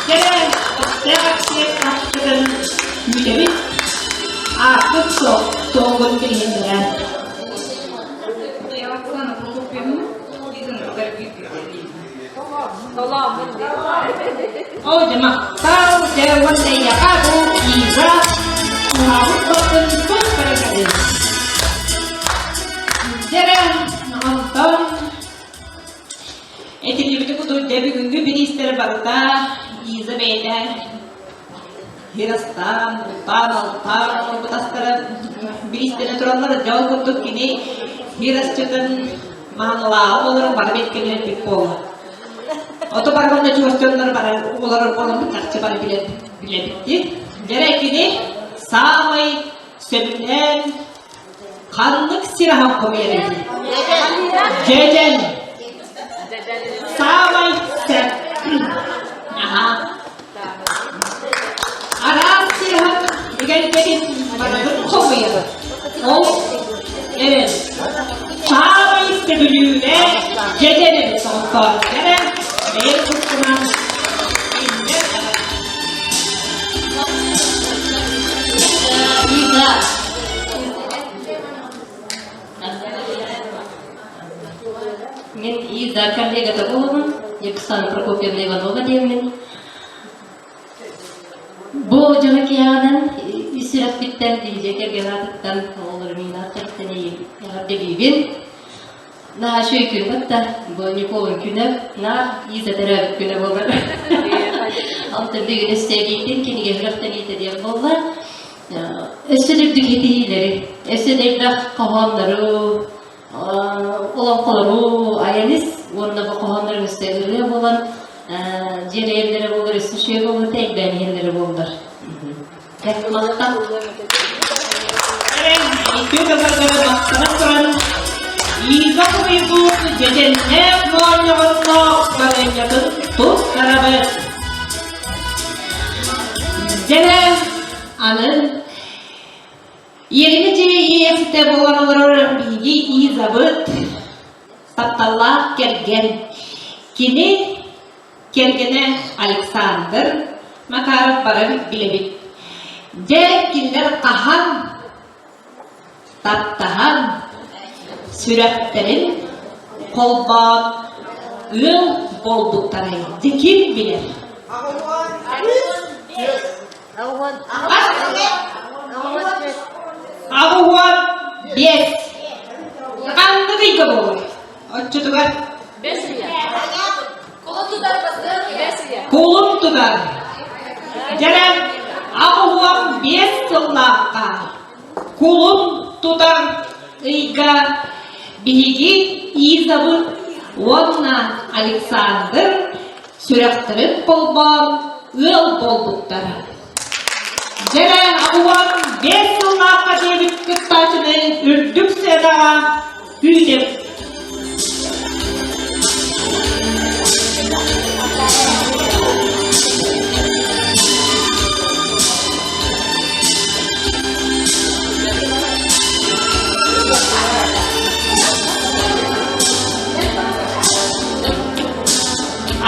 Дьэрэ, сөптөөх эппиэт тахсытын күүтэбит. Ааккыт суох, суоҕун билиһиннэрэн. Оксана Прокопьевна, Оо, дьэ махтал, дьэ уонна эйиэхэ бу Иза туһаабыт баппын туох көрө Дьэ эрэ, онтон этиллибити курдук дьэ бүгүҥҥү бириистэр барыта Иза бэйэтэ Хиростаан, бултаан, алтаан оҥорбут астара бириистэнэ тураллар. Дьэ ол курдук кини хиросчытын маанылааҕа буоларын бары бэккэлэрбит буолла. Ото барбанна чугас дьоннор бары олорор буоламмыт чахчы бары билэр билэбит. Дьэрэ кини саамай сөбүлээн ханнык сир аһын хомуйар эбит? Дьэдьэн. Саамай сөп. Аха. Араас сир аһын эгэлгэтин барытын хомуйар. Ол эрэн саамай сөбүлүүрэ дьэдьэн эбит оҕоттоор. Дьэрэ бэйэм тускунан Лиза. Мен Иза коллегата буолабын, Оксана Прокопьевна Иванова диэммин. Бу дьону киэҕинэн ис сүрэхпиттэн дьиэ кэргэн аатыттан оҕолорум ааттарыттан эҕэрдэлиибин. Наһаа үчүгэй күн батта. Бу Ньукуолун күнэ наар Иза төрөөбүт күнэ буолар. Онтон бүгүн өссө эбиитин кинигэ сүрэхтэниитэ диэн буолла. Өссө да үрдүк ситиһиилэри, өссө да элбэх хоһооннору, олоҥхолору айанис уонна бу хоһооннору өссө ырыа буолан дьиэлэйэллэрэ буолар, өссө үчүгэй буолбута элбээн иһэллэрэ буоллар. Махтал. Үтүө көмөлөрө махтанан туран, Иза суруйбут дьэдьэннээх моонньоҕонноох барыанньатын туттарабыт. Дьэ, аны Иэримэ дьиэ иэйэхситэ буолан олорор биһиги Изабыт тапталлаах кэргэн. Кини кэргэнэ Александр Макаров бары билэбит. Дьэ, кинилэр хаһан таптаһан, сүрэхтэрин холбоон ыал буолбуттарай? Дьэ, ким билэр? 85. Ханнык ыйга буолуой? Оччотугар? Бэс ыйа. Кулун тутар бэс ыйа. Кулун тутар. Дьэрэ 85 сыллаахха кулун тутар ыйга биһиги Изабыт уонна Александр сүрэхтэрин холбоон ыал буолбуттара. Дьэрэ 85 сыллаахха диэбит кыттааччыны үрдүк сыанаҕа күүтүм.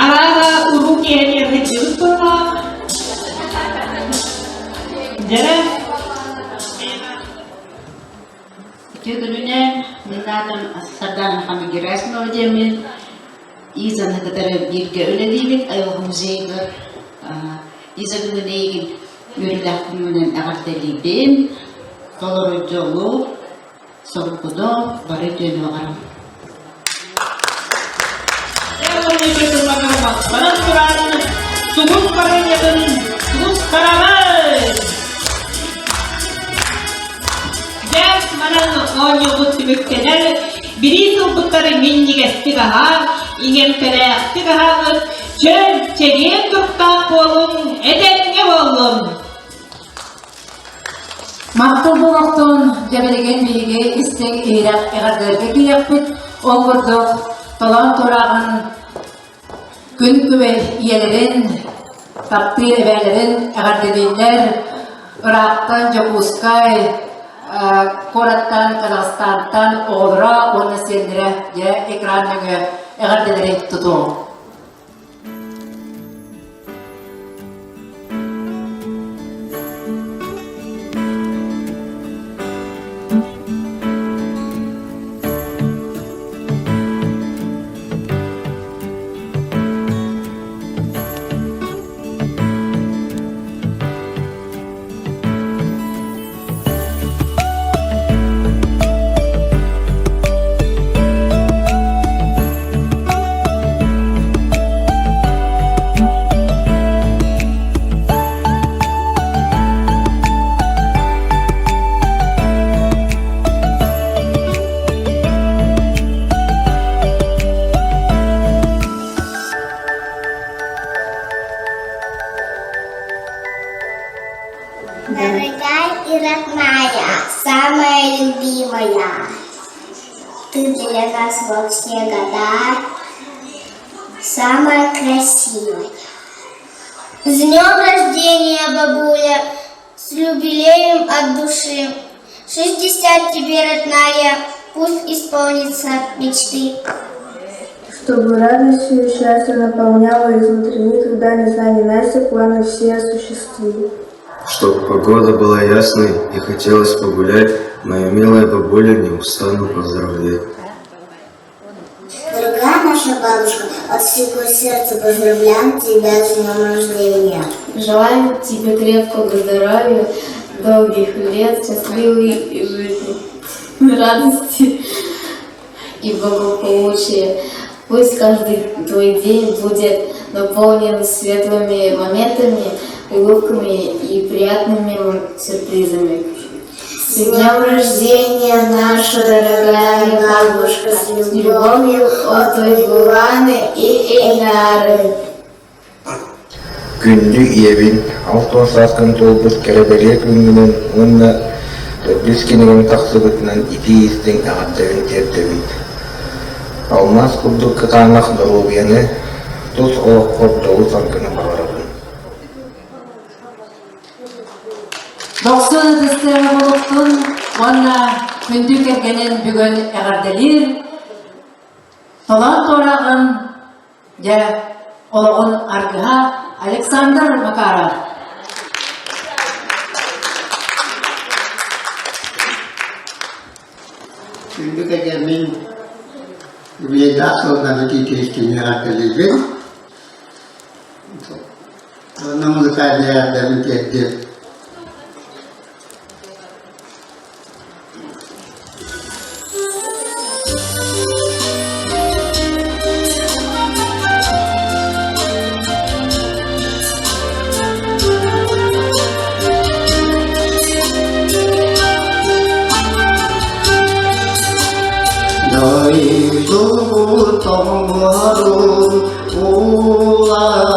Арааһа уруу киэһэтигэр сылдьыбыт быһыылаах. Дьэрэ Үтүө күнүнэн, мин аатым Сардаана Ханна Герасимова диэммин. Изаны кытары бииргэ үлэлиибит айылҕа музейыгар. Иза бүгүн эйигин үөрүүлээх күҥҥүнэн эҕэрдэлиибин. Толору дьолу, соргуну, бары үтүөнү баҕарабын. Баран туран, тугун барыйатын туттарабын! Дьэ, манан оонньуубут түмүктэнэр. Бириис ылбыттары минньигэстик аһаан, иҥэмтэлээхтик аһааҥҥыт, чөл, чэгиэн туруктаах буолуҥ, этэҥҥэ буоллун! Махтал буолуохтун, дьэ билигин биһиги истиҥ иһирэх эҕэрдэлэргэ киириэхпит. Ол курдук, толоон турааҕын күн күбэй ийэлэрин, таптыыр эбээлэрин эҕэрдэлииллэр. Ыраахтан Дьокуускай куораттан, Казахстантан оҕолоро уонна сиэннэрэ дьэ экран нөҥүө эҕэрдэлэри тутуоҕуҥ. Дорогая и родная, самая любимая, ты для нас во все года самая красивая. С днем рождения, бабуля, с юбилеем от души. 60 тебе, родная, пусть исполнится мечты. Чтобы радостью и счастье наполняло изнутри, никогда не знай ненастья, планы все осуществи. Чтоб погода была ясной и хотелось погулять, моя милая бабуля не устану поздравлять. Дорогая. наша бабушка, от всего сердца поздравляем тебя с днем рождения. Желаем тебе крепкого здоровья, долгих лет, счастливой жизни, радости и благополучия. Пусть каждый твой день будет наполнен светлыми моментами, улыбками и приятными сюрпризами. С днем рождения, наша дорогая бабушка, с любовью от Уйгуланы и Эльнары. Күндү ийэбин 60 сааскын туолбут кэрэ-бэлиэ күҥҥүнэн уонна төрдүс кинигэҥ тахсыбытынан итии-истиҥ эҕэрдэбин тиэрдэбин. Алмаас курдук кытаанах доруобуйаны, тус олоххор дьолу-саргыны баҕарабын. Дохсун ытыстыаҕа буолуохтун уонна күндү кэргэнин бүгүн эҕэрдэлиир Толоон туорааҕын дьэ олоҕун аргыһа Александр Макаров. Күндү кэргэммин юбилейдаах сылынан итии-истиҥ эҕэрдэлиибин. Онно музыкальнай эҕэрдэбин тиэрдиэм. Дойдубут тоҥорун улаһаран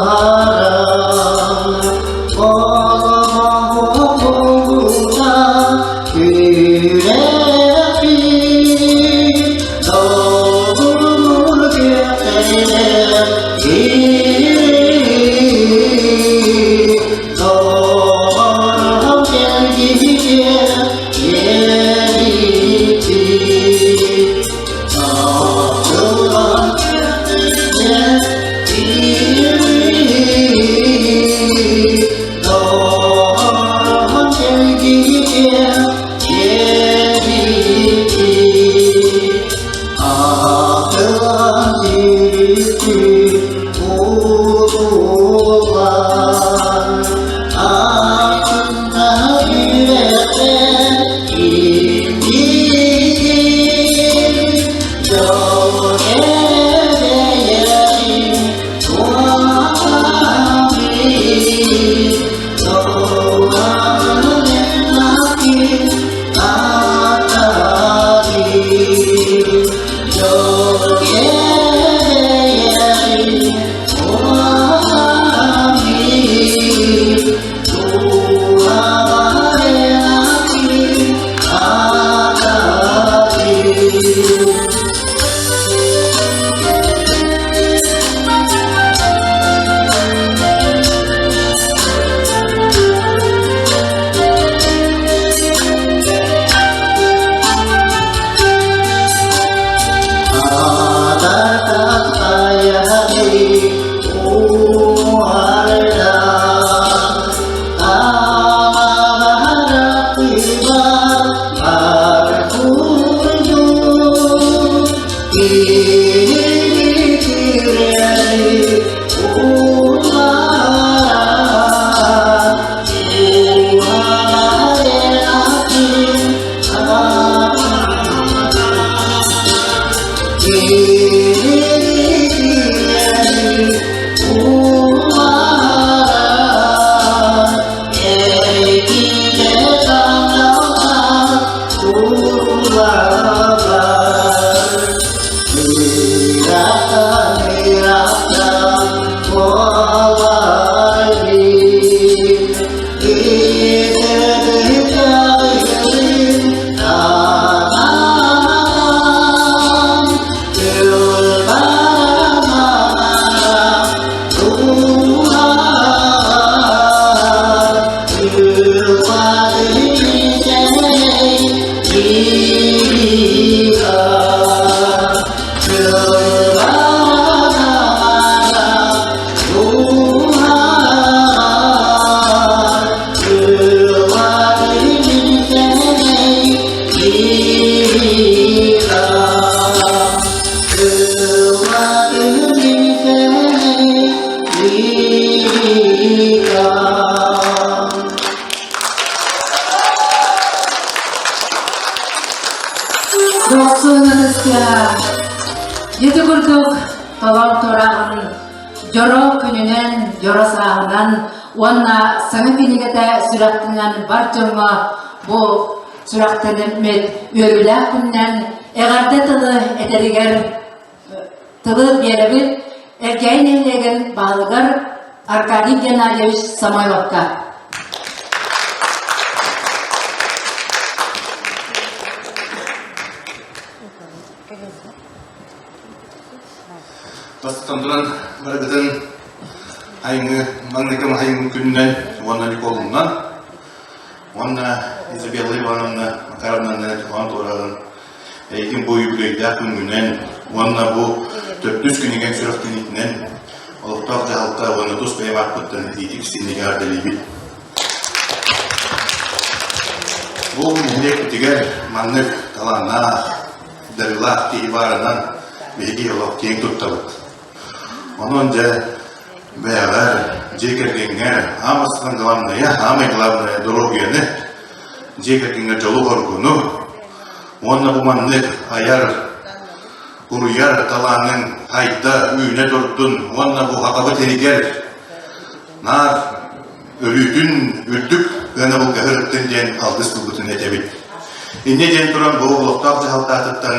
Дохсун Ити курдук толон тураҕын дьоро күнүнэн, дьоро сааһынан уонна саҥа кинигэтэ сүрэхтэнэн бар дьоҥҥо бу сүрэхтэнэммит үөрүүлээх күнүнэн эҕэрдэ тылы этэригэр тылы биэрэбит Эркээйи нэһилиэгин баһылыгар Аркадий Геннадьевич Самойловка. Бастатан туран барыгытын айыҥы маҥнайгы айыҥы күнүнэн уонна Николунан уонна Изабелла Ивановна Макаровнаны туһаан туораҕын эйигин бу үбүлүөйдээх күҥҥүнэн уонна бу төрдүс күнүгэр сүрэхтэниитинэн олохтоох дьаһалта уонна тус бэйэм ааппыттан итиитик истиҥник эҕэрдэлиибит. Бу нэһилиэкпитигэр маннык талааннаах, дарыылаах киһи баарынан биһиги олох киэҥ туттабыт. Онон дьэ бэйэҕэр, дьиэ кэргэҥҥэр аан бастакы главное, самое главное доруобуйаны, дьиэ кэргэҥҥэр дьолу-соргуну уонна бу маннык айар, уруйар талааныҥ айда, үүнэ турдун уонна бу Хахабыт иһигэр наар өрүүтүн үрдүк ыанабылга ырыттын диэн алгыс тылбытын этэбит. Инньэ диэн туран бу олохтоох дьаһалтаатыттан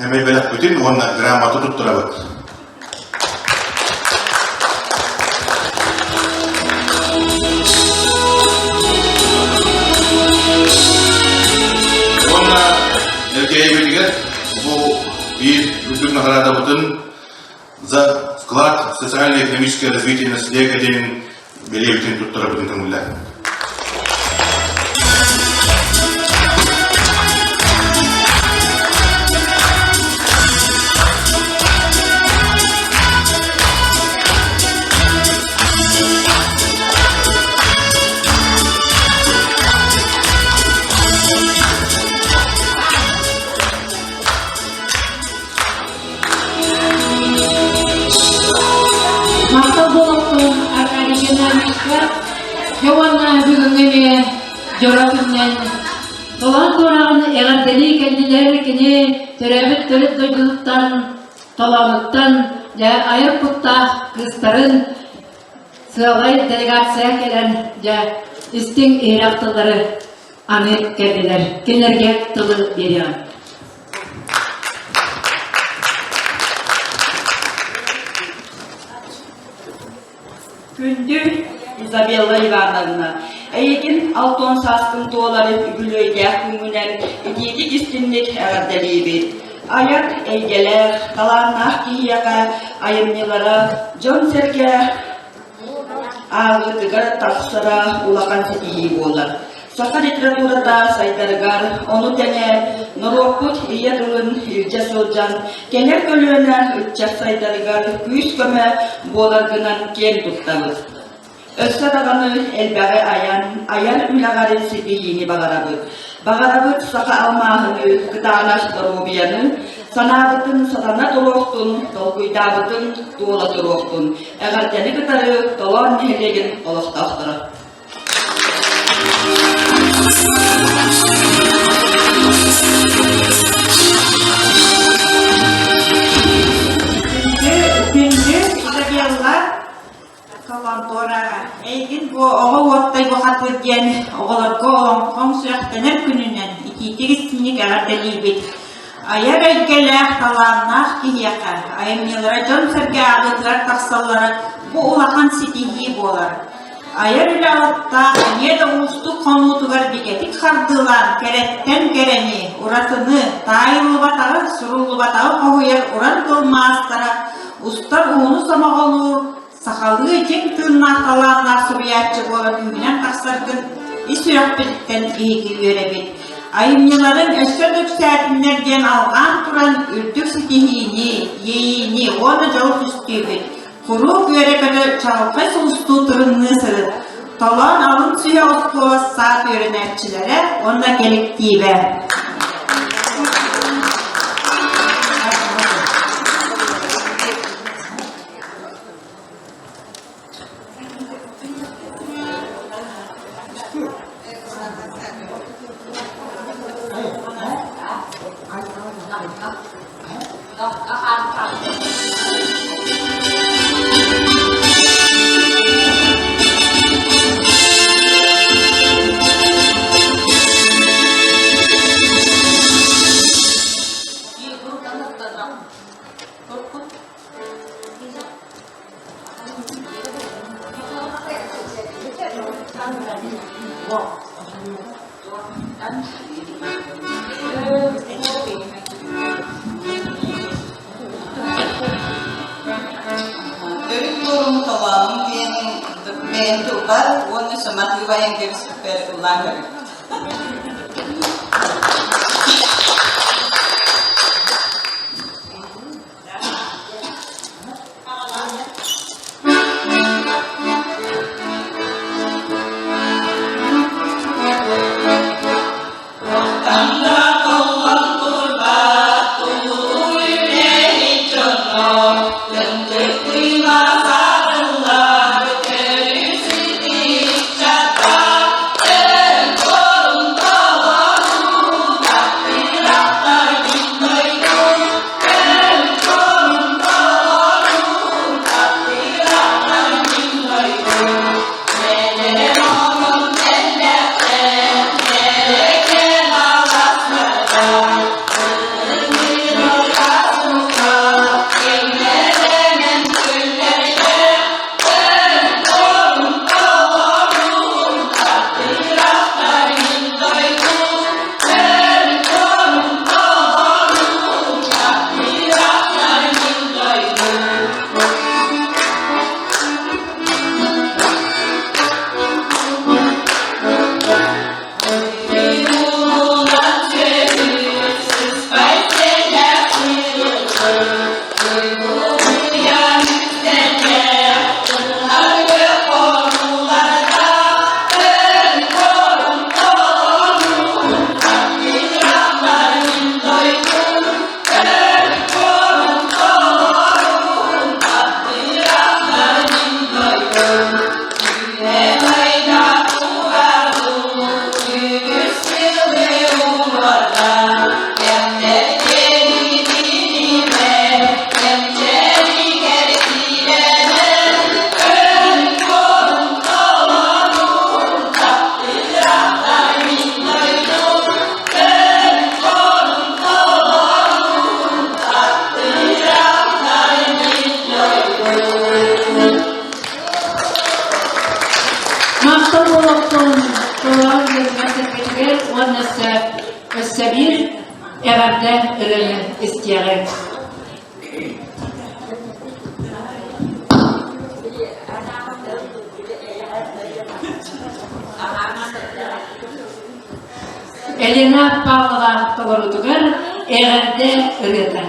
эмэй бэлэхпитин уонна грамота туттарабыт. Уонна Элгээйибитигэр бу биир үрдүк наҕараадабытын за вклад в социально-экономическое развитие населения диэн бэлиэбитин туттарабытын көҥүллээн. Махтал буолуохтун Аркадий Геннадьевичка уонна бүгүҥҥү эмиэ дьоро күнүнэн толоон туораҕын эҕэрдэлии кэллилэр кини төрөөбүт төрүт дойдутуттан толоонуттан дьэ айар куттаах кыыстарын сыалай делегация кэлэн дьэ истиҥ иһирэх тыллары аны кэллилэр кинилэргэ тылы биэриэҕим Күндү Изабелла Ивановна, эйигин алтон сааскын туолар үбүлүөйдээх күҥҥүнэн итиитик истинник эҕэрдэлиибит. Айар эйгэлээх, талааннаах киһиэхэ айымньылара дьон-сэргэ ааҕыытыгар тахсара улахан ситиһии буолар. Саха литературата сайдарыгар, ону тэҥэ норуоппут ийэ тылын илдьэ сылдьан, кэлэр көлүөнэ ыччат сайдарыгар күүс-көмө буоларгынан киэн туттабыт. Өссө даҕаны элбэҕи айан, айар үлэҕэр ситиһиини баҕарабыт. Баҕарабыт саха алмааһыныы кытаанах доруобуйаны, санаабытын сатана туруохтун, толкуйдаабытын туола туруохтун. Эҕэрдэни кытары Толоон нэһилиэгин олохтоохторо. Күндү Изабелла Солонтуораҕа эйигин бу оҕо уоттай бухатыыр диэн оҕолорго олоҥхоҥ сүрэхтэнэр күнүнэн итиитик истиҥник эҕэрдэлиибит. Айар эйгэлээх, талааннаах киһиэхэ айымньылара дьон-сэргэ ааҕыытыгар тахсаллара бу улахан ситиһии буолар. Айар үлэ алыптаах, эмиэ да уустук хонуутугар бигэтик хардыылаан кэрэттэн кэрэни, уратыны, таайыллыбатаҕы, суруллубатаҕы хоһуйар уран тыл маастара, устар ууну сомоҕолуур, сахалыы дьиҥ тыыннаах талааннаах суруйааччы буолан үүнэн тахсаргын ис сүрэхпититтэн биһиги үөрэбит. Айымньыларын өссө да үксээтиннэр диэн алҕаан туран үрдүк ситиһиини, иэйиини уонна дьолу түстүүбүт. Куруук үөрэ-көтө чаҕылхай сулустуу тырымныы сырыт. Толоон алын сүһүөх оскуола саат үөрэнээччилэрэ уонна кэлэктиибэ. Төрүт буорум толооном диэн бэйэм тылбар уонна сыматыы байан кэбиспиппэр ыллаан көрбүт. Махтал олохтон толорон дьоҥҥор-сэргэтигэр уонна өссө биир эҕэрдэ ырыаны истиэҕиҥ. Елена Павлова толоруутугар эҕэрдэ ырыата.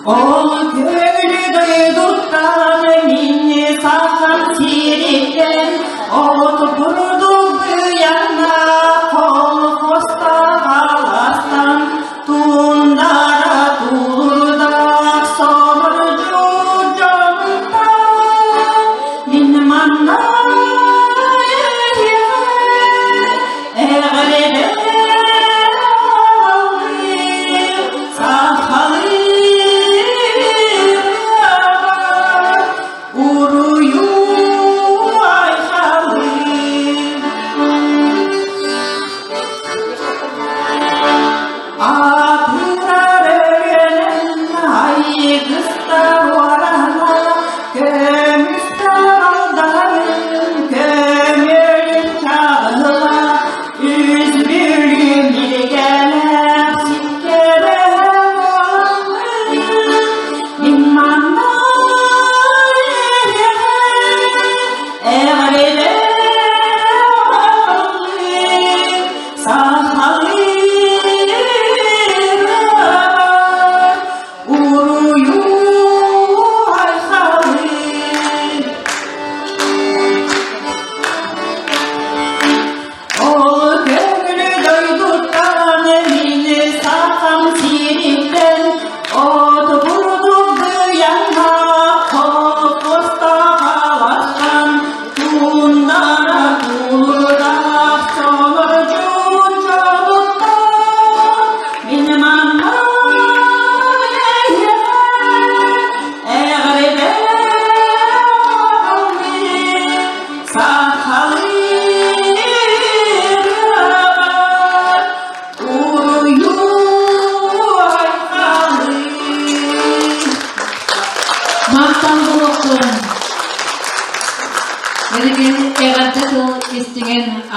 Ол көҥүлү дойдуттан минни сахан сириттэн от бурдук быйанна колхозтаах аластан тундара тулурдаах сонордьу дьонтон мин манна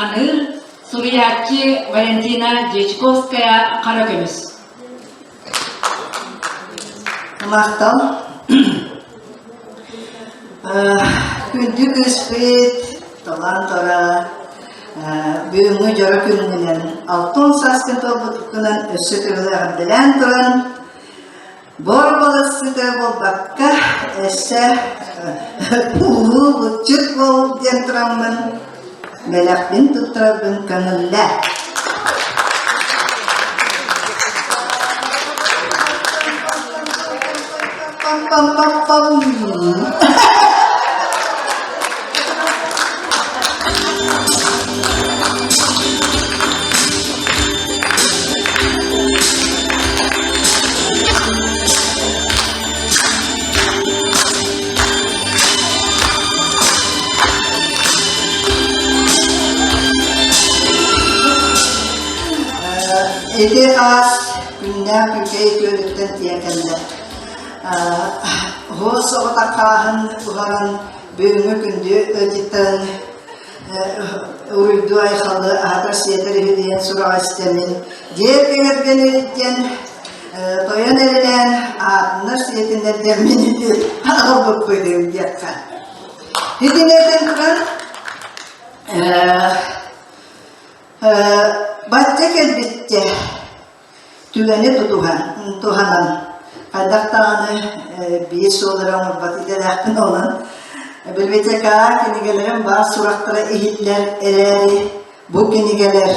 аныыр суруйааччы Валентина Дьячковская Хара көмүс. Махтал. Күндү кыыспыт, талаан тора, бүгүҥҥү дьоро күҥҥүнэн алтын сааскын туолбуккунан өссө төгүл эҕэрдэлээн туран, бор балыксыта буолбакка, өссө улуу булчут буол диэн тураммын, бэлэхпин туттарарбын көҥүллээ. Пам-пам-пам-пам. Ити аас күннээх күкэй күөлүттэн тиийэн кэллэ. Оһуос оҕото хааһын уһаран бүгүҥҥү күндү ыалдьыттарын уруйдуу айхалы аһатар-сиэтэр үһү диэн сураҕы истэммин дьиэ кэргэн диэн тойон эрэлээн аатыннар сиэтиннэр диэммин аҕалбыппытым диэххэ. Итиннэртэн туран бачча кэлбиччэ Түгэни тутуһан, туһанан, хайдах даҕаны биир суол эрэ оҥорбот идэлээхпин онон библиотекаҕа кинигэлэрим баар сурахтара иһиллэр эрээри бу кинигэлэр,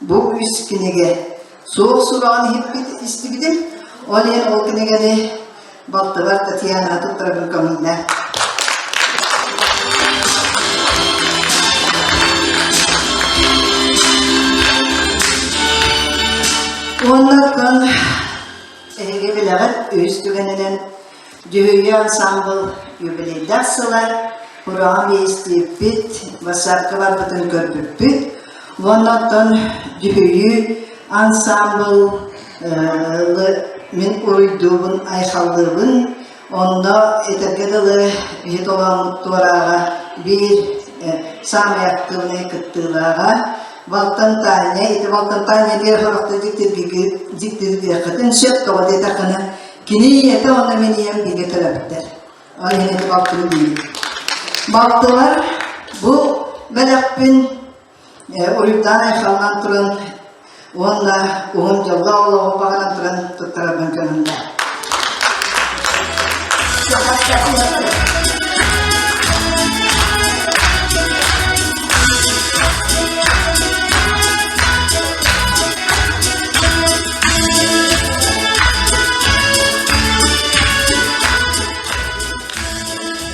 бу үс кинигэ суох сураҕын иһиппит истибитим. Ол иһин ол кинигэни балтыбар Татьянаҕа туттарабын көҥүллээ. Уонна оттон эһиги билэҕит үһүс түгэнинэн Дьүһүйүү ансаамбыл юбилейдаах сыла Кураҕа биэстииппит, ватсапка барбытын көрбүппүт. Уонна оттон Дьүһүйүү ансаамбыл мин уруйдуубун, айхаллыыбын. Онно этэргэ дылы биһи толооммут туорааҕа биир саамай актыыбынай кыттыылааҕа Балтан Таня, ити Балтан Таня диэн сорохто дьиктиргиэххитин сөп, тоҕо диэтэххинэ, кини ийэтэ уонна мин ийэм бииргэ төрөөбүттэр. Ол иһин ити балтыбын диибин. Балтылар бу бэлэхпин уруйдаан айхаллаан туран уонна уһун дьоллоох олоҕу баҕаран туран туттарарбын көҥүллээ.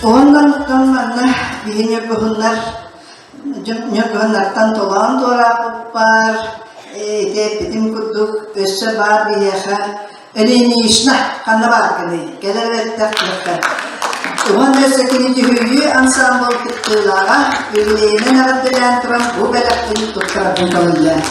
Уонна манна биһи ньургуһуннар Ньургуһуннартан толоон туораабыппар, ити эппитим курдук, өссө баар биһиэхэ Ильинична ханна бааргыный? Кэлэр эбэттэх диэххэ. Уонна өссө кини дьүһүйүү ансаамбыл кыттыылааҕа юбилейынан эҕэрдэлээн туран бу бэлэхпин туттарарбын көҥүллээн.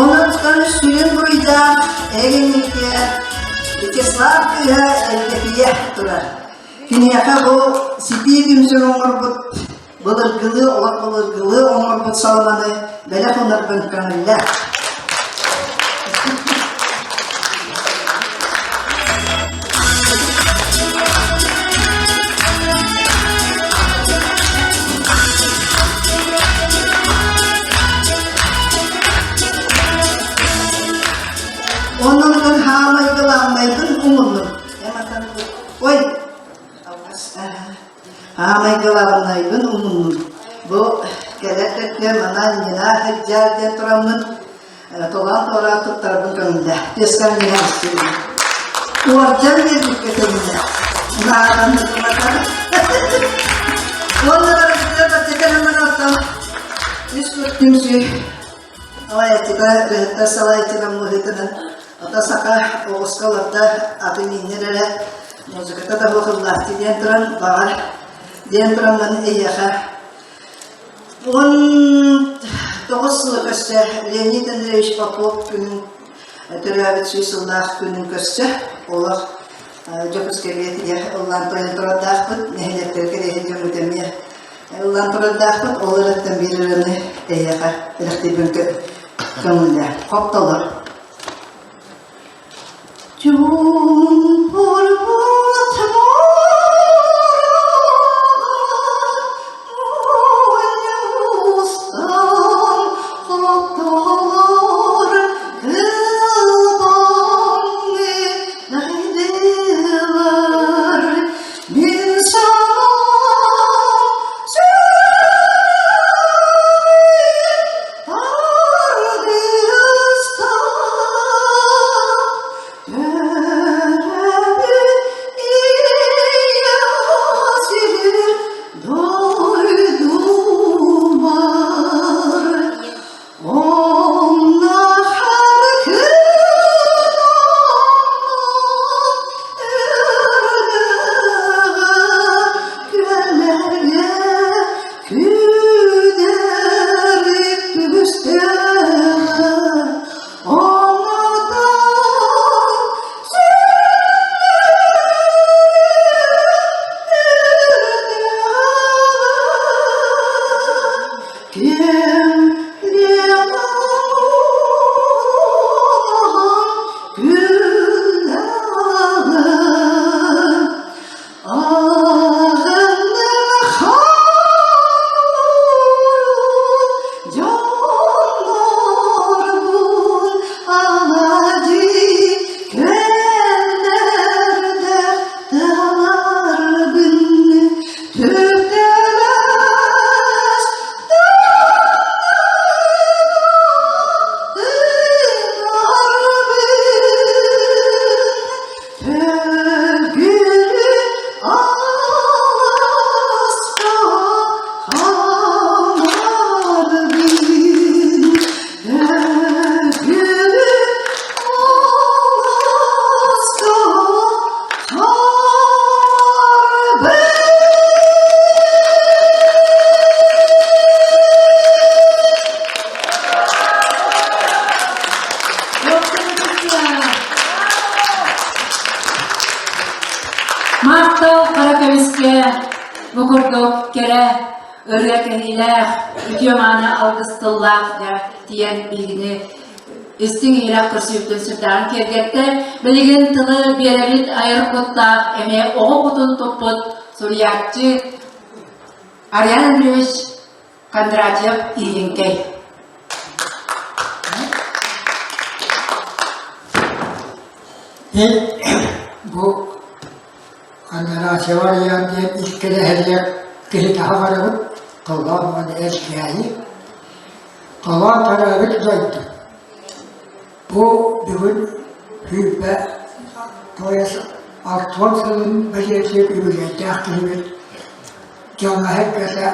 Онон сүрүн буруйдаах эр Вячеслав кыыһа Элгэпийэ турар. Киниэхэ бу ситии түмсүк оҥорбут былыргылыы олох былыргылыы оҥорбут саламаны бэлэх ыларбын көҥүллээх. Онон хаамайгылааммайбын умуннум. Ой, Хаамайгылаабынайбын умуннум. Бу кэлэр кэккэ манан Нина Хадьаар диэн тураммын толоон туораан туттарбын көҥүллэ. Түөскэм Нина истибин. Уордьан биэрбиккэ көҥүллэ. Наадан тутуматар. Уонна барыбытыгар бастакы оттон үс кут түмсүү салайааччыта, ырыһыттар салайааччынан быһыытынан ото саха оҕуска олордо аты мииннэр эрэ музыката да буохуллаахтыы диэн туран баҕар диэн тураммын эйиэхэ 19 сылы көрсө Леонид Андреевич Попов күнүн төрөөбүт сүүс сыллаах күнүн көрсө олох Дьокуускайга тиийэ ыллаан тойон турардаахпыт, нэһилиэктэргэ кэлиэһин дьоммут эмиэ ыллаан турардаахпыт. Ол ырыаттан биир ырыаны эйиэхэ бэлэхтиирбин көҥүллээ. Хоптолор. Чуумпурбут муора хоптолор кылбаҥны Найдылар мин санаам тардыстан төрөөбүт ийэ сир дойдубар Онно күөллэргэ күүдэри түстэҕэ оннотон Ким Түптэлэс Төгүрүк алааска хаамарбын Төгүрүк алааска Махтал хара көмүскэ бу курдук кэрэ ырыа кэһиилээх, үтүө мааны алгыс тыллаах тиийэн биһигини истиҥ иһирэх көрсүбүтүн сүрдээҕин киэргэттэ. Билигин тылы биэрэбит айар куттаах, эмиэ оҕо кутун туппут суруйааччы Ариан Андреевич Кондратьев Иһиҥкэй. Мин бу Кондратьева Ариан диэн иккилэһэллэр киһи таһа барабыт, толоон уонна Элгээйи. Толоон төрөөбүт дойду. Бу бүгүн сүүрбэ тоҕус алтыан сылын бэлиэтиир үбүлүөйдээх киһибит дьоно-сэргэтэ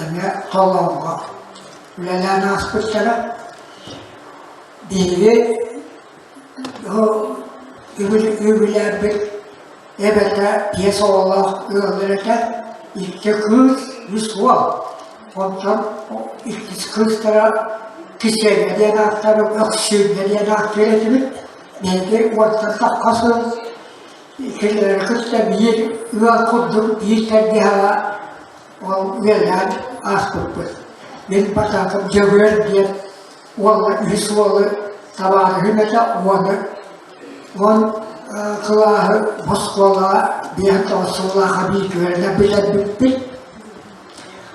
эмиэ толооҥҥо үлэлээн ааспыттара. Биһиги үбүлээрбит эбэтэ биэс оҕолоох ыаллар этэ, икки кыыс, үс уол. Онтон иккис кыыстара Кисиэнньэ диэн ааттаабыт, Өксүүнньэ диэн ааттыыр этибит. Биһиги уонтан тахха сыл кинилэри кытта биир ыал курдук биир тэлгэһэҕэ ол үөлээн ааспыппыт. Мин батаакым Дьөгүөр диэн уолла үһүс уолу табаарыһым этэ уону уон кылааһы оскуолаҕа биэһэн тоҕус сыллаахха бииргэ үөрэнэ бүтэрбиппит.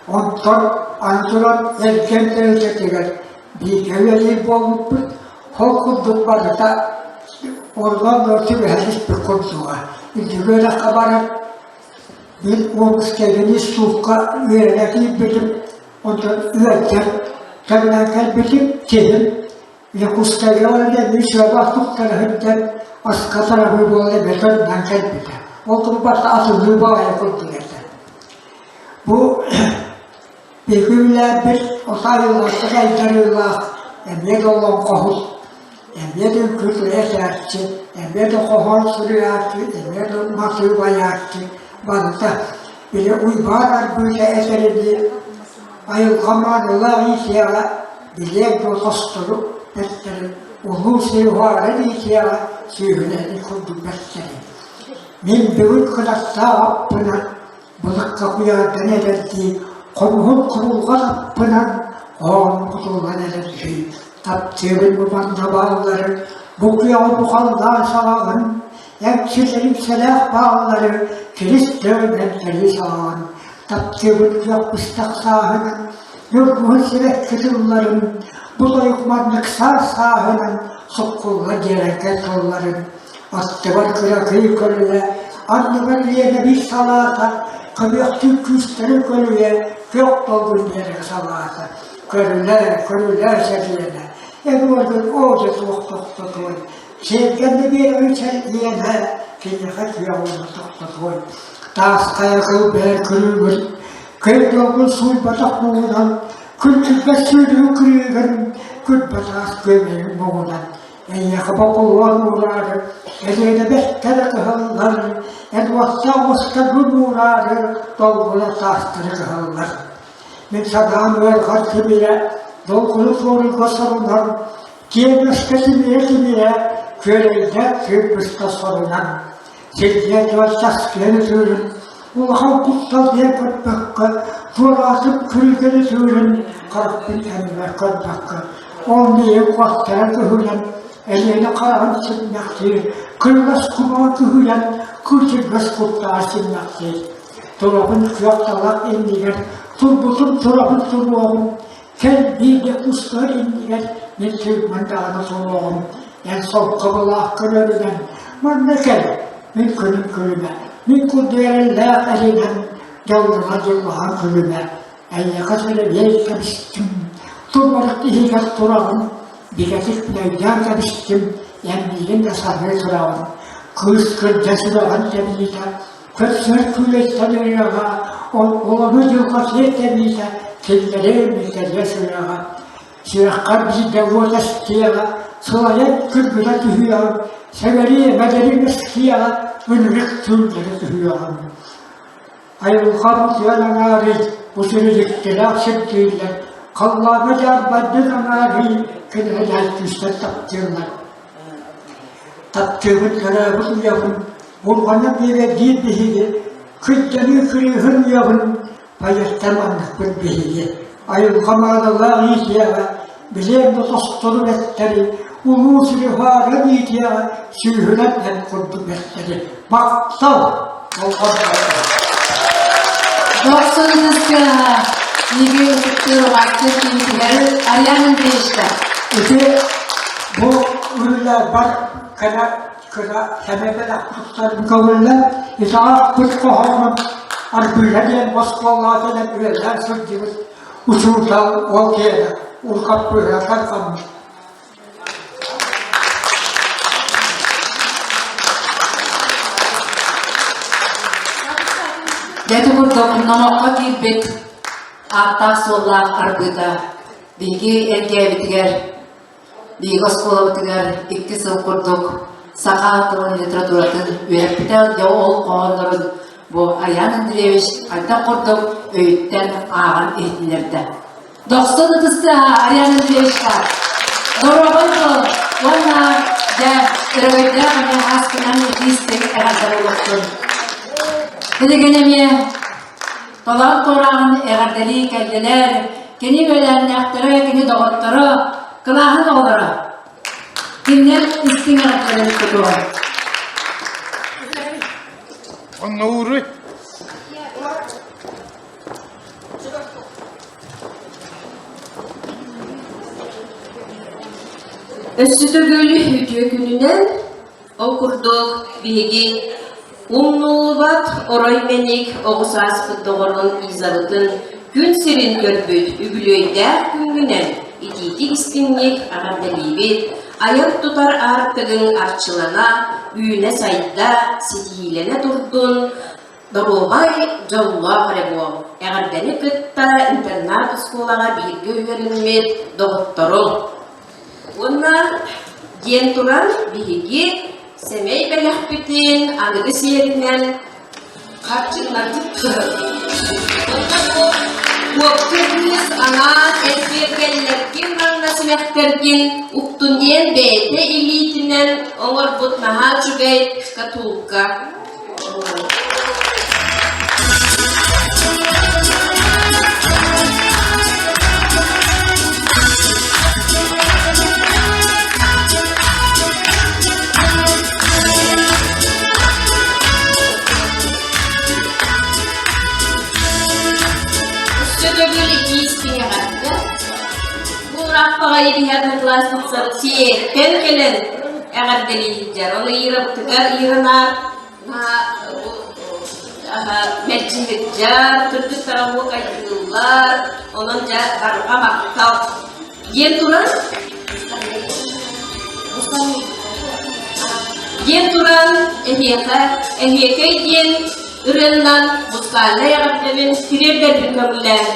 Онтон аны туран эргэн тэрилтэтигэр бииргэ үлэлиир буолбуппут. Ол курдук барыта орлон түбэһэн испит курдуга. Үрдүк үөрэххэ баран мин Омскайга институкка үөрэнэ киирбитим. Онтон ыалдьан кэмнээн кэлбитим, киһим Якутскайга баран эмиэ сыабаах туттара сылдьан аска тарабыы буола эбэтэр кэлбитэ. Ол курбатта атылыы баҕайы курдук этэ. Бу Биһиги отайылларга айдарыылаах эмиэ да олоҥхоһут, эмиэ да үҥкүү этээччи, эмиэ да хоһоон суруйааччы, эмиэ да матыып айааччы барыта били Уйбаан Арбыыта этэринии айылҕа маанылаах иитиэҕэ билиэҥ дуо тостору бэртэрин улуу сир уһааран иитиэҕэ сүүһүнэни курдук бэртэрин. Мин бүгүн кынаттаах аппынан Былыкка куйаардан эрэрдии, хомуһун курулҕан аппынан, оон кутуллан эрэрдии, таптыыбын бу манна бааллары, бу күөҕү бу халлаан саҕаҕын, эҥсилэрим сэлээх бааллары, кирис төөнөн кэлии саҕаҕын, таптыыбын күөх быстах сааһынан, ньургуһун сибэкки тылларын, бу тойук маннык саас сааһынан суккулла дьиэрэҥкэй тылларын, Аттыбар кыракый көлүө, анныбар лиэнэбил салаата, көмүөхтүү күүстэрин көлүйэ, күөх долгун биэрэр салаата. Көрүлээ, көрүлээ сэлиэнэ, эбиоргун оодьа суох тохтотуой, сиэргэнни биэрэбин сэлиэнэ, киниэхэ күөх уону тохтотуой. Таас хайа кыл бээр күрүүгүн, кый долгун сууйбатах муҥунан, күн күлбэт сүүрүү күрүүгүн, күлбэ таас күөмэйин муҥунан Эйиэхэ бокулуон уураары, Элиэнэбэт кэрэ кыһыллар, Эн уоттаах устаргын уураары, Долгуна таастары кыһыллар. Мин санаам ыарҕар тимирэ, Долгуну туоруйга сорунан, Киэҥ өскө тимирэ-тимирэ, Күөрэйдэ кыырбыста сорунан. Сиргэ дьон саскыан ытыырын, Улахан куттал диэн көрбөккө, Туораатым күрүлгэн ытыырын, Харахпын кэннибэр көрбөккө, Ол миигин куоттара кыһыйан, Элиэнэ хараҕын симмэхтиир, Кырылас кумаҕа кыһыйан, Кыычыргас куттаҕа симмэхтиир. Турабын күөх талах иннигэр, Турбутум турабын туруоҕум, Кэл бииргэ устар иннигэр мин тыыммын даҕаны туруоҕум, эн солко былаах көрөрүнэн, манна кэл, мин күнүм күлүмэ, мин курдук эрэллээх эринэн, дьоллоно дьуллаһан күлүмэ, эйиэхэ сэлэбиэй кэбистим, турбарык иһигэр тураҕын, бигэтик өйдөөн кэбистим, эн миигин да саныы тураҕын, кыыс кырдьа сүрэҕин тэбиитэ, Көрсөр күүлэйтэн ырыаҕа, олону дьылҕа сиэр тэбиитэ, киллэриэ микэлиэ сыаҕа. Сүрэххэр биирдэ уот эстиэҕэ, сылайан күргүтэ түһүөҕүм, сэгэриэ мэдэриҥ эстиэҕэ, ынырык түүннэри түһүөҕүм. Айылҕам утуйан аҥаарый, утуруйукталаах сирдииллэр, халлааҥҥа дьаарбайдын аҥаарый, күнүһүнээн күүстэр таптыыллар. Таптыыбын төрөөбүт уйабын, бурҕана биэрэрдиир биһиги, кырдьаныы кырыыһын уйабын, поэттар манныкпыт биһиги. Айылҕа маанылаах иитиэҕэ, билиэм да тостору бэттэри, улуу сири уһааран иитиэҕэ, сүүһүнэн эн курдук бэттэри. Махтал! Дохсун ытыскыаһа Ниги ытыктыыр убаастыыр киһитигэр Ариан Андреевичка. Ити бу үлэлэр кыра кыра сэмэбэлэх туттарым көҥүллэр итаах пыт хоһоонун Арбыыһа диэн оскуолаҕа кэлэн үлэлээн сылдьыбыт учуутал ол киэнэ уркаппыыһа тарҕаммыт. Дьэ ити курдук номоххо киирбит ааттаах-суоллаах арбыыта биһиги эргээбитигэр биһиги оскуолабытыгар икки сыл курдук саха тылын литературатын үөрэппитэ. Дьэ ол хоһооннорун бу Ариан Андреевич хайдах курдук өйүттэн ааҕан иһитиннэрдэ. Дохсун ытыстыаһа Ариан Андреевичка доруобай буол уонна дьэ өрөгөйдөөх эмиэ ааскынан итиистик эҕэрдэ буолуохтун. Билигин эмиэ толоон туорааҕын эҕэрдэлии кэллилэр. Кини үөлээннээхтэрэ, кини доҕотторо, кылааһын оҕолоро. Кинилэр истиҥ эҕэрдэлэрин тутуоҕа. Онно ууруй. Өссө төгүл үтүө күнүнэн ол курдук биһиги умнуллубат орой мэник оҕо сааспыт доҕорун Изабытын күн сирин көрбүт үбүлүөйдээх күҥҥүнэн итиитик истиҥник эҕэрдэлиибит, айар-тутар аартыгыҥ арчылана, үүнэ-сайда, ситиһиилэнэ турдун! Доруобай, дьоллоох эрэ буол. Эҕэрдэни кытта интернат-оскуолаҕа бииргэ үөрэммит доҕотторуҥ. Уонна диэн туран биһиги сэмэй бэлэхпитин аныгы сиэринэн харчыннарбыт Онно бу уопсай кыыс анаан эргиэргэллэргин уонна симэхтэргин уктун диэн бэйэтэ илиитинэн оҥорбут наһаа үчүгэй шкатулка. Өссө төгүл итии эҕэрдэ. Бу ырааппаҕайы биһиэхэ кылаас тахсар сиэттэн кэлэн эҕэрдэлии сылдьар. Ону Ирабытыгар Иранаар мэлдьиһирдьэр, кыргыттара уокайдыыллар, онон дьэ барҕа махтал. Диэн туран диэн туран эһиэхэ эһиэкэй диэн ырыаннан музыкальнай эҕэрдэбин тириэрдэрбин көҥүлээн.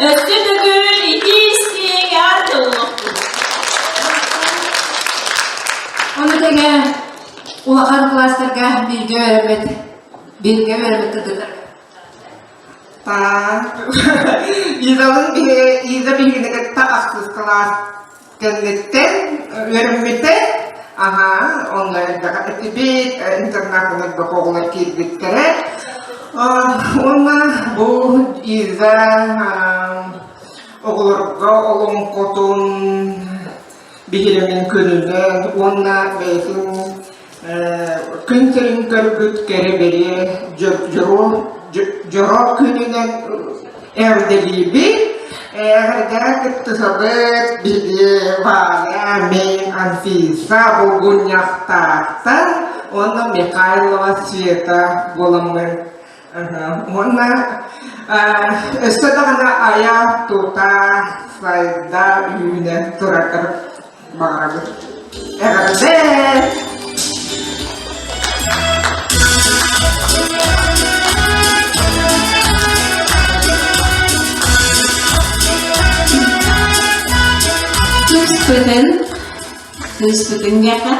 Өссө төгүл итии-истиҥ ар дьоллохпут. Ону тэҥэ улахан кылаастарга бииргэ үөрэммит, бииргэ үөрэммит кыргыттар. Изалын Иза биһигини кытта ахсыс кылаас кэнниттэн үөрэммитэ. Аха, онно элбэх этибит, интернатын элбэх оҕолор киирбиттэрэ. Уонна бу Иза оҕолорго олоҥхотун биһирэмин күнүнэн уонна бэйэтин күн сирин көрбүт кэрэ-бэлиэ дьоро күнүнэн эҕэрдэлиибит. Эҕэрдэ кыттысабыт биһиги Валя, мин, Анфиса Булгунньахтаахтан уонна Михайлова Света буоламмын Уонна өссө даҕаны айа-тута, сайда, үүнэ тураргар баҕарабыт. Эҕэрдэ! Кыыспытын, кыыспытын диэххэ,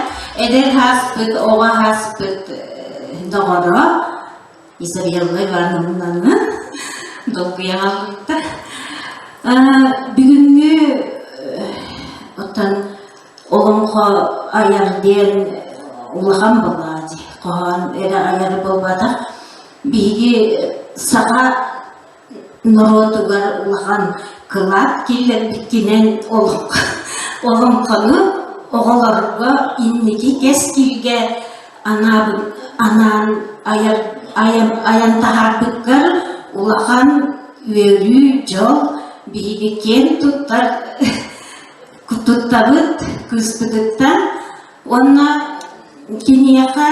эдэр хаспыт, оҕо хаспыт доҕоро Изабелла Ивановнаны. Долгуйа хаалбыттар. Бүгүҥҥү оттон олоҥхо айар диэн улахан былаа дии. Хоһоон эрэ айар буолбатах. Биһиги саха норуотугар улахан кылаат киллэрбиккинэн олоҥхону оҕолорго инники кэскилгэ анаан айар айан таһаарбыккар улахан үөрүү, дьол биһиги киэн туттар туттабыт кыыспытыттан уонна киниэхэ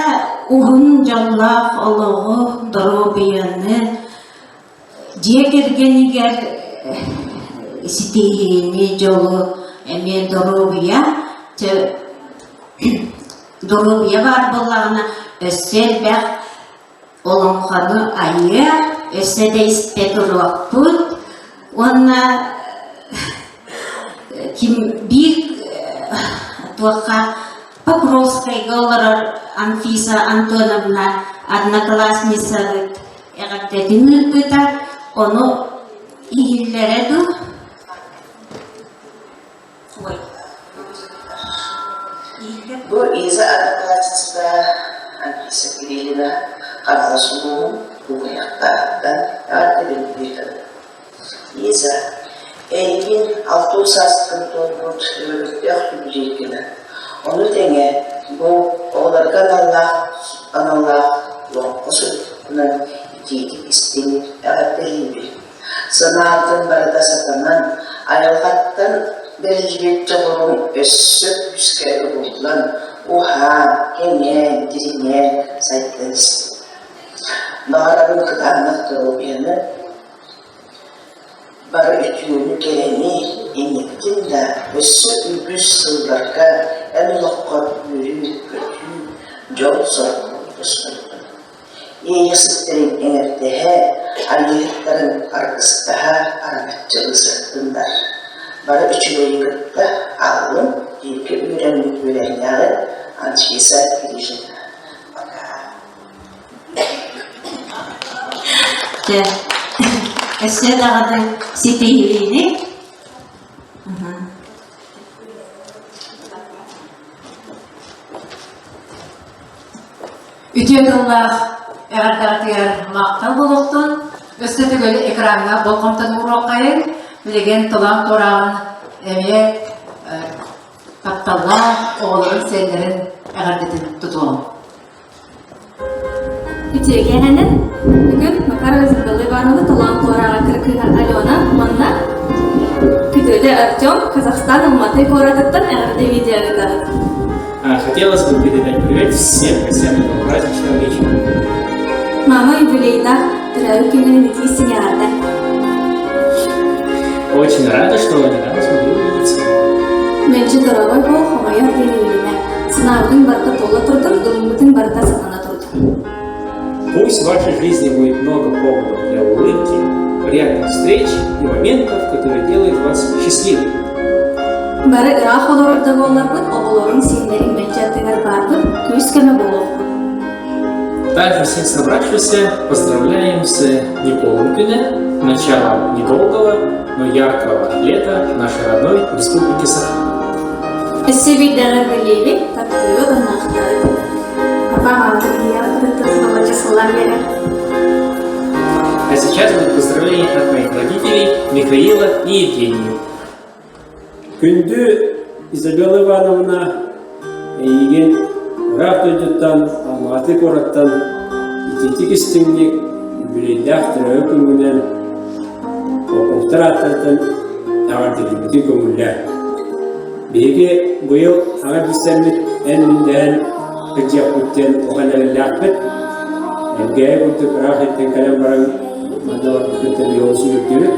уһун дьоллоох олоҕу, доруобуйаны, Дьиэ кэргэнигэр ситиһиини, дьолу эмиэ доруобуйа, чэ доруобуйа баар буоллаҕына өссө элбэх олоҥхону айыа, өссө да истэ туруохпут уонна ким биир туохха Покровскайга олорор Анфиса Антоновна одноклассницабыт эҕэрдэтин ыыппыта, ону иһиллэрэ дуу? Ой. Бу Иза одноклассница Анфиса Кириллина Хаҥалас улууһун Кугуйахтааҕыттан эҕэрдэбин ыытабын. Иза, эйигин алтын сааскын туолбут өрөбүллээх юбилейгынан, ону тэҥэ бу оҕолорго аналлаах аналлаах олоҥхо суруйбуккунан итиитик истиҥ эҕэрдэлиибин. Санаатын барыта сатанан, айылҕаттан бэриллибит дьоҕуруҥ өссө күүскэ угуллан, уһаан, кэҥээн, дириҥээн сайдан истин. Баҕарабын кытаанах доруобуйаны, Бары үтүөнү-кэрэни инниктин да өссө үгүс сылларга эн олоххор үөрүү-көтүү, дьол-соргу тосхойдун. Иэйэхситтэрин эҥэрдэһэ, айыыһыттарын аргыстаһа араҥаччылыы сырыттыннар. Бары үчүгэйи кытта ааллын, бииргэ үөрэммит үөрэннэҕин Анфиса Кириллина. Пока. Дьэ, өссө даҕаны ситиһиини. Үтүө тыллаах эҕэрдэҕитигэр махтал буолуохтун. Өссө төгүл экраҥҥа болҕомтону ууруоххайыҥ. Билигин тулаан туораан эмиэ тапталлаах оҕолорун сиэннэрин эҕэрдэтин тутуоҕум. Үтүөкэһэнэн бүгүн Макарова Изабелла Ивановна Толоон туорааҕа кыра кыыһа Алена уонна күтүөтэ Артем Казахстан Алматы куоратыттан эҕэрдэ видео ыытабыт. Хотелось бы передать привет всем гостям этого праздничного вечера. Мама юбилейдаах төрөөбүт күнүн итии сиҥэҕэрдэ. Очень рада, что недавно смогли увидеться. Мэлдьи доруобай буол, хомойор диэн иилимэ. Санаабытыҥ барыта туола турдун, ылыммытыҥ барыта сатана турдун. Пусть в вашей жизни будет много поводов для улыбки, приятных встреч и моментов, которые делают вас счастливыми. Бары ыраах олорор да буолларбыт, оҕолоруҥ сиэннэриҥ мэлдьи аттыгар баарбыт, күүс-көмө буолуохпут. Также всех собравшихся поздравляем с Николом Күнэ, началом недолгого, но яркого лета нашей родной Республики Саха. Өссө биирдэҕэ бэлиэбит, таптыыбыт уонна ахтабыт. Папа маамабыт ийэҕититтэн балачча сыллар биэрэр. А сейчас будет поздравление от моих родителей Михаила и Евгении. Күндү Изабелла Ивановна, эйигин ыраах дойдуттан, Алматы куораттан итиитик истиҥник, үбүлүөйдээх төрөөбүт күҥҥүнэн Поповтар ааттарыттан эҕэрдэлиибитин көҥүллээ. Биһиги быйыл саҥа билсэммит эн-мин дэһэн кырдьыахпыт диэн улахан эрэллээхпит. Элгээйи курдук ыраах иттэн кэлэн баран манна барбытыттан олус үөрдүбүт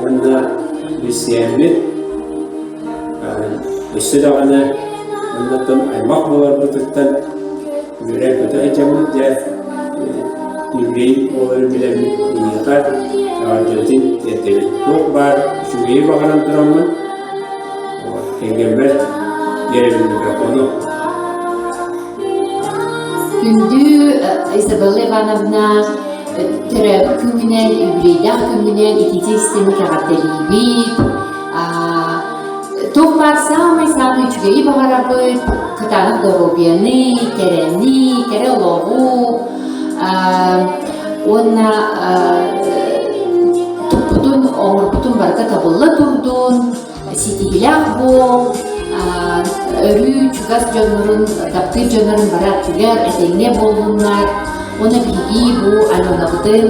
уонна билсиэммит өссө даҕаны оннуттан аймах буоларбытыттан үөрэн-көтө сылдьаммыт дьэ юбилей буоларын билэммит эйиэхэ эҕэрдэбитин тиэрдэбит. Туох баар үчүгэйи баҕаран тураммын кэргэммэр биэрэбин микрофону. Күндү Изабелла Ивановна, Төрөөбүт күҥҥүнэн, юбилейдаах күҥҥүнэн итиитэ-истиҥник эҕэрдэлиибит. Туох баар саамай-саамай үчүгэйи баҕарабыт, кытаанах доруобуйаны, кэрэни, кэрэ олоҕу уонна туппутун, оҥорбутун барыта табылла турдун, ситиһиилээх буол, өрүү чугас дьоннорун, таптыыр дьоннорун бары аттыгар этэҥҥэ буоллуннар. Уонна биһиги бу Аленабытын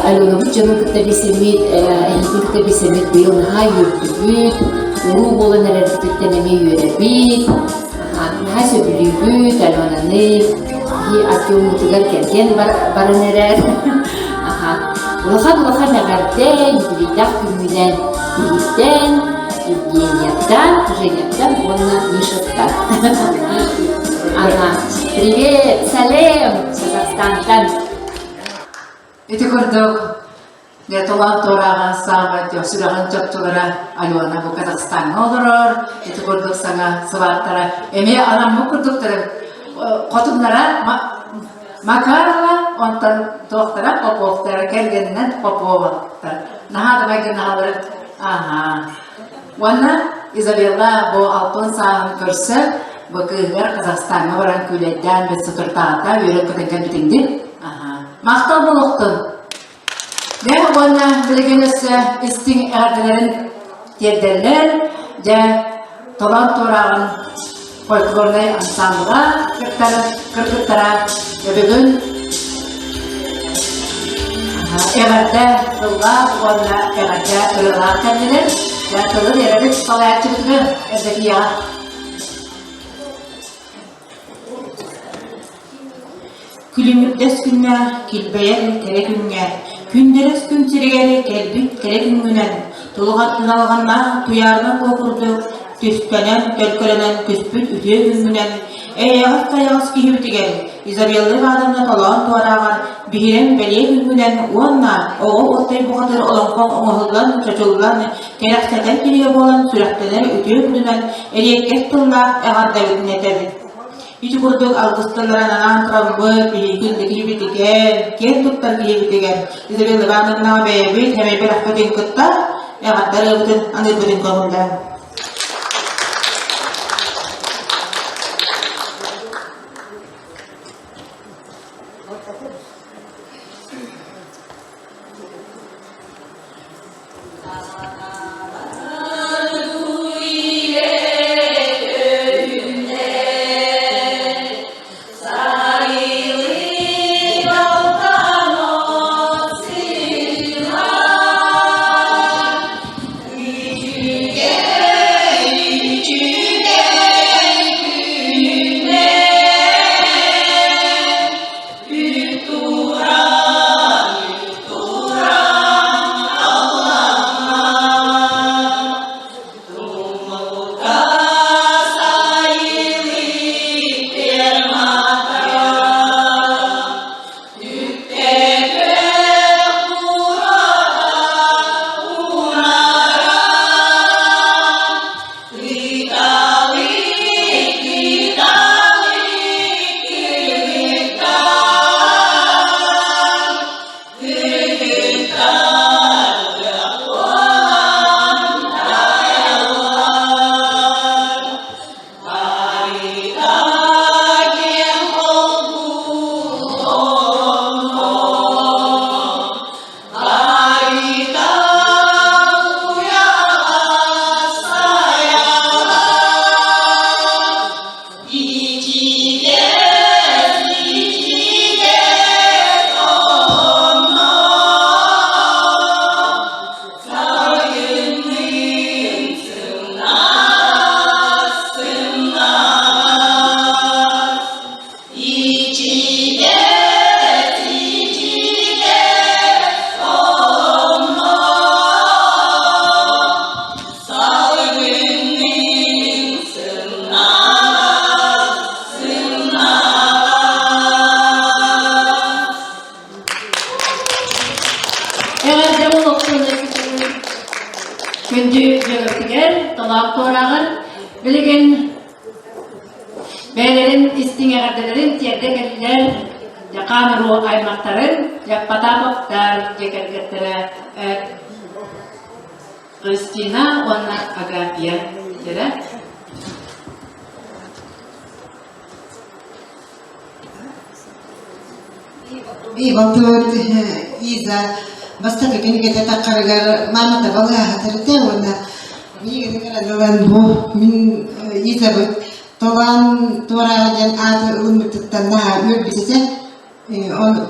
Аленабыт дьонун кытта билсэммит, эһигин кытта билсэммит быйыл наһаа үөрдүбүт, уруу буолан эрэрбититтэн эмиэ үөрэбит, наһаа сөбүлүүбүт Аленаны, биһи Артеммутугар кэргэн баран эрэр. Улахан-улахан эҕэрдэ юбилейдаах күҥҥүнэн биһиттэн, Евгенияттан, Женяттан уонна Мишаттан. Ага. Привет, сәлем, Казахстантан. Ити курдук Толоон туорааҕа саамай сүрэҕин чопчулара Алена бу Казахстаҥҥа олорор. Ити курдук саҥа сыбааттара эмиэ анаммыт курдуктары хотуннара Макарова, онтон туохтара Поповтара, кэргэнинэн Поповтар. Наһаа да майгыннаһаллар. Аһаа. Уонна Изабелла бу алтын сааһын көрсө бу кыыһыгар Казахстаҥҥа баран күүлэйдээн бэт сытыртаата, үөрэн-көтөн кэлбитиҥдин. Аһаа. Махтал буолуохтун. Дьэ уонна билигин өссө истиҥ эҕэрдэлэрин тиэрдэллэр. Дьэ толоон туорааҕын фольклорнай ансаамбыла кыттар кыргыттара бүгүн эҕэрдэ тыллаах уонна эҕэрдэ ырыалаах кэллилэр. Дьэ тылы биэрэбит салайааччыбытыгар Евдокияҕа. Күлүмүрдэс күҥҥэ, килбэйэр кэрэ күҥҥэ, күндэлэс күн сиригэр кэлбит кэрэ күҥҥүнэн, тулҕалҕаннаах туйаарынан куо курдук түстэнэн, төлкөлөнөн түспүт үтүө күҥҥүнэн, эйэҕэс-сайаҕас киһибитигэр Изабелла Ивановна толоон туорааҕар биһирэм бэлиэ күҥҥүнэн уонна оҕо уоттай бухатыыр олоҥхоҥ оҥоһуллан, чочуллан, кэрэхсэтэр кинигэ буолан сүрэхтэнэр үтүө күнүнэн эриэккэс тыллаах эҕэрдэбитин этэбит. Ити курдук алгысталарын анаан тураммыт, биһиги киһибитигэр, киэн туттар киһибитигэр Изабелла Ивановнаҕа бэйэбит хэмэйбэр ахпытын кытта эҕэрдэ ырыабытын аныырбытын көҥүллээн. Эҕэрдэ олохтон күндү дьөгөртүгэр, толоох туорааҕар билигин бэйэлэрин истиҥ эҕэрдэлэрин тиэрдэ кэллилэр. Дьакаан уруу аймахтарын Потаповтар дьиэ кэргэттэрэ Христина уонна Агафья дэрэ. Балтыбыт Иза бастакы кинигэтэ таххарыгар маамата балыаһатарыта уонна миигин ылан бу мин Изабыт толоон туорааҕа диэн ааты ылыммытыттан наһаа үөрбүтэ.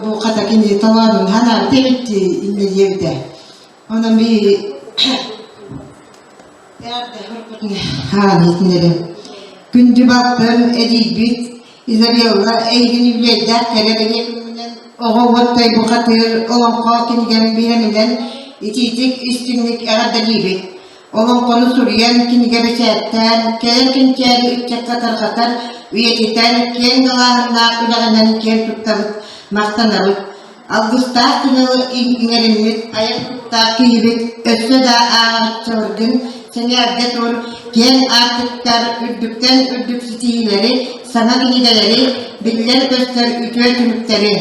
Бу хата кини толоонун ханаабыт эбит инньэ диэбитэ. Онон би Күндү балтым, эдьиийбит Изабелла эйигин үбүлүөйдээх кэрэ бэлиэ күҥҥүнэн оҕо уоттай бухатыыр олоҥхо кинигэм биһирэминэн итиитик истиҥник эҕэрдэлиибит. Олоҥхону суруйан, кинигэ бэчээттээн, кэлэр кэнчээри ыччакка тарҕатар, үйэтитэр киэҥ далааһыннаах үлэҕинэн киэн туттабыт, махтанабыт. Алгыстаах тыҥалы иҥэриммит айар куттаах киһибит өссө да ааҕарчыларгын сэҥээрдэ тур, киэҥ аартыктар үрдүктэн үрдүк ситиһиилэри, саҥа кинигэлэри, биллэр-көстөр үтүө түмүктэри.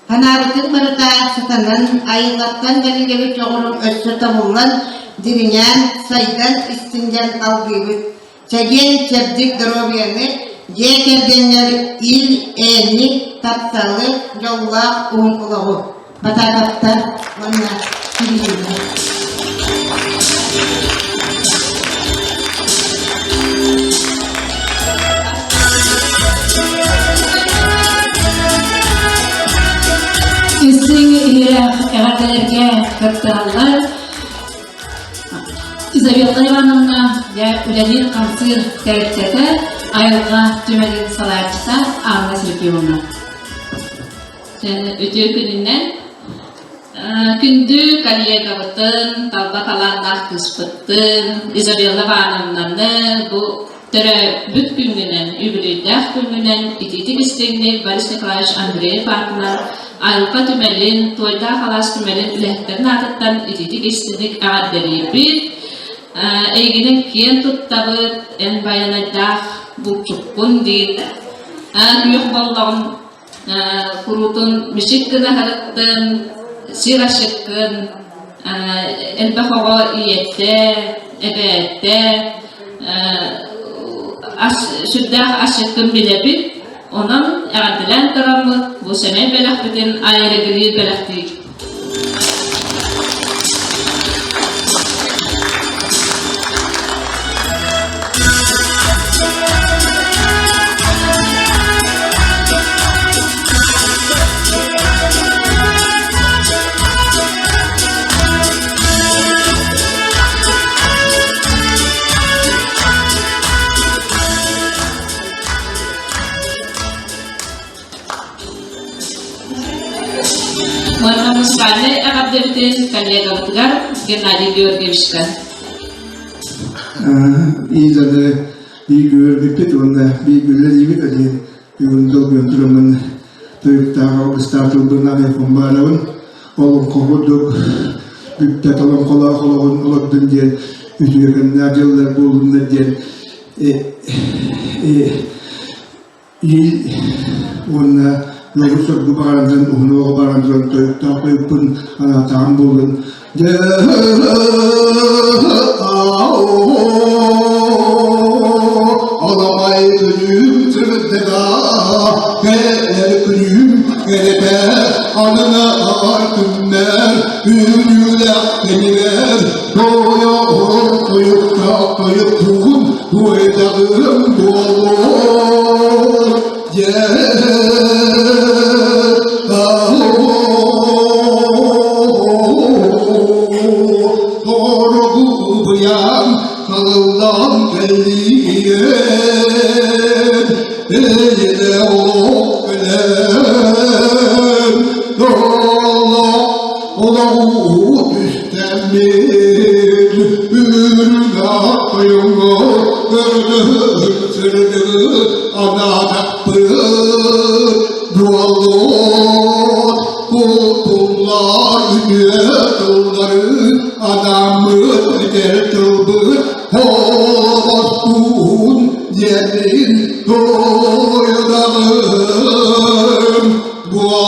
Санаабытыҥ барыта сатанан, айылҕаттан бэриллибит дьоҕуруҥ өссө тобуллан, дириҥээн, сайдан истин диэн алгыыбыт. Чэгиэн чэбдик доруобуйаны, дьиэ кэргэҥҥэр ил, эйэни, тапталы, дьоллоох уһун олоҕу. Батаатаптар уонна Кириллина. Истиҥ иһирэх эҕэрдэлэргэ кыттыһаллар Изабелла Ивановна дьэ үлэлиир-хамсыыр тэрилтэтэ айылҕа түмэлин салайааччыта Анна Сергеевна. Үтүө күнүнэн күндү коллегабытын, талба талааннаах кыыспытын Изабелла Ивановнаны бу төрөөбүт күҥҥүнэн, үбүлүөйдээх күҥҥүнэн итиитик истиҥник Борис Николаевич Андреев аатынан Айылҕа түмэлин, Туойдаах алаас түмэлин үлэһиттэрин аатыттан итиитик истиҥник эҕэрдэлиибит. Эйигинэн киэн туттабыт, эн байанайдаах булчуккун диир. Күөх боллоҕун куруутун мичик гына аһарыттын, сир ашыккын, элбэх оҕо ийэтэ, эбээтэ, ас сүрдээх асчыккын билэбит. Онон эҕэрдэлээн тураммыт бу сэмэй бэлэхпитин аэрогриль бэлэхтиир. Уонна музыкальнай эҕэрдэбитин коллегабытыгар Геннадий Георгиевичка. Изаны биир үөрбүппүт уонна биир үлэлиибит диэн бүгүн долгуйан тураммын тойуктаах алгыстаах тылбын аныахпын баарабын. Олоҥхо курдук бүппэт олоҥхолоох олоҕун олордун диэн үтүөкэннээх дьыллар буоллуннар диэн Ил уонна дьолу-соргу баҕаран уһун олоҕу баран туран тойуктаах тойукпун анаатаҕым буоллун. Аламай күнүм сырдыга, кэлэр күнүм кэрэтэ, ананар күннэр үүнүүлээх кэмигэр тойон тойуктаах тойукпун Туйдаҕым буолуо Торгубуйан талыллан кэллиэн Эйэлэ олох кэлэн Олоҕу түстэммит үрүҥ тойоҥҥо көрдөһөр сырдыгы анаатахпыт буолуот кутуллар үтүө тыллары анааммыт этэр тылбыт холостуун диэммин туойдаҕым буолуот.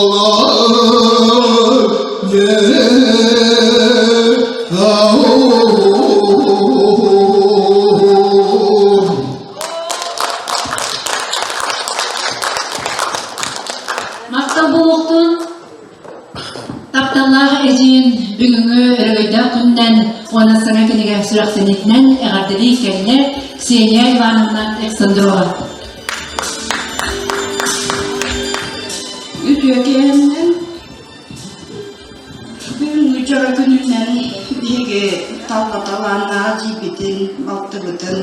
эдьиийин бүгүҥҥү өрөгөйдөөх күнүнэн уонна саҥа кинигэ сүрэхтэниитинэн эҕэрдэлии кэллэ Ксения Ивановна Александрова. Үтүөкээннэн бүгүҥҥү дьоро күнүнэн биһиги талба талааннаах дьиибитин, балтыбытын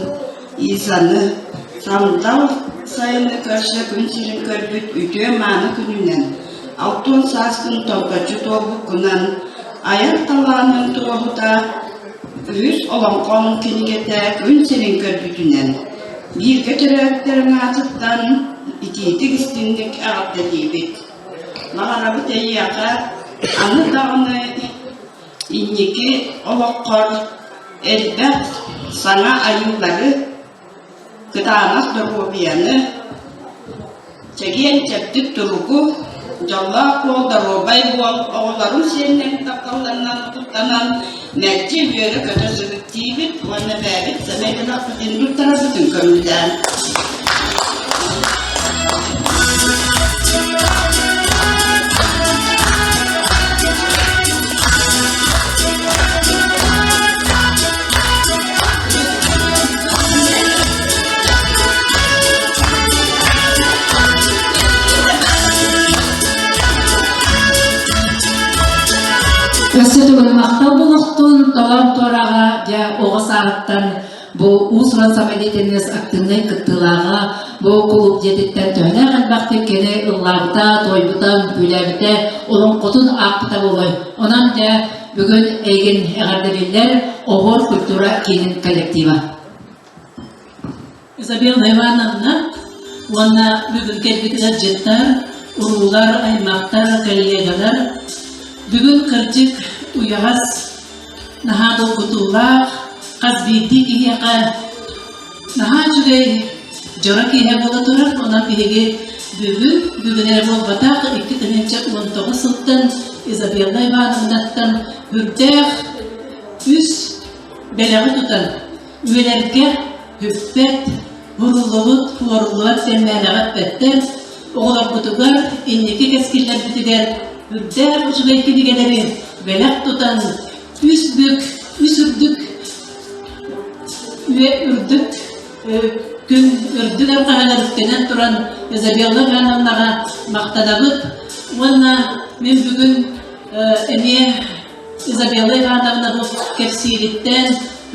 Изаны сандал сайыны көрсө күн сирин көрбүт үтүө-мааны күнүнэн, алтын сааскын томточчу туолбуккунан, айар талаанын туоһута үһүс олоҥхоҥ кинигэтэ күн сирин көрбүтүнэн, бииргэ төрөөбүттэрин аатыттан итиитик-истиҥник эҕэрдэлиибит. Баҕарабыт эйиэхэ аны даҕаны Инники олоххор элбэх саҥа айыылары, кытаанах доруобуйаны, чэгиэн-чэбдик туругу, дьоллоох буол, доруобай буол, оҕолорун сиэннэрин тапталларынан куттанан мэлдьи үөрэ-көтө сырыт диибит уонна бэйэбит сэмэй гынахпытын туттарарбытын көҥүллээн. Өссө төгүл махтал буолуохтун, толон туораҕа дьэ оҕо сааһыттан Бу уус-уран самодеятельность активнай кыттыылааҕа, бу кулууп дьиэтиттэн төһөлөөх элбэхтик кини ыллаабыта, туойбута, үҥкүүлээбитэ, олоҥхотун аахпыта буолуой. Онон дьэ бүгүн эйигин эҕэрдэлииллэр Оһуор культура киинин коллектива. Изабелла Ивановна уонна бүгүн кэлбит ыалдьыттар, уруулар, аймахтар, коллегалар бүгүн кырдьык уйаҕас наһаа долгутуулаах, хас биирдии киһиэхэ наһаа үчүгэй дьоро киэһэ буола турар. Онон биһиги бүгүн, бүгүн эрэ буолбатах, 2019 сылтан Изабелла Ивановнаттан үрдээх үс бэлэҕи тутан үөрэргэ бүппэт, буруллубут, туоруллубат сэммээнэҕэ эппэттэр, оҕолорбутугар, инники кэскиллэрбитигэр үрдээх үчүгэй кинигэлэри бэлэх тутан, үс бүк, үс үрдүк үрдүк күн үрдүк арҕаһыгар үктэнэн туран Изабелла Ивановнаҕа махтанабыт уонна мин бүгүн эмиэ Изабелла Ивановна бу кэпсиириттэн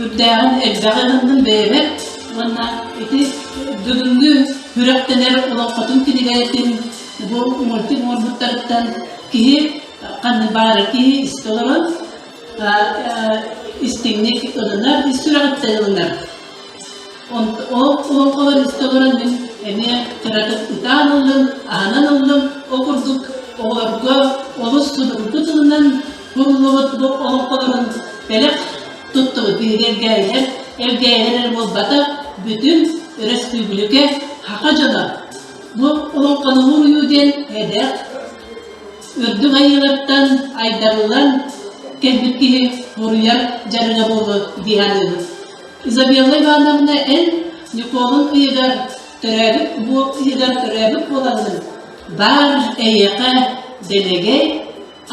үрдээҕин элбэҕи ылынным бэйэбэр уонна ити бүгүҥҥү күрэхтэнэр олоҥхотун кинигэтин бу мультик оҥорбуттарыттан киһи ханнык баара киһи истэ олорон истиҥник ылынар, ис сүрэҕиттэн ылынар. Ол олоҥхолор истэ олорон мин эмиэ кыратык ытаан ыллым, аһынан ыллым. Ол курдук оҕолорго олус судургу тылынан куруллубут бу олоҥхолорун бэлэх туттубут. Биһиги элгээйилэр, элгээйилэр эрэ буолбатах, бүтүн өрөспүүбүлүкэ саха дьоно бу олоҥхону уруйуу диэн эдэр үрдүк айыылартан айдарыллан кэлбит киһи уруйар дьарыга буолуо дии саныыбын. Изабелла Ивановна эн Ньукуолун ыйыгар төрөөбүт бу ыйыгар төрөөбүт буолаҥҥын баар эйиэхэ дэлэгэй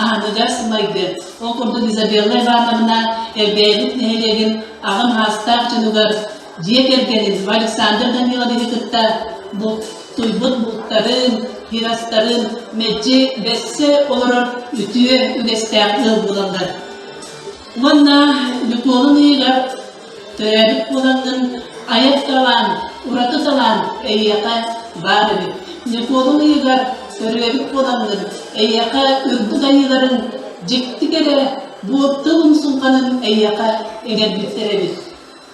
аһыныгас майгы. Ол курдук Изабелла Ивановна Элгээйбит нэһилиэгин аҕам саастаах дьонугар дьиэ кэргэнин Александр Даниловиһы кытта бултуйбут бултарын, хирастарын мэлдьи бэрсэ олорор үтүө үгэстээх ыал буолаллар. Уонна Ньукуолун ыйыгар төрөөбүт буолаҥҥын айар талаан, ураты талаан эйиэхэ баар эбит. Ньукуолун ыйыгар төрөөбүт буолаҥҥын эйиэхэ үрдүк айыыларын дьикти кэрэ бу тыл умсулҕанын эйиэхэ иҥэрбиттэр эбит.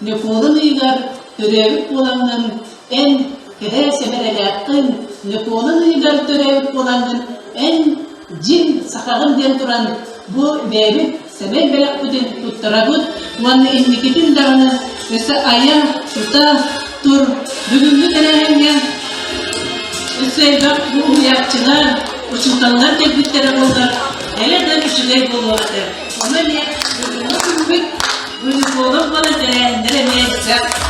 Ньукуолун ыйыгар төрөөбүт буолаҥҥын эн кэрэ сэбэрэлээххин, Ньукуолун ыйыгар төрөөбүт буолаҥҥын эн дьиҥ сахаҕын диэн туран бу бэйэбит сэмэй бэлэхпитин туттарабыт уонна инникитин даҕаны өссө айа, тута тур. Бүгүҥҥү тэрээһиҥҥэ өссө элбэх бу уһуйааччылар, учууталлар кэлбиттэрэ буоллар, дэлэ да үчүгэй буолуох этэ. Ону эмиэ бүгүҥҥү күммүт Гинеколог буолан тэрээһиннэр эмиэ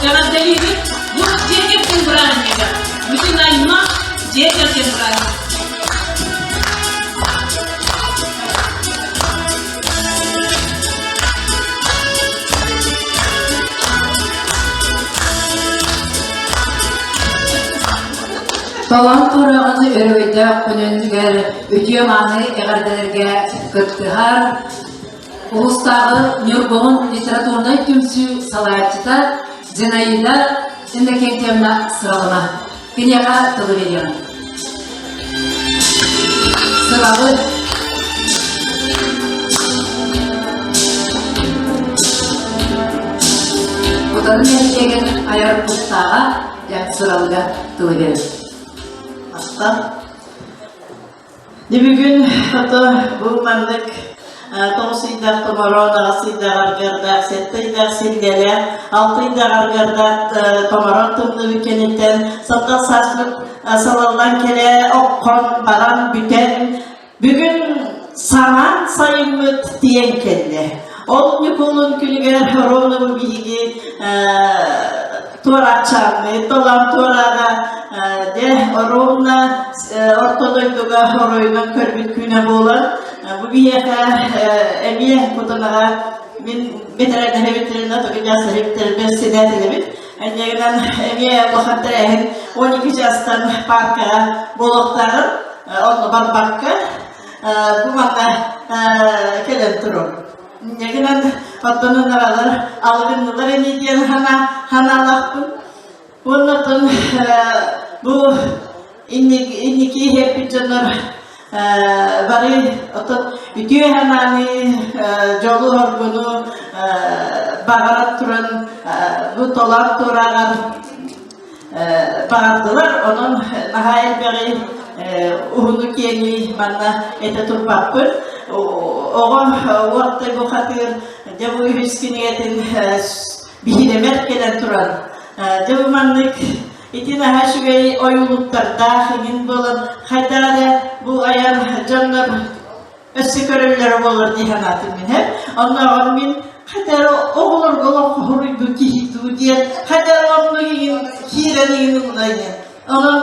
эҕэрдэлиибит. Бу дьиэ кэргэн бырааһынньыга. Бүтүн аймах дьиэ кэргэн бырааһынньыга. Толон туораҕын өрөгөйдөөх күнүнүгэр үтүө-мааны эҕэрдэлэргэ кыттыһар улуустааҕы Ньургуһун литературнай түмсүү салайааччыта Зинаида Иннокентьевна Сыралыма. Киниэхэ тылы биэриэҕим. Сыралы Кутаны нэһилиэгин айар куттааҕа Сыралыга тылы биэрэр. Махтал. Бүгүн ото бу маннык тоҕус ыйдаах томороон, аҕыс ыйдаах аргардаах, сэттэ ыйдаах силлэлээх, алта ыйдаах аргардаах томороон тымныы кэнниттэн сандал сааспыт салаллан кэлэ окхон баран бүтэн бүгүн саҥа сайыммыт тиийэн кэллэ. Ол Ньукулун күнүгэр ровно биһиги туорааччаанныы толон туораага дьэ ровно орто дойдуга оройунан көрбүт күнэ буолан бу биһиэхэ эмиэ кутанаҕа мин бэтэрээдэһэбиттеринэ токинясаһибиттэрин бэссэдээтэлэбит энньэгинэн эмиэ улахан тэрээһин 12 чаастан паркаҕа буолуохтааҕын онно барбакка бу манна кэлэн турун Инньэ оттон ыныралар алгыннылар ини диэн ханаалаахпын. Уонна оттон бу инники иһэрбит дьоннор бары оттон үтүө санааны, дьолу-соргуну баҕаран туран бу толоон туорааҕар баҕардылар. Онон наһаа элбэҕи уһуну-киэҥи манна этэ турбаппын. Оҕо уоттай бухатыыр дьэ бу үһүс кинигэтин биһирэмэр кэлэн туран дьэ бу маннык ити наһаа үчүгэй ойуулуктардаах иҥин буолан хайдах эрэ бу айар дьоннор өссө көрөллөрө буолар дии санаатым мин һэ. Оннооҕор мин хайда эрэ оҕолорго олоххо хоруйбут киһи дуу диэн хайда эрэ оннук иҥин киирэн иҥин ылла диэн. Онон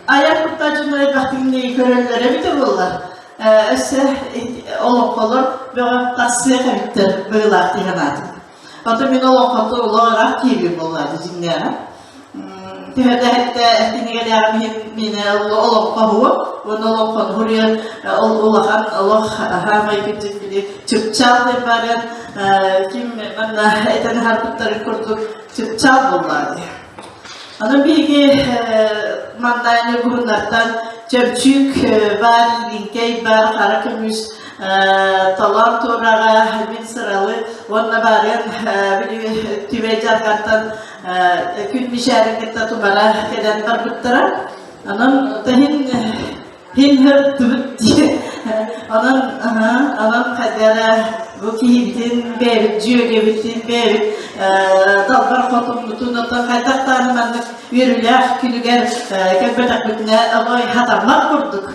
айар куттаах дьоннор элбэхтик көрөллөрө эбитэ буоллар. Өссө олоҥхолор бөҕө тахсыах эбиттэр быһыылаах дии санаатым. Потом мин олоҥхоту олох ыраах киирбит буоллаады дьиҥнээҕэ. Төһөдөһөттө кинигэлээҕим иһин миэнэ олоҥхоһуо уонна олоҥхону суруйан ол улахан олох хаамай кырдьык били чыпчаал диэн баран ким манна этэн аһарбыттарын курдук чыпчаал буоллаады. Онон биһиги манна ньургуһуннартан чөмчүүк баар, илиҥкэй баар, хара көмүс толоон туораҕа, мин сыралы уонна баарыан били түбэй дьарҕантан күн мишээрин кытта тумара кэлэн барбыттара. Онон таһин Һин һыртыбыт дии. Онон, онон хайдара бу киһибитин бэйэбит дьүөгэбитин бэйэбит далбар хотуммутун оттон хайдах даҕаны маннык үөрүүлээх күнүгэр кэлбэтэхпитинэ оной хатаммат курдук.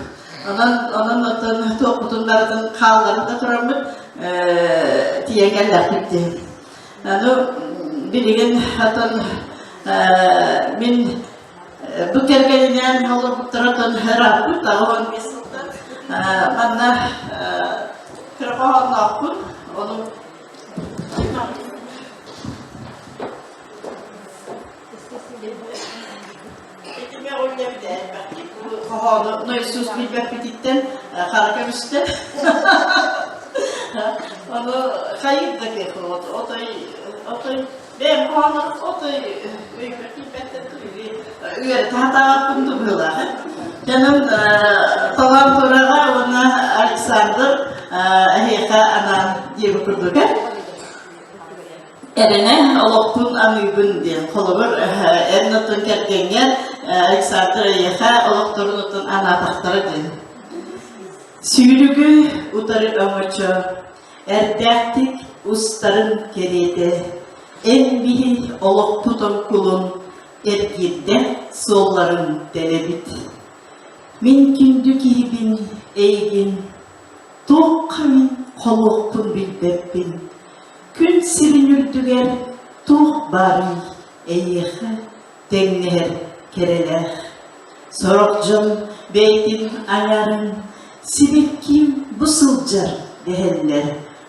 Онон онон оттон туохпутун барытын хаалларын да тураммыт тиийэн кэллэхпит дии. Аны билигин оттон мин Бу кэргэнинээн олорбуттара ырааппыт, 85 сылтан. Манна кыра хоһоонноохпун, ону хоһоону Иисус билбэппититтэн хара көмүстэ. Ону хайыр да кыах отой отой Бэйэм хоһооннорум отой өйбөр киирбэттэр үөрэтэ сатаабаппын быһыылаах. Дьонум Талаан Тураҕа уонна Александр эһиэхэ анаан диэбит курдук Эрэнэ олохпун аныыбын диэн. Холобур, эн оттон кэргэҥҥэр Александр эйиэхэ олохторун оттон анаатахтара диэн. Сүүрүгү утары өҥөчө Эрдээхтик устарын кэриэтэ, эн биһи олохпут оҥкулун эргиирдэ суолларын тэлэбит. Мин күндү киһибин эйигин, туохха мин холуохпун билбэппин. Күн сирин үрдүгэр туох баарый эйиэхэ тэҥнэһэр кэрэлээх. Сорох дьон бэйэтин айарын сибиккиим бу сылдьар дэһэллэр.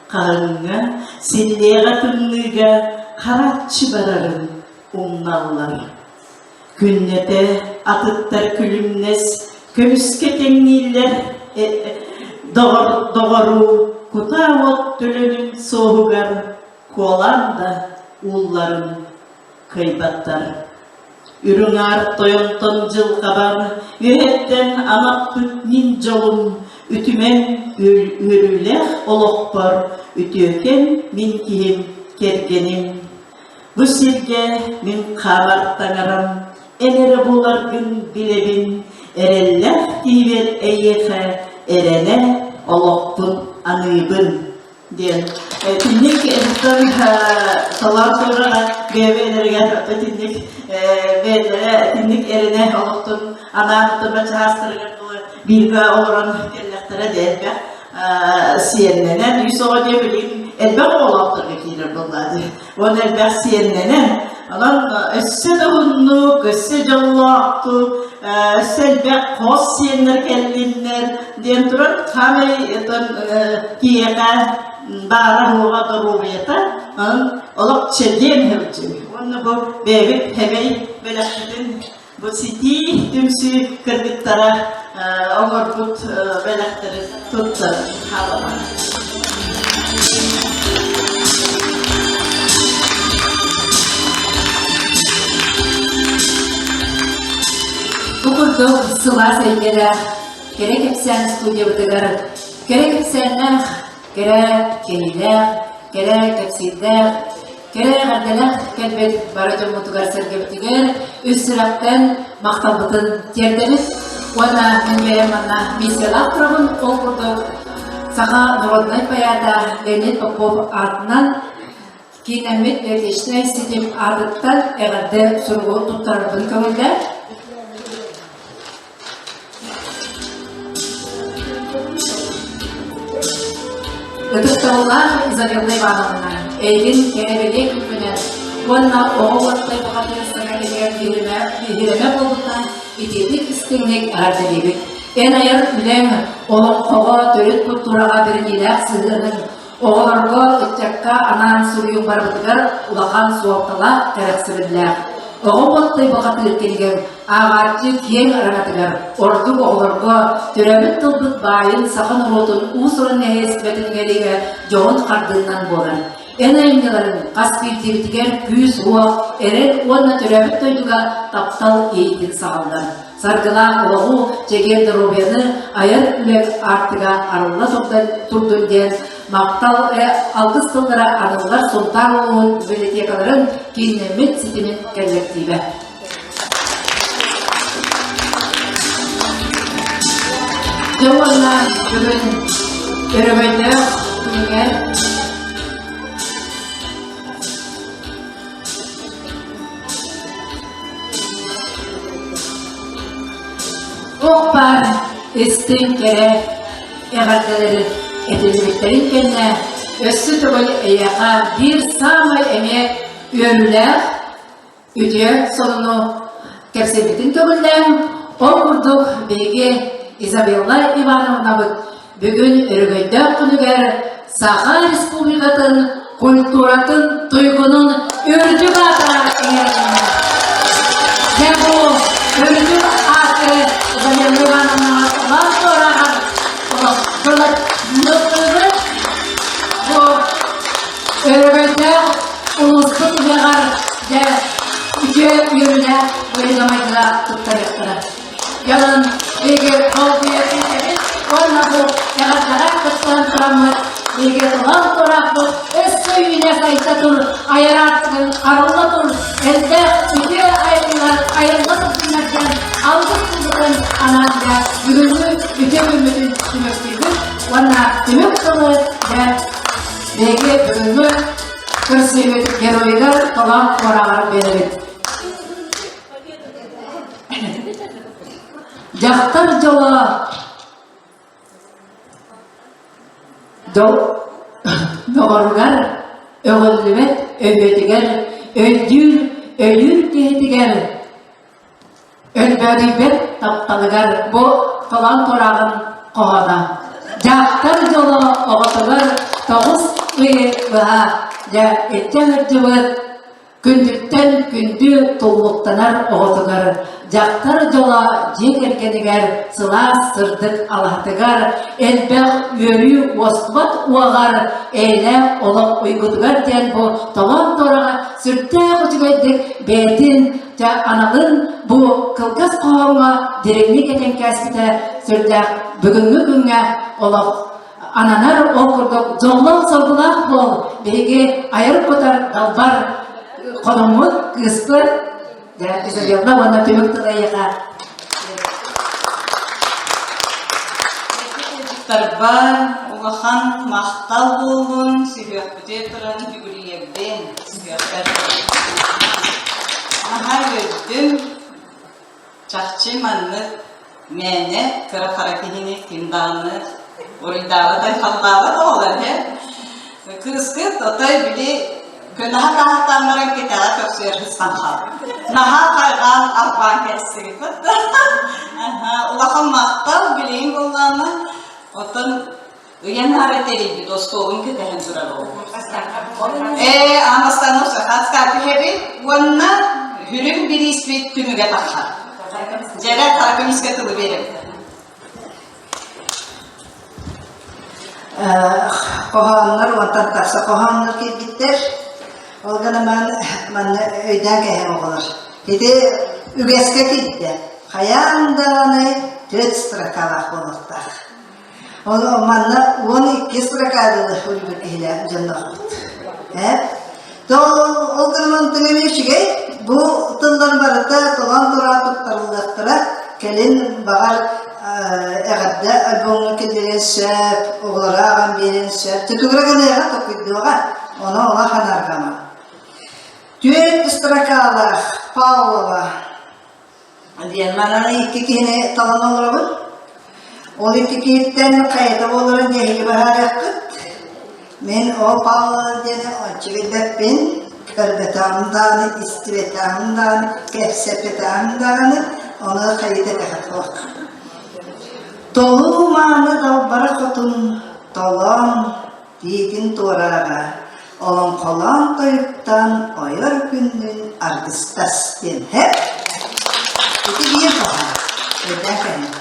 Хаһыҥҥа, силлиэҕэ тымныыга харааччы барарын умналлар. Күннэтэ атыттар күлүмнэс, көмүскэ тэҥнииллэр доҕор доҕоруу кутаа уот төлөнүн суоһугар куолаан да уулларын кыайбаттар. Үрүҥ аар тойонтон дьылҕабар үөһэттэн анаппыт мин дьолум үтүмэн үөрүүлээх олохпор үтүөкэн мин киһим кэргэним. Бу сиргэ мин хаамар таҥарам эн эрэ буоларгын билэбин, эрэллээх киһибэр эйиэхэ эрэнэ олохпун аныыбын диэн итинник эбиттэн салаан туораҕа бэйэ-бэйэлэригэр итинник бэйэлэрэ итинник эрэнэ олохтун анаан тыба чаастарыгар дылы бииргэ олорон кэллэхтэрэ да элбэх сиэннэнэн үс оҕо диэ билигин элбэх оҕолоохторго киирэр буоллаа дии уонна элбэх сиэннэнэн онон өссө да уһуннук өссө дьоллоохтук өссө элбэх хос сиэннэр кэллиннэр диэн туран хаамай отон киһиэхэ баара-суоҕа доруобуйата онон олох чэгиэн сылдьыы уонна бу бэйэбит хэмэй бэлэхпитин бу ситии түмсүү кыргыттара оҥорбут бэлэхтэри туттар хаалабын. Бу курдук сылаас эйгэлээх кэрэ кэпсээн студиябытыгар кэрэ кэпсээннээх, кэрэ кэһиилээх, кэрэ кэпсиирдээх, кэрэ эҕэрдэлээх кэлбит бары дьоммутугар-сэргэбитигэр үс сүрэхтэн махталбытын тиэрдэбит. Уонна мин бэйэм манна миссиялаах турабын. Ол курдук саха народнай поэта Леонид Попов аатынан киинэммит библиотечнай ситим аатыттан эҕэрдэ суругу туттарарбын көҥүллээх. Ытыктабыллаах Изабелла Ивановна, эйигин кэрэ-бэлиэ күҥҥүнэн уонна оҕо уоттай бухатыыр саҥа кэмигэр биһирэмэ буолбутунан итиитик истиҥник эҕэрдэлиибит. Эн айар үлэҥ олоҥхоҕо, төрүт культураҕа бэриниилээх сыһыаныҥ Оҕолорго, ыччакка анаан суруйуу барыбытыгар улахан суолталаах, кэрэхсэбиллээх. Оҕо уоттай бухатыыр кинигэҥ ааҕааччы киэҥ араҥатыгар, ордук оҕолорго, төрөөбүт тылбыт баайын саха норуотун уус-уран нэһилиэстибэтин иҥэриигэ дьоһун хардыынан буолар. Эн айымньыларыҥ хас биирдиибитигэр күүс-уох, эрэл уонна төрөөбүт дойдуга таптал иэйиитин саҕаллар. Саргылаах олоҕу, чэгиэн доруобуйаны айар үлэ аартыга арылла турдун диэн махтал алгыс тыллара арыллар Сунтаар улууһун библиотекаларын кииннэммит ситимин кэллэктиибэ. Дьэ уонна бүгүн өрөгөйдөөх күнүгэр Туох баар истиҥ кэрэ эҕэрдэлэри этиллибиттэрин кэннэ өссө төгүл эйиэхэ биир саамай эмиэ үөрүүлээх үтүө сонуну кэпсэппитин көҥүллээн, ол курдук биһиги Изабелла Ивановнабыт Бүгүн өрөгөйдөөх күнүгэр Саха Республикатын культуратын туйгунун үрдүк аата иҥэрилиннэ. Дьэ бу үрдүк ааты Изабелла Ивановнаҕа улахан туорааҕар тыллыыбыт. Бу өрөгөйдөөх улууспут ыһыаҕар дьэ үтүө үөрүүлээх быһыыга-майгыга туттарыахтара. Ялын биһиги долгуйа күүтэбит уонна бу эҕэрдэҕэ кыттыһан тураммыт биһиги тулан тураахпыт өссө үүнэ сайда тур, айар аартыгын арылла тур, элбэх үтүө айыллар айылла турдуннар диэн алгыс тылбытын анаан дьэ бүгүҥҥү үтүө күммүтүн түмүктүүбүт уонна түмүк тылы дьэ биһиги бүгүҥҥү көрсүбүт геройугар толоон туораҕар биэрэбит. Дьахтар дьоло доҕоругар, өҕүллүбэт өһүөтүгэр, өйдүүр, өйүүр киһитигэр, өлбөөдүйбэт тапталыгар бу толоон турааҕын хоһооно. Дьахтар дьоло оҕотугар тоҕус ыйы быһа дьэ иччэ сылдьыбыт Күндүттэн күндү туллуктанар оҕотугар. Дьахтар дьоло дьиэ кэргэнигэр сылаас сырдык алаһатыгар, элбэх үөрүү уостубат уоҕар, эйэлээх олох уйгутугар диэн бу толоон туораҕа сүрдээх үчүгэйдик бэйэтин дьэ аналын бу кылгас хоһооҥҥо дириҥник этэн кээспитэ сүрдээх бүгүҥҥү күҥҥэ олох ананар ол курдук дьоллоох-соргулаах буол биһиги айар кутар далбар хономмут кыыспыт дьэ Изабелла уонна түмүк тыл эйиэхэ Тарбар улахан махтал буоллун сүһүөхпүтүгэр туран бүгүрүйэрбин сүһүөхпэр наһаа үөрдүм Чахчы маннык мээнэ кыра-хара киһини ким даҕаны уруйдаабат, айхаллаабат оҕолор ээ. Кыыскыт отой били көнөһө тааһыттаан баран кэтэҕэ көрсүөр сыстан хаалбыт. Наһаа хайҕаан арбаан кэлсибит. Улахан махтал билигин буоллаҕына оттон Ыйан аара тэрийбит остуолун кэтэһэн турар ол. Ээ, аан бастаан Сахатска түһэбит уонна хүрүм бирииспит түмүгэ таххар. Дьэрэ хара көмүскэ тылы биэрэбит. Хоһооннор уонтан тахса хоһооннор киирбиттэр. Ол гынан манна өйдөөн кэһэн оҕолор. Ити үгэскэ киирдэ. Хайаан даҕаны төрт строкалаах буолуохтаах. Ол манна 12 строкадалы үлүгэр киһилээх дьонноохпут. Ээ? То ол гынан тыҥа үчүгэй бу тыллар барыта толон тура туттарыллыахтара кэлин баҕар эҕэрдэ альбомҥа киллэриэн сөп, оҕолоро ааҕан биэриэн сөп. Тутугура гыныаҕа токуйдуоҕа, ону оҕо ханарҕама. Түөрт строкалаах Павлова диэн манан икки киһини талан олоробун. Ол икки киһиттэн хайата буоларын эһиги быһаарыаххыт. Мин ол Павлова диэни ончу билбэппин, көрбөтөҕүм даҕаны, истибэтэҕим даҕаны, кэпсэппэтэҕим даҕаны, ону хайыта этэхэ суох. Толуу мааны далбара хотун толоон Тиитин туорааҕа олоҥхолоон тойуктаан ойор күннүн аргыстас диэн һэп. Ити биир хоһоон. Өйдөөн кэлин.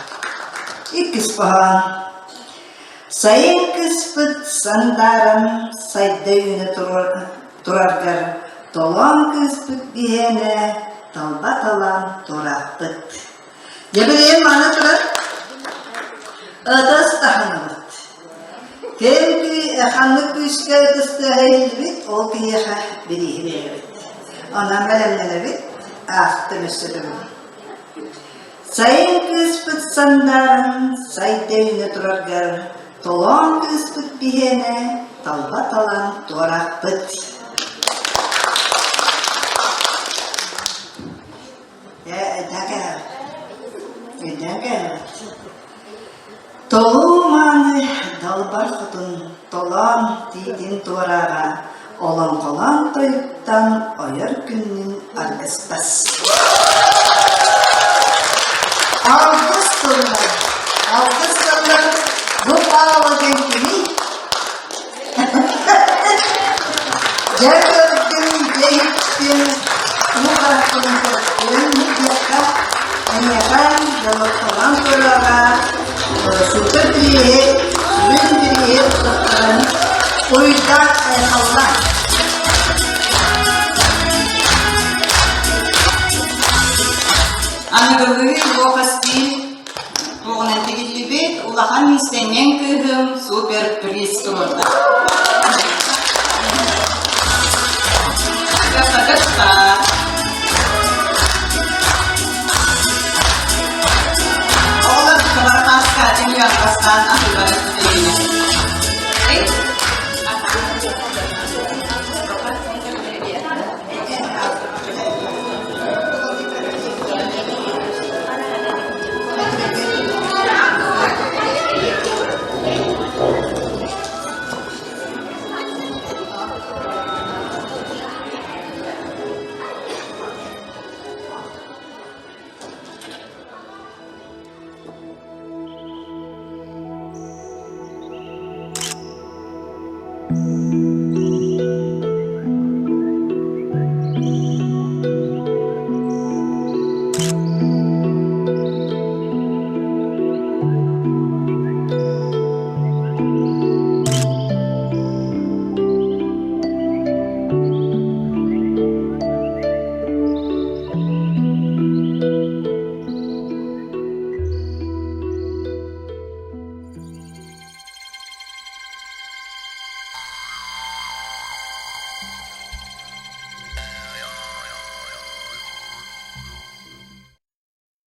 Иккис хоһоон. Сайын кыспыт сандааран сайда үүнэ тураргар толоон кыыспыт биһиэнэ талба талаан туорааппыт. Дьэ билигин маны турар ытыс таһынабыт. Ким ханнык күүскэ ытыс тыаһа иһиллибит, ол киһиэхэ бирииһи биэрэбит. Онон бэлэмнэнэбит, аахтым өссө төгүл. Сайын кыыспыт сандааран сайда үүнэ тураргар толоон кыыспыт биһиэнэ талба талан туорааппыт. Толуу мааны далбар хотун толоон тиитин туорааҕа олоҥхолоон тойуктан ойор күннүн аргыстас. Алгыс тыллар, алгыс тыллар бу Павла диэн кимий? Дьэ көрдүм, дьэ иһиттим, уу харахпын көрдүм, диэххэ, эйиэхэ дьоллоттолон көрөҕө, супер бирииһи, сүрүн бирииһи туттаран уйда айхалла. Аныгылыы луохастыы Туоҕунан тигиллибит улахан иистэнньэҥ кыыһым супер приз туруорда.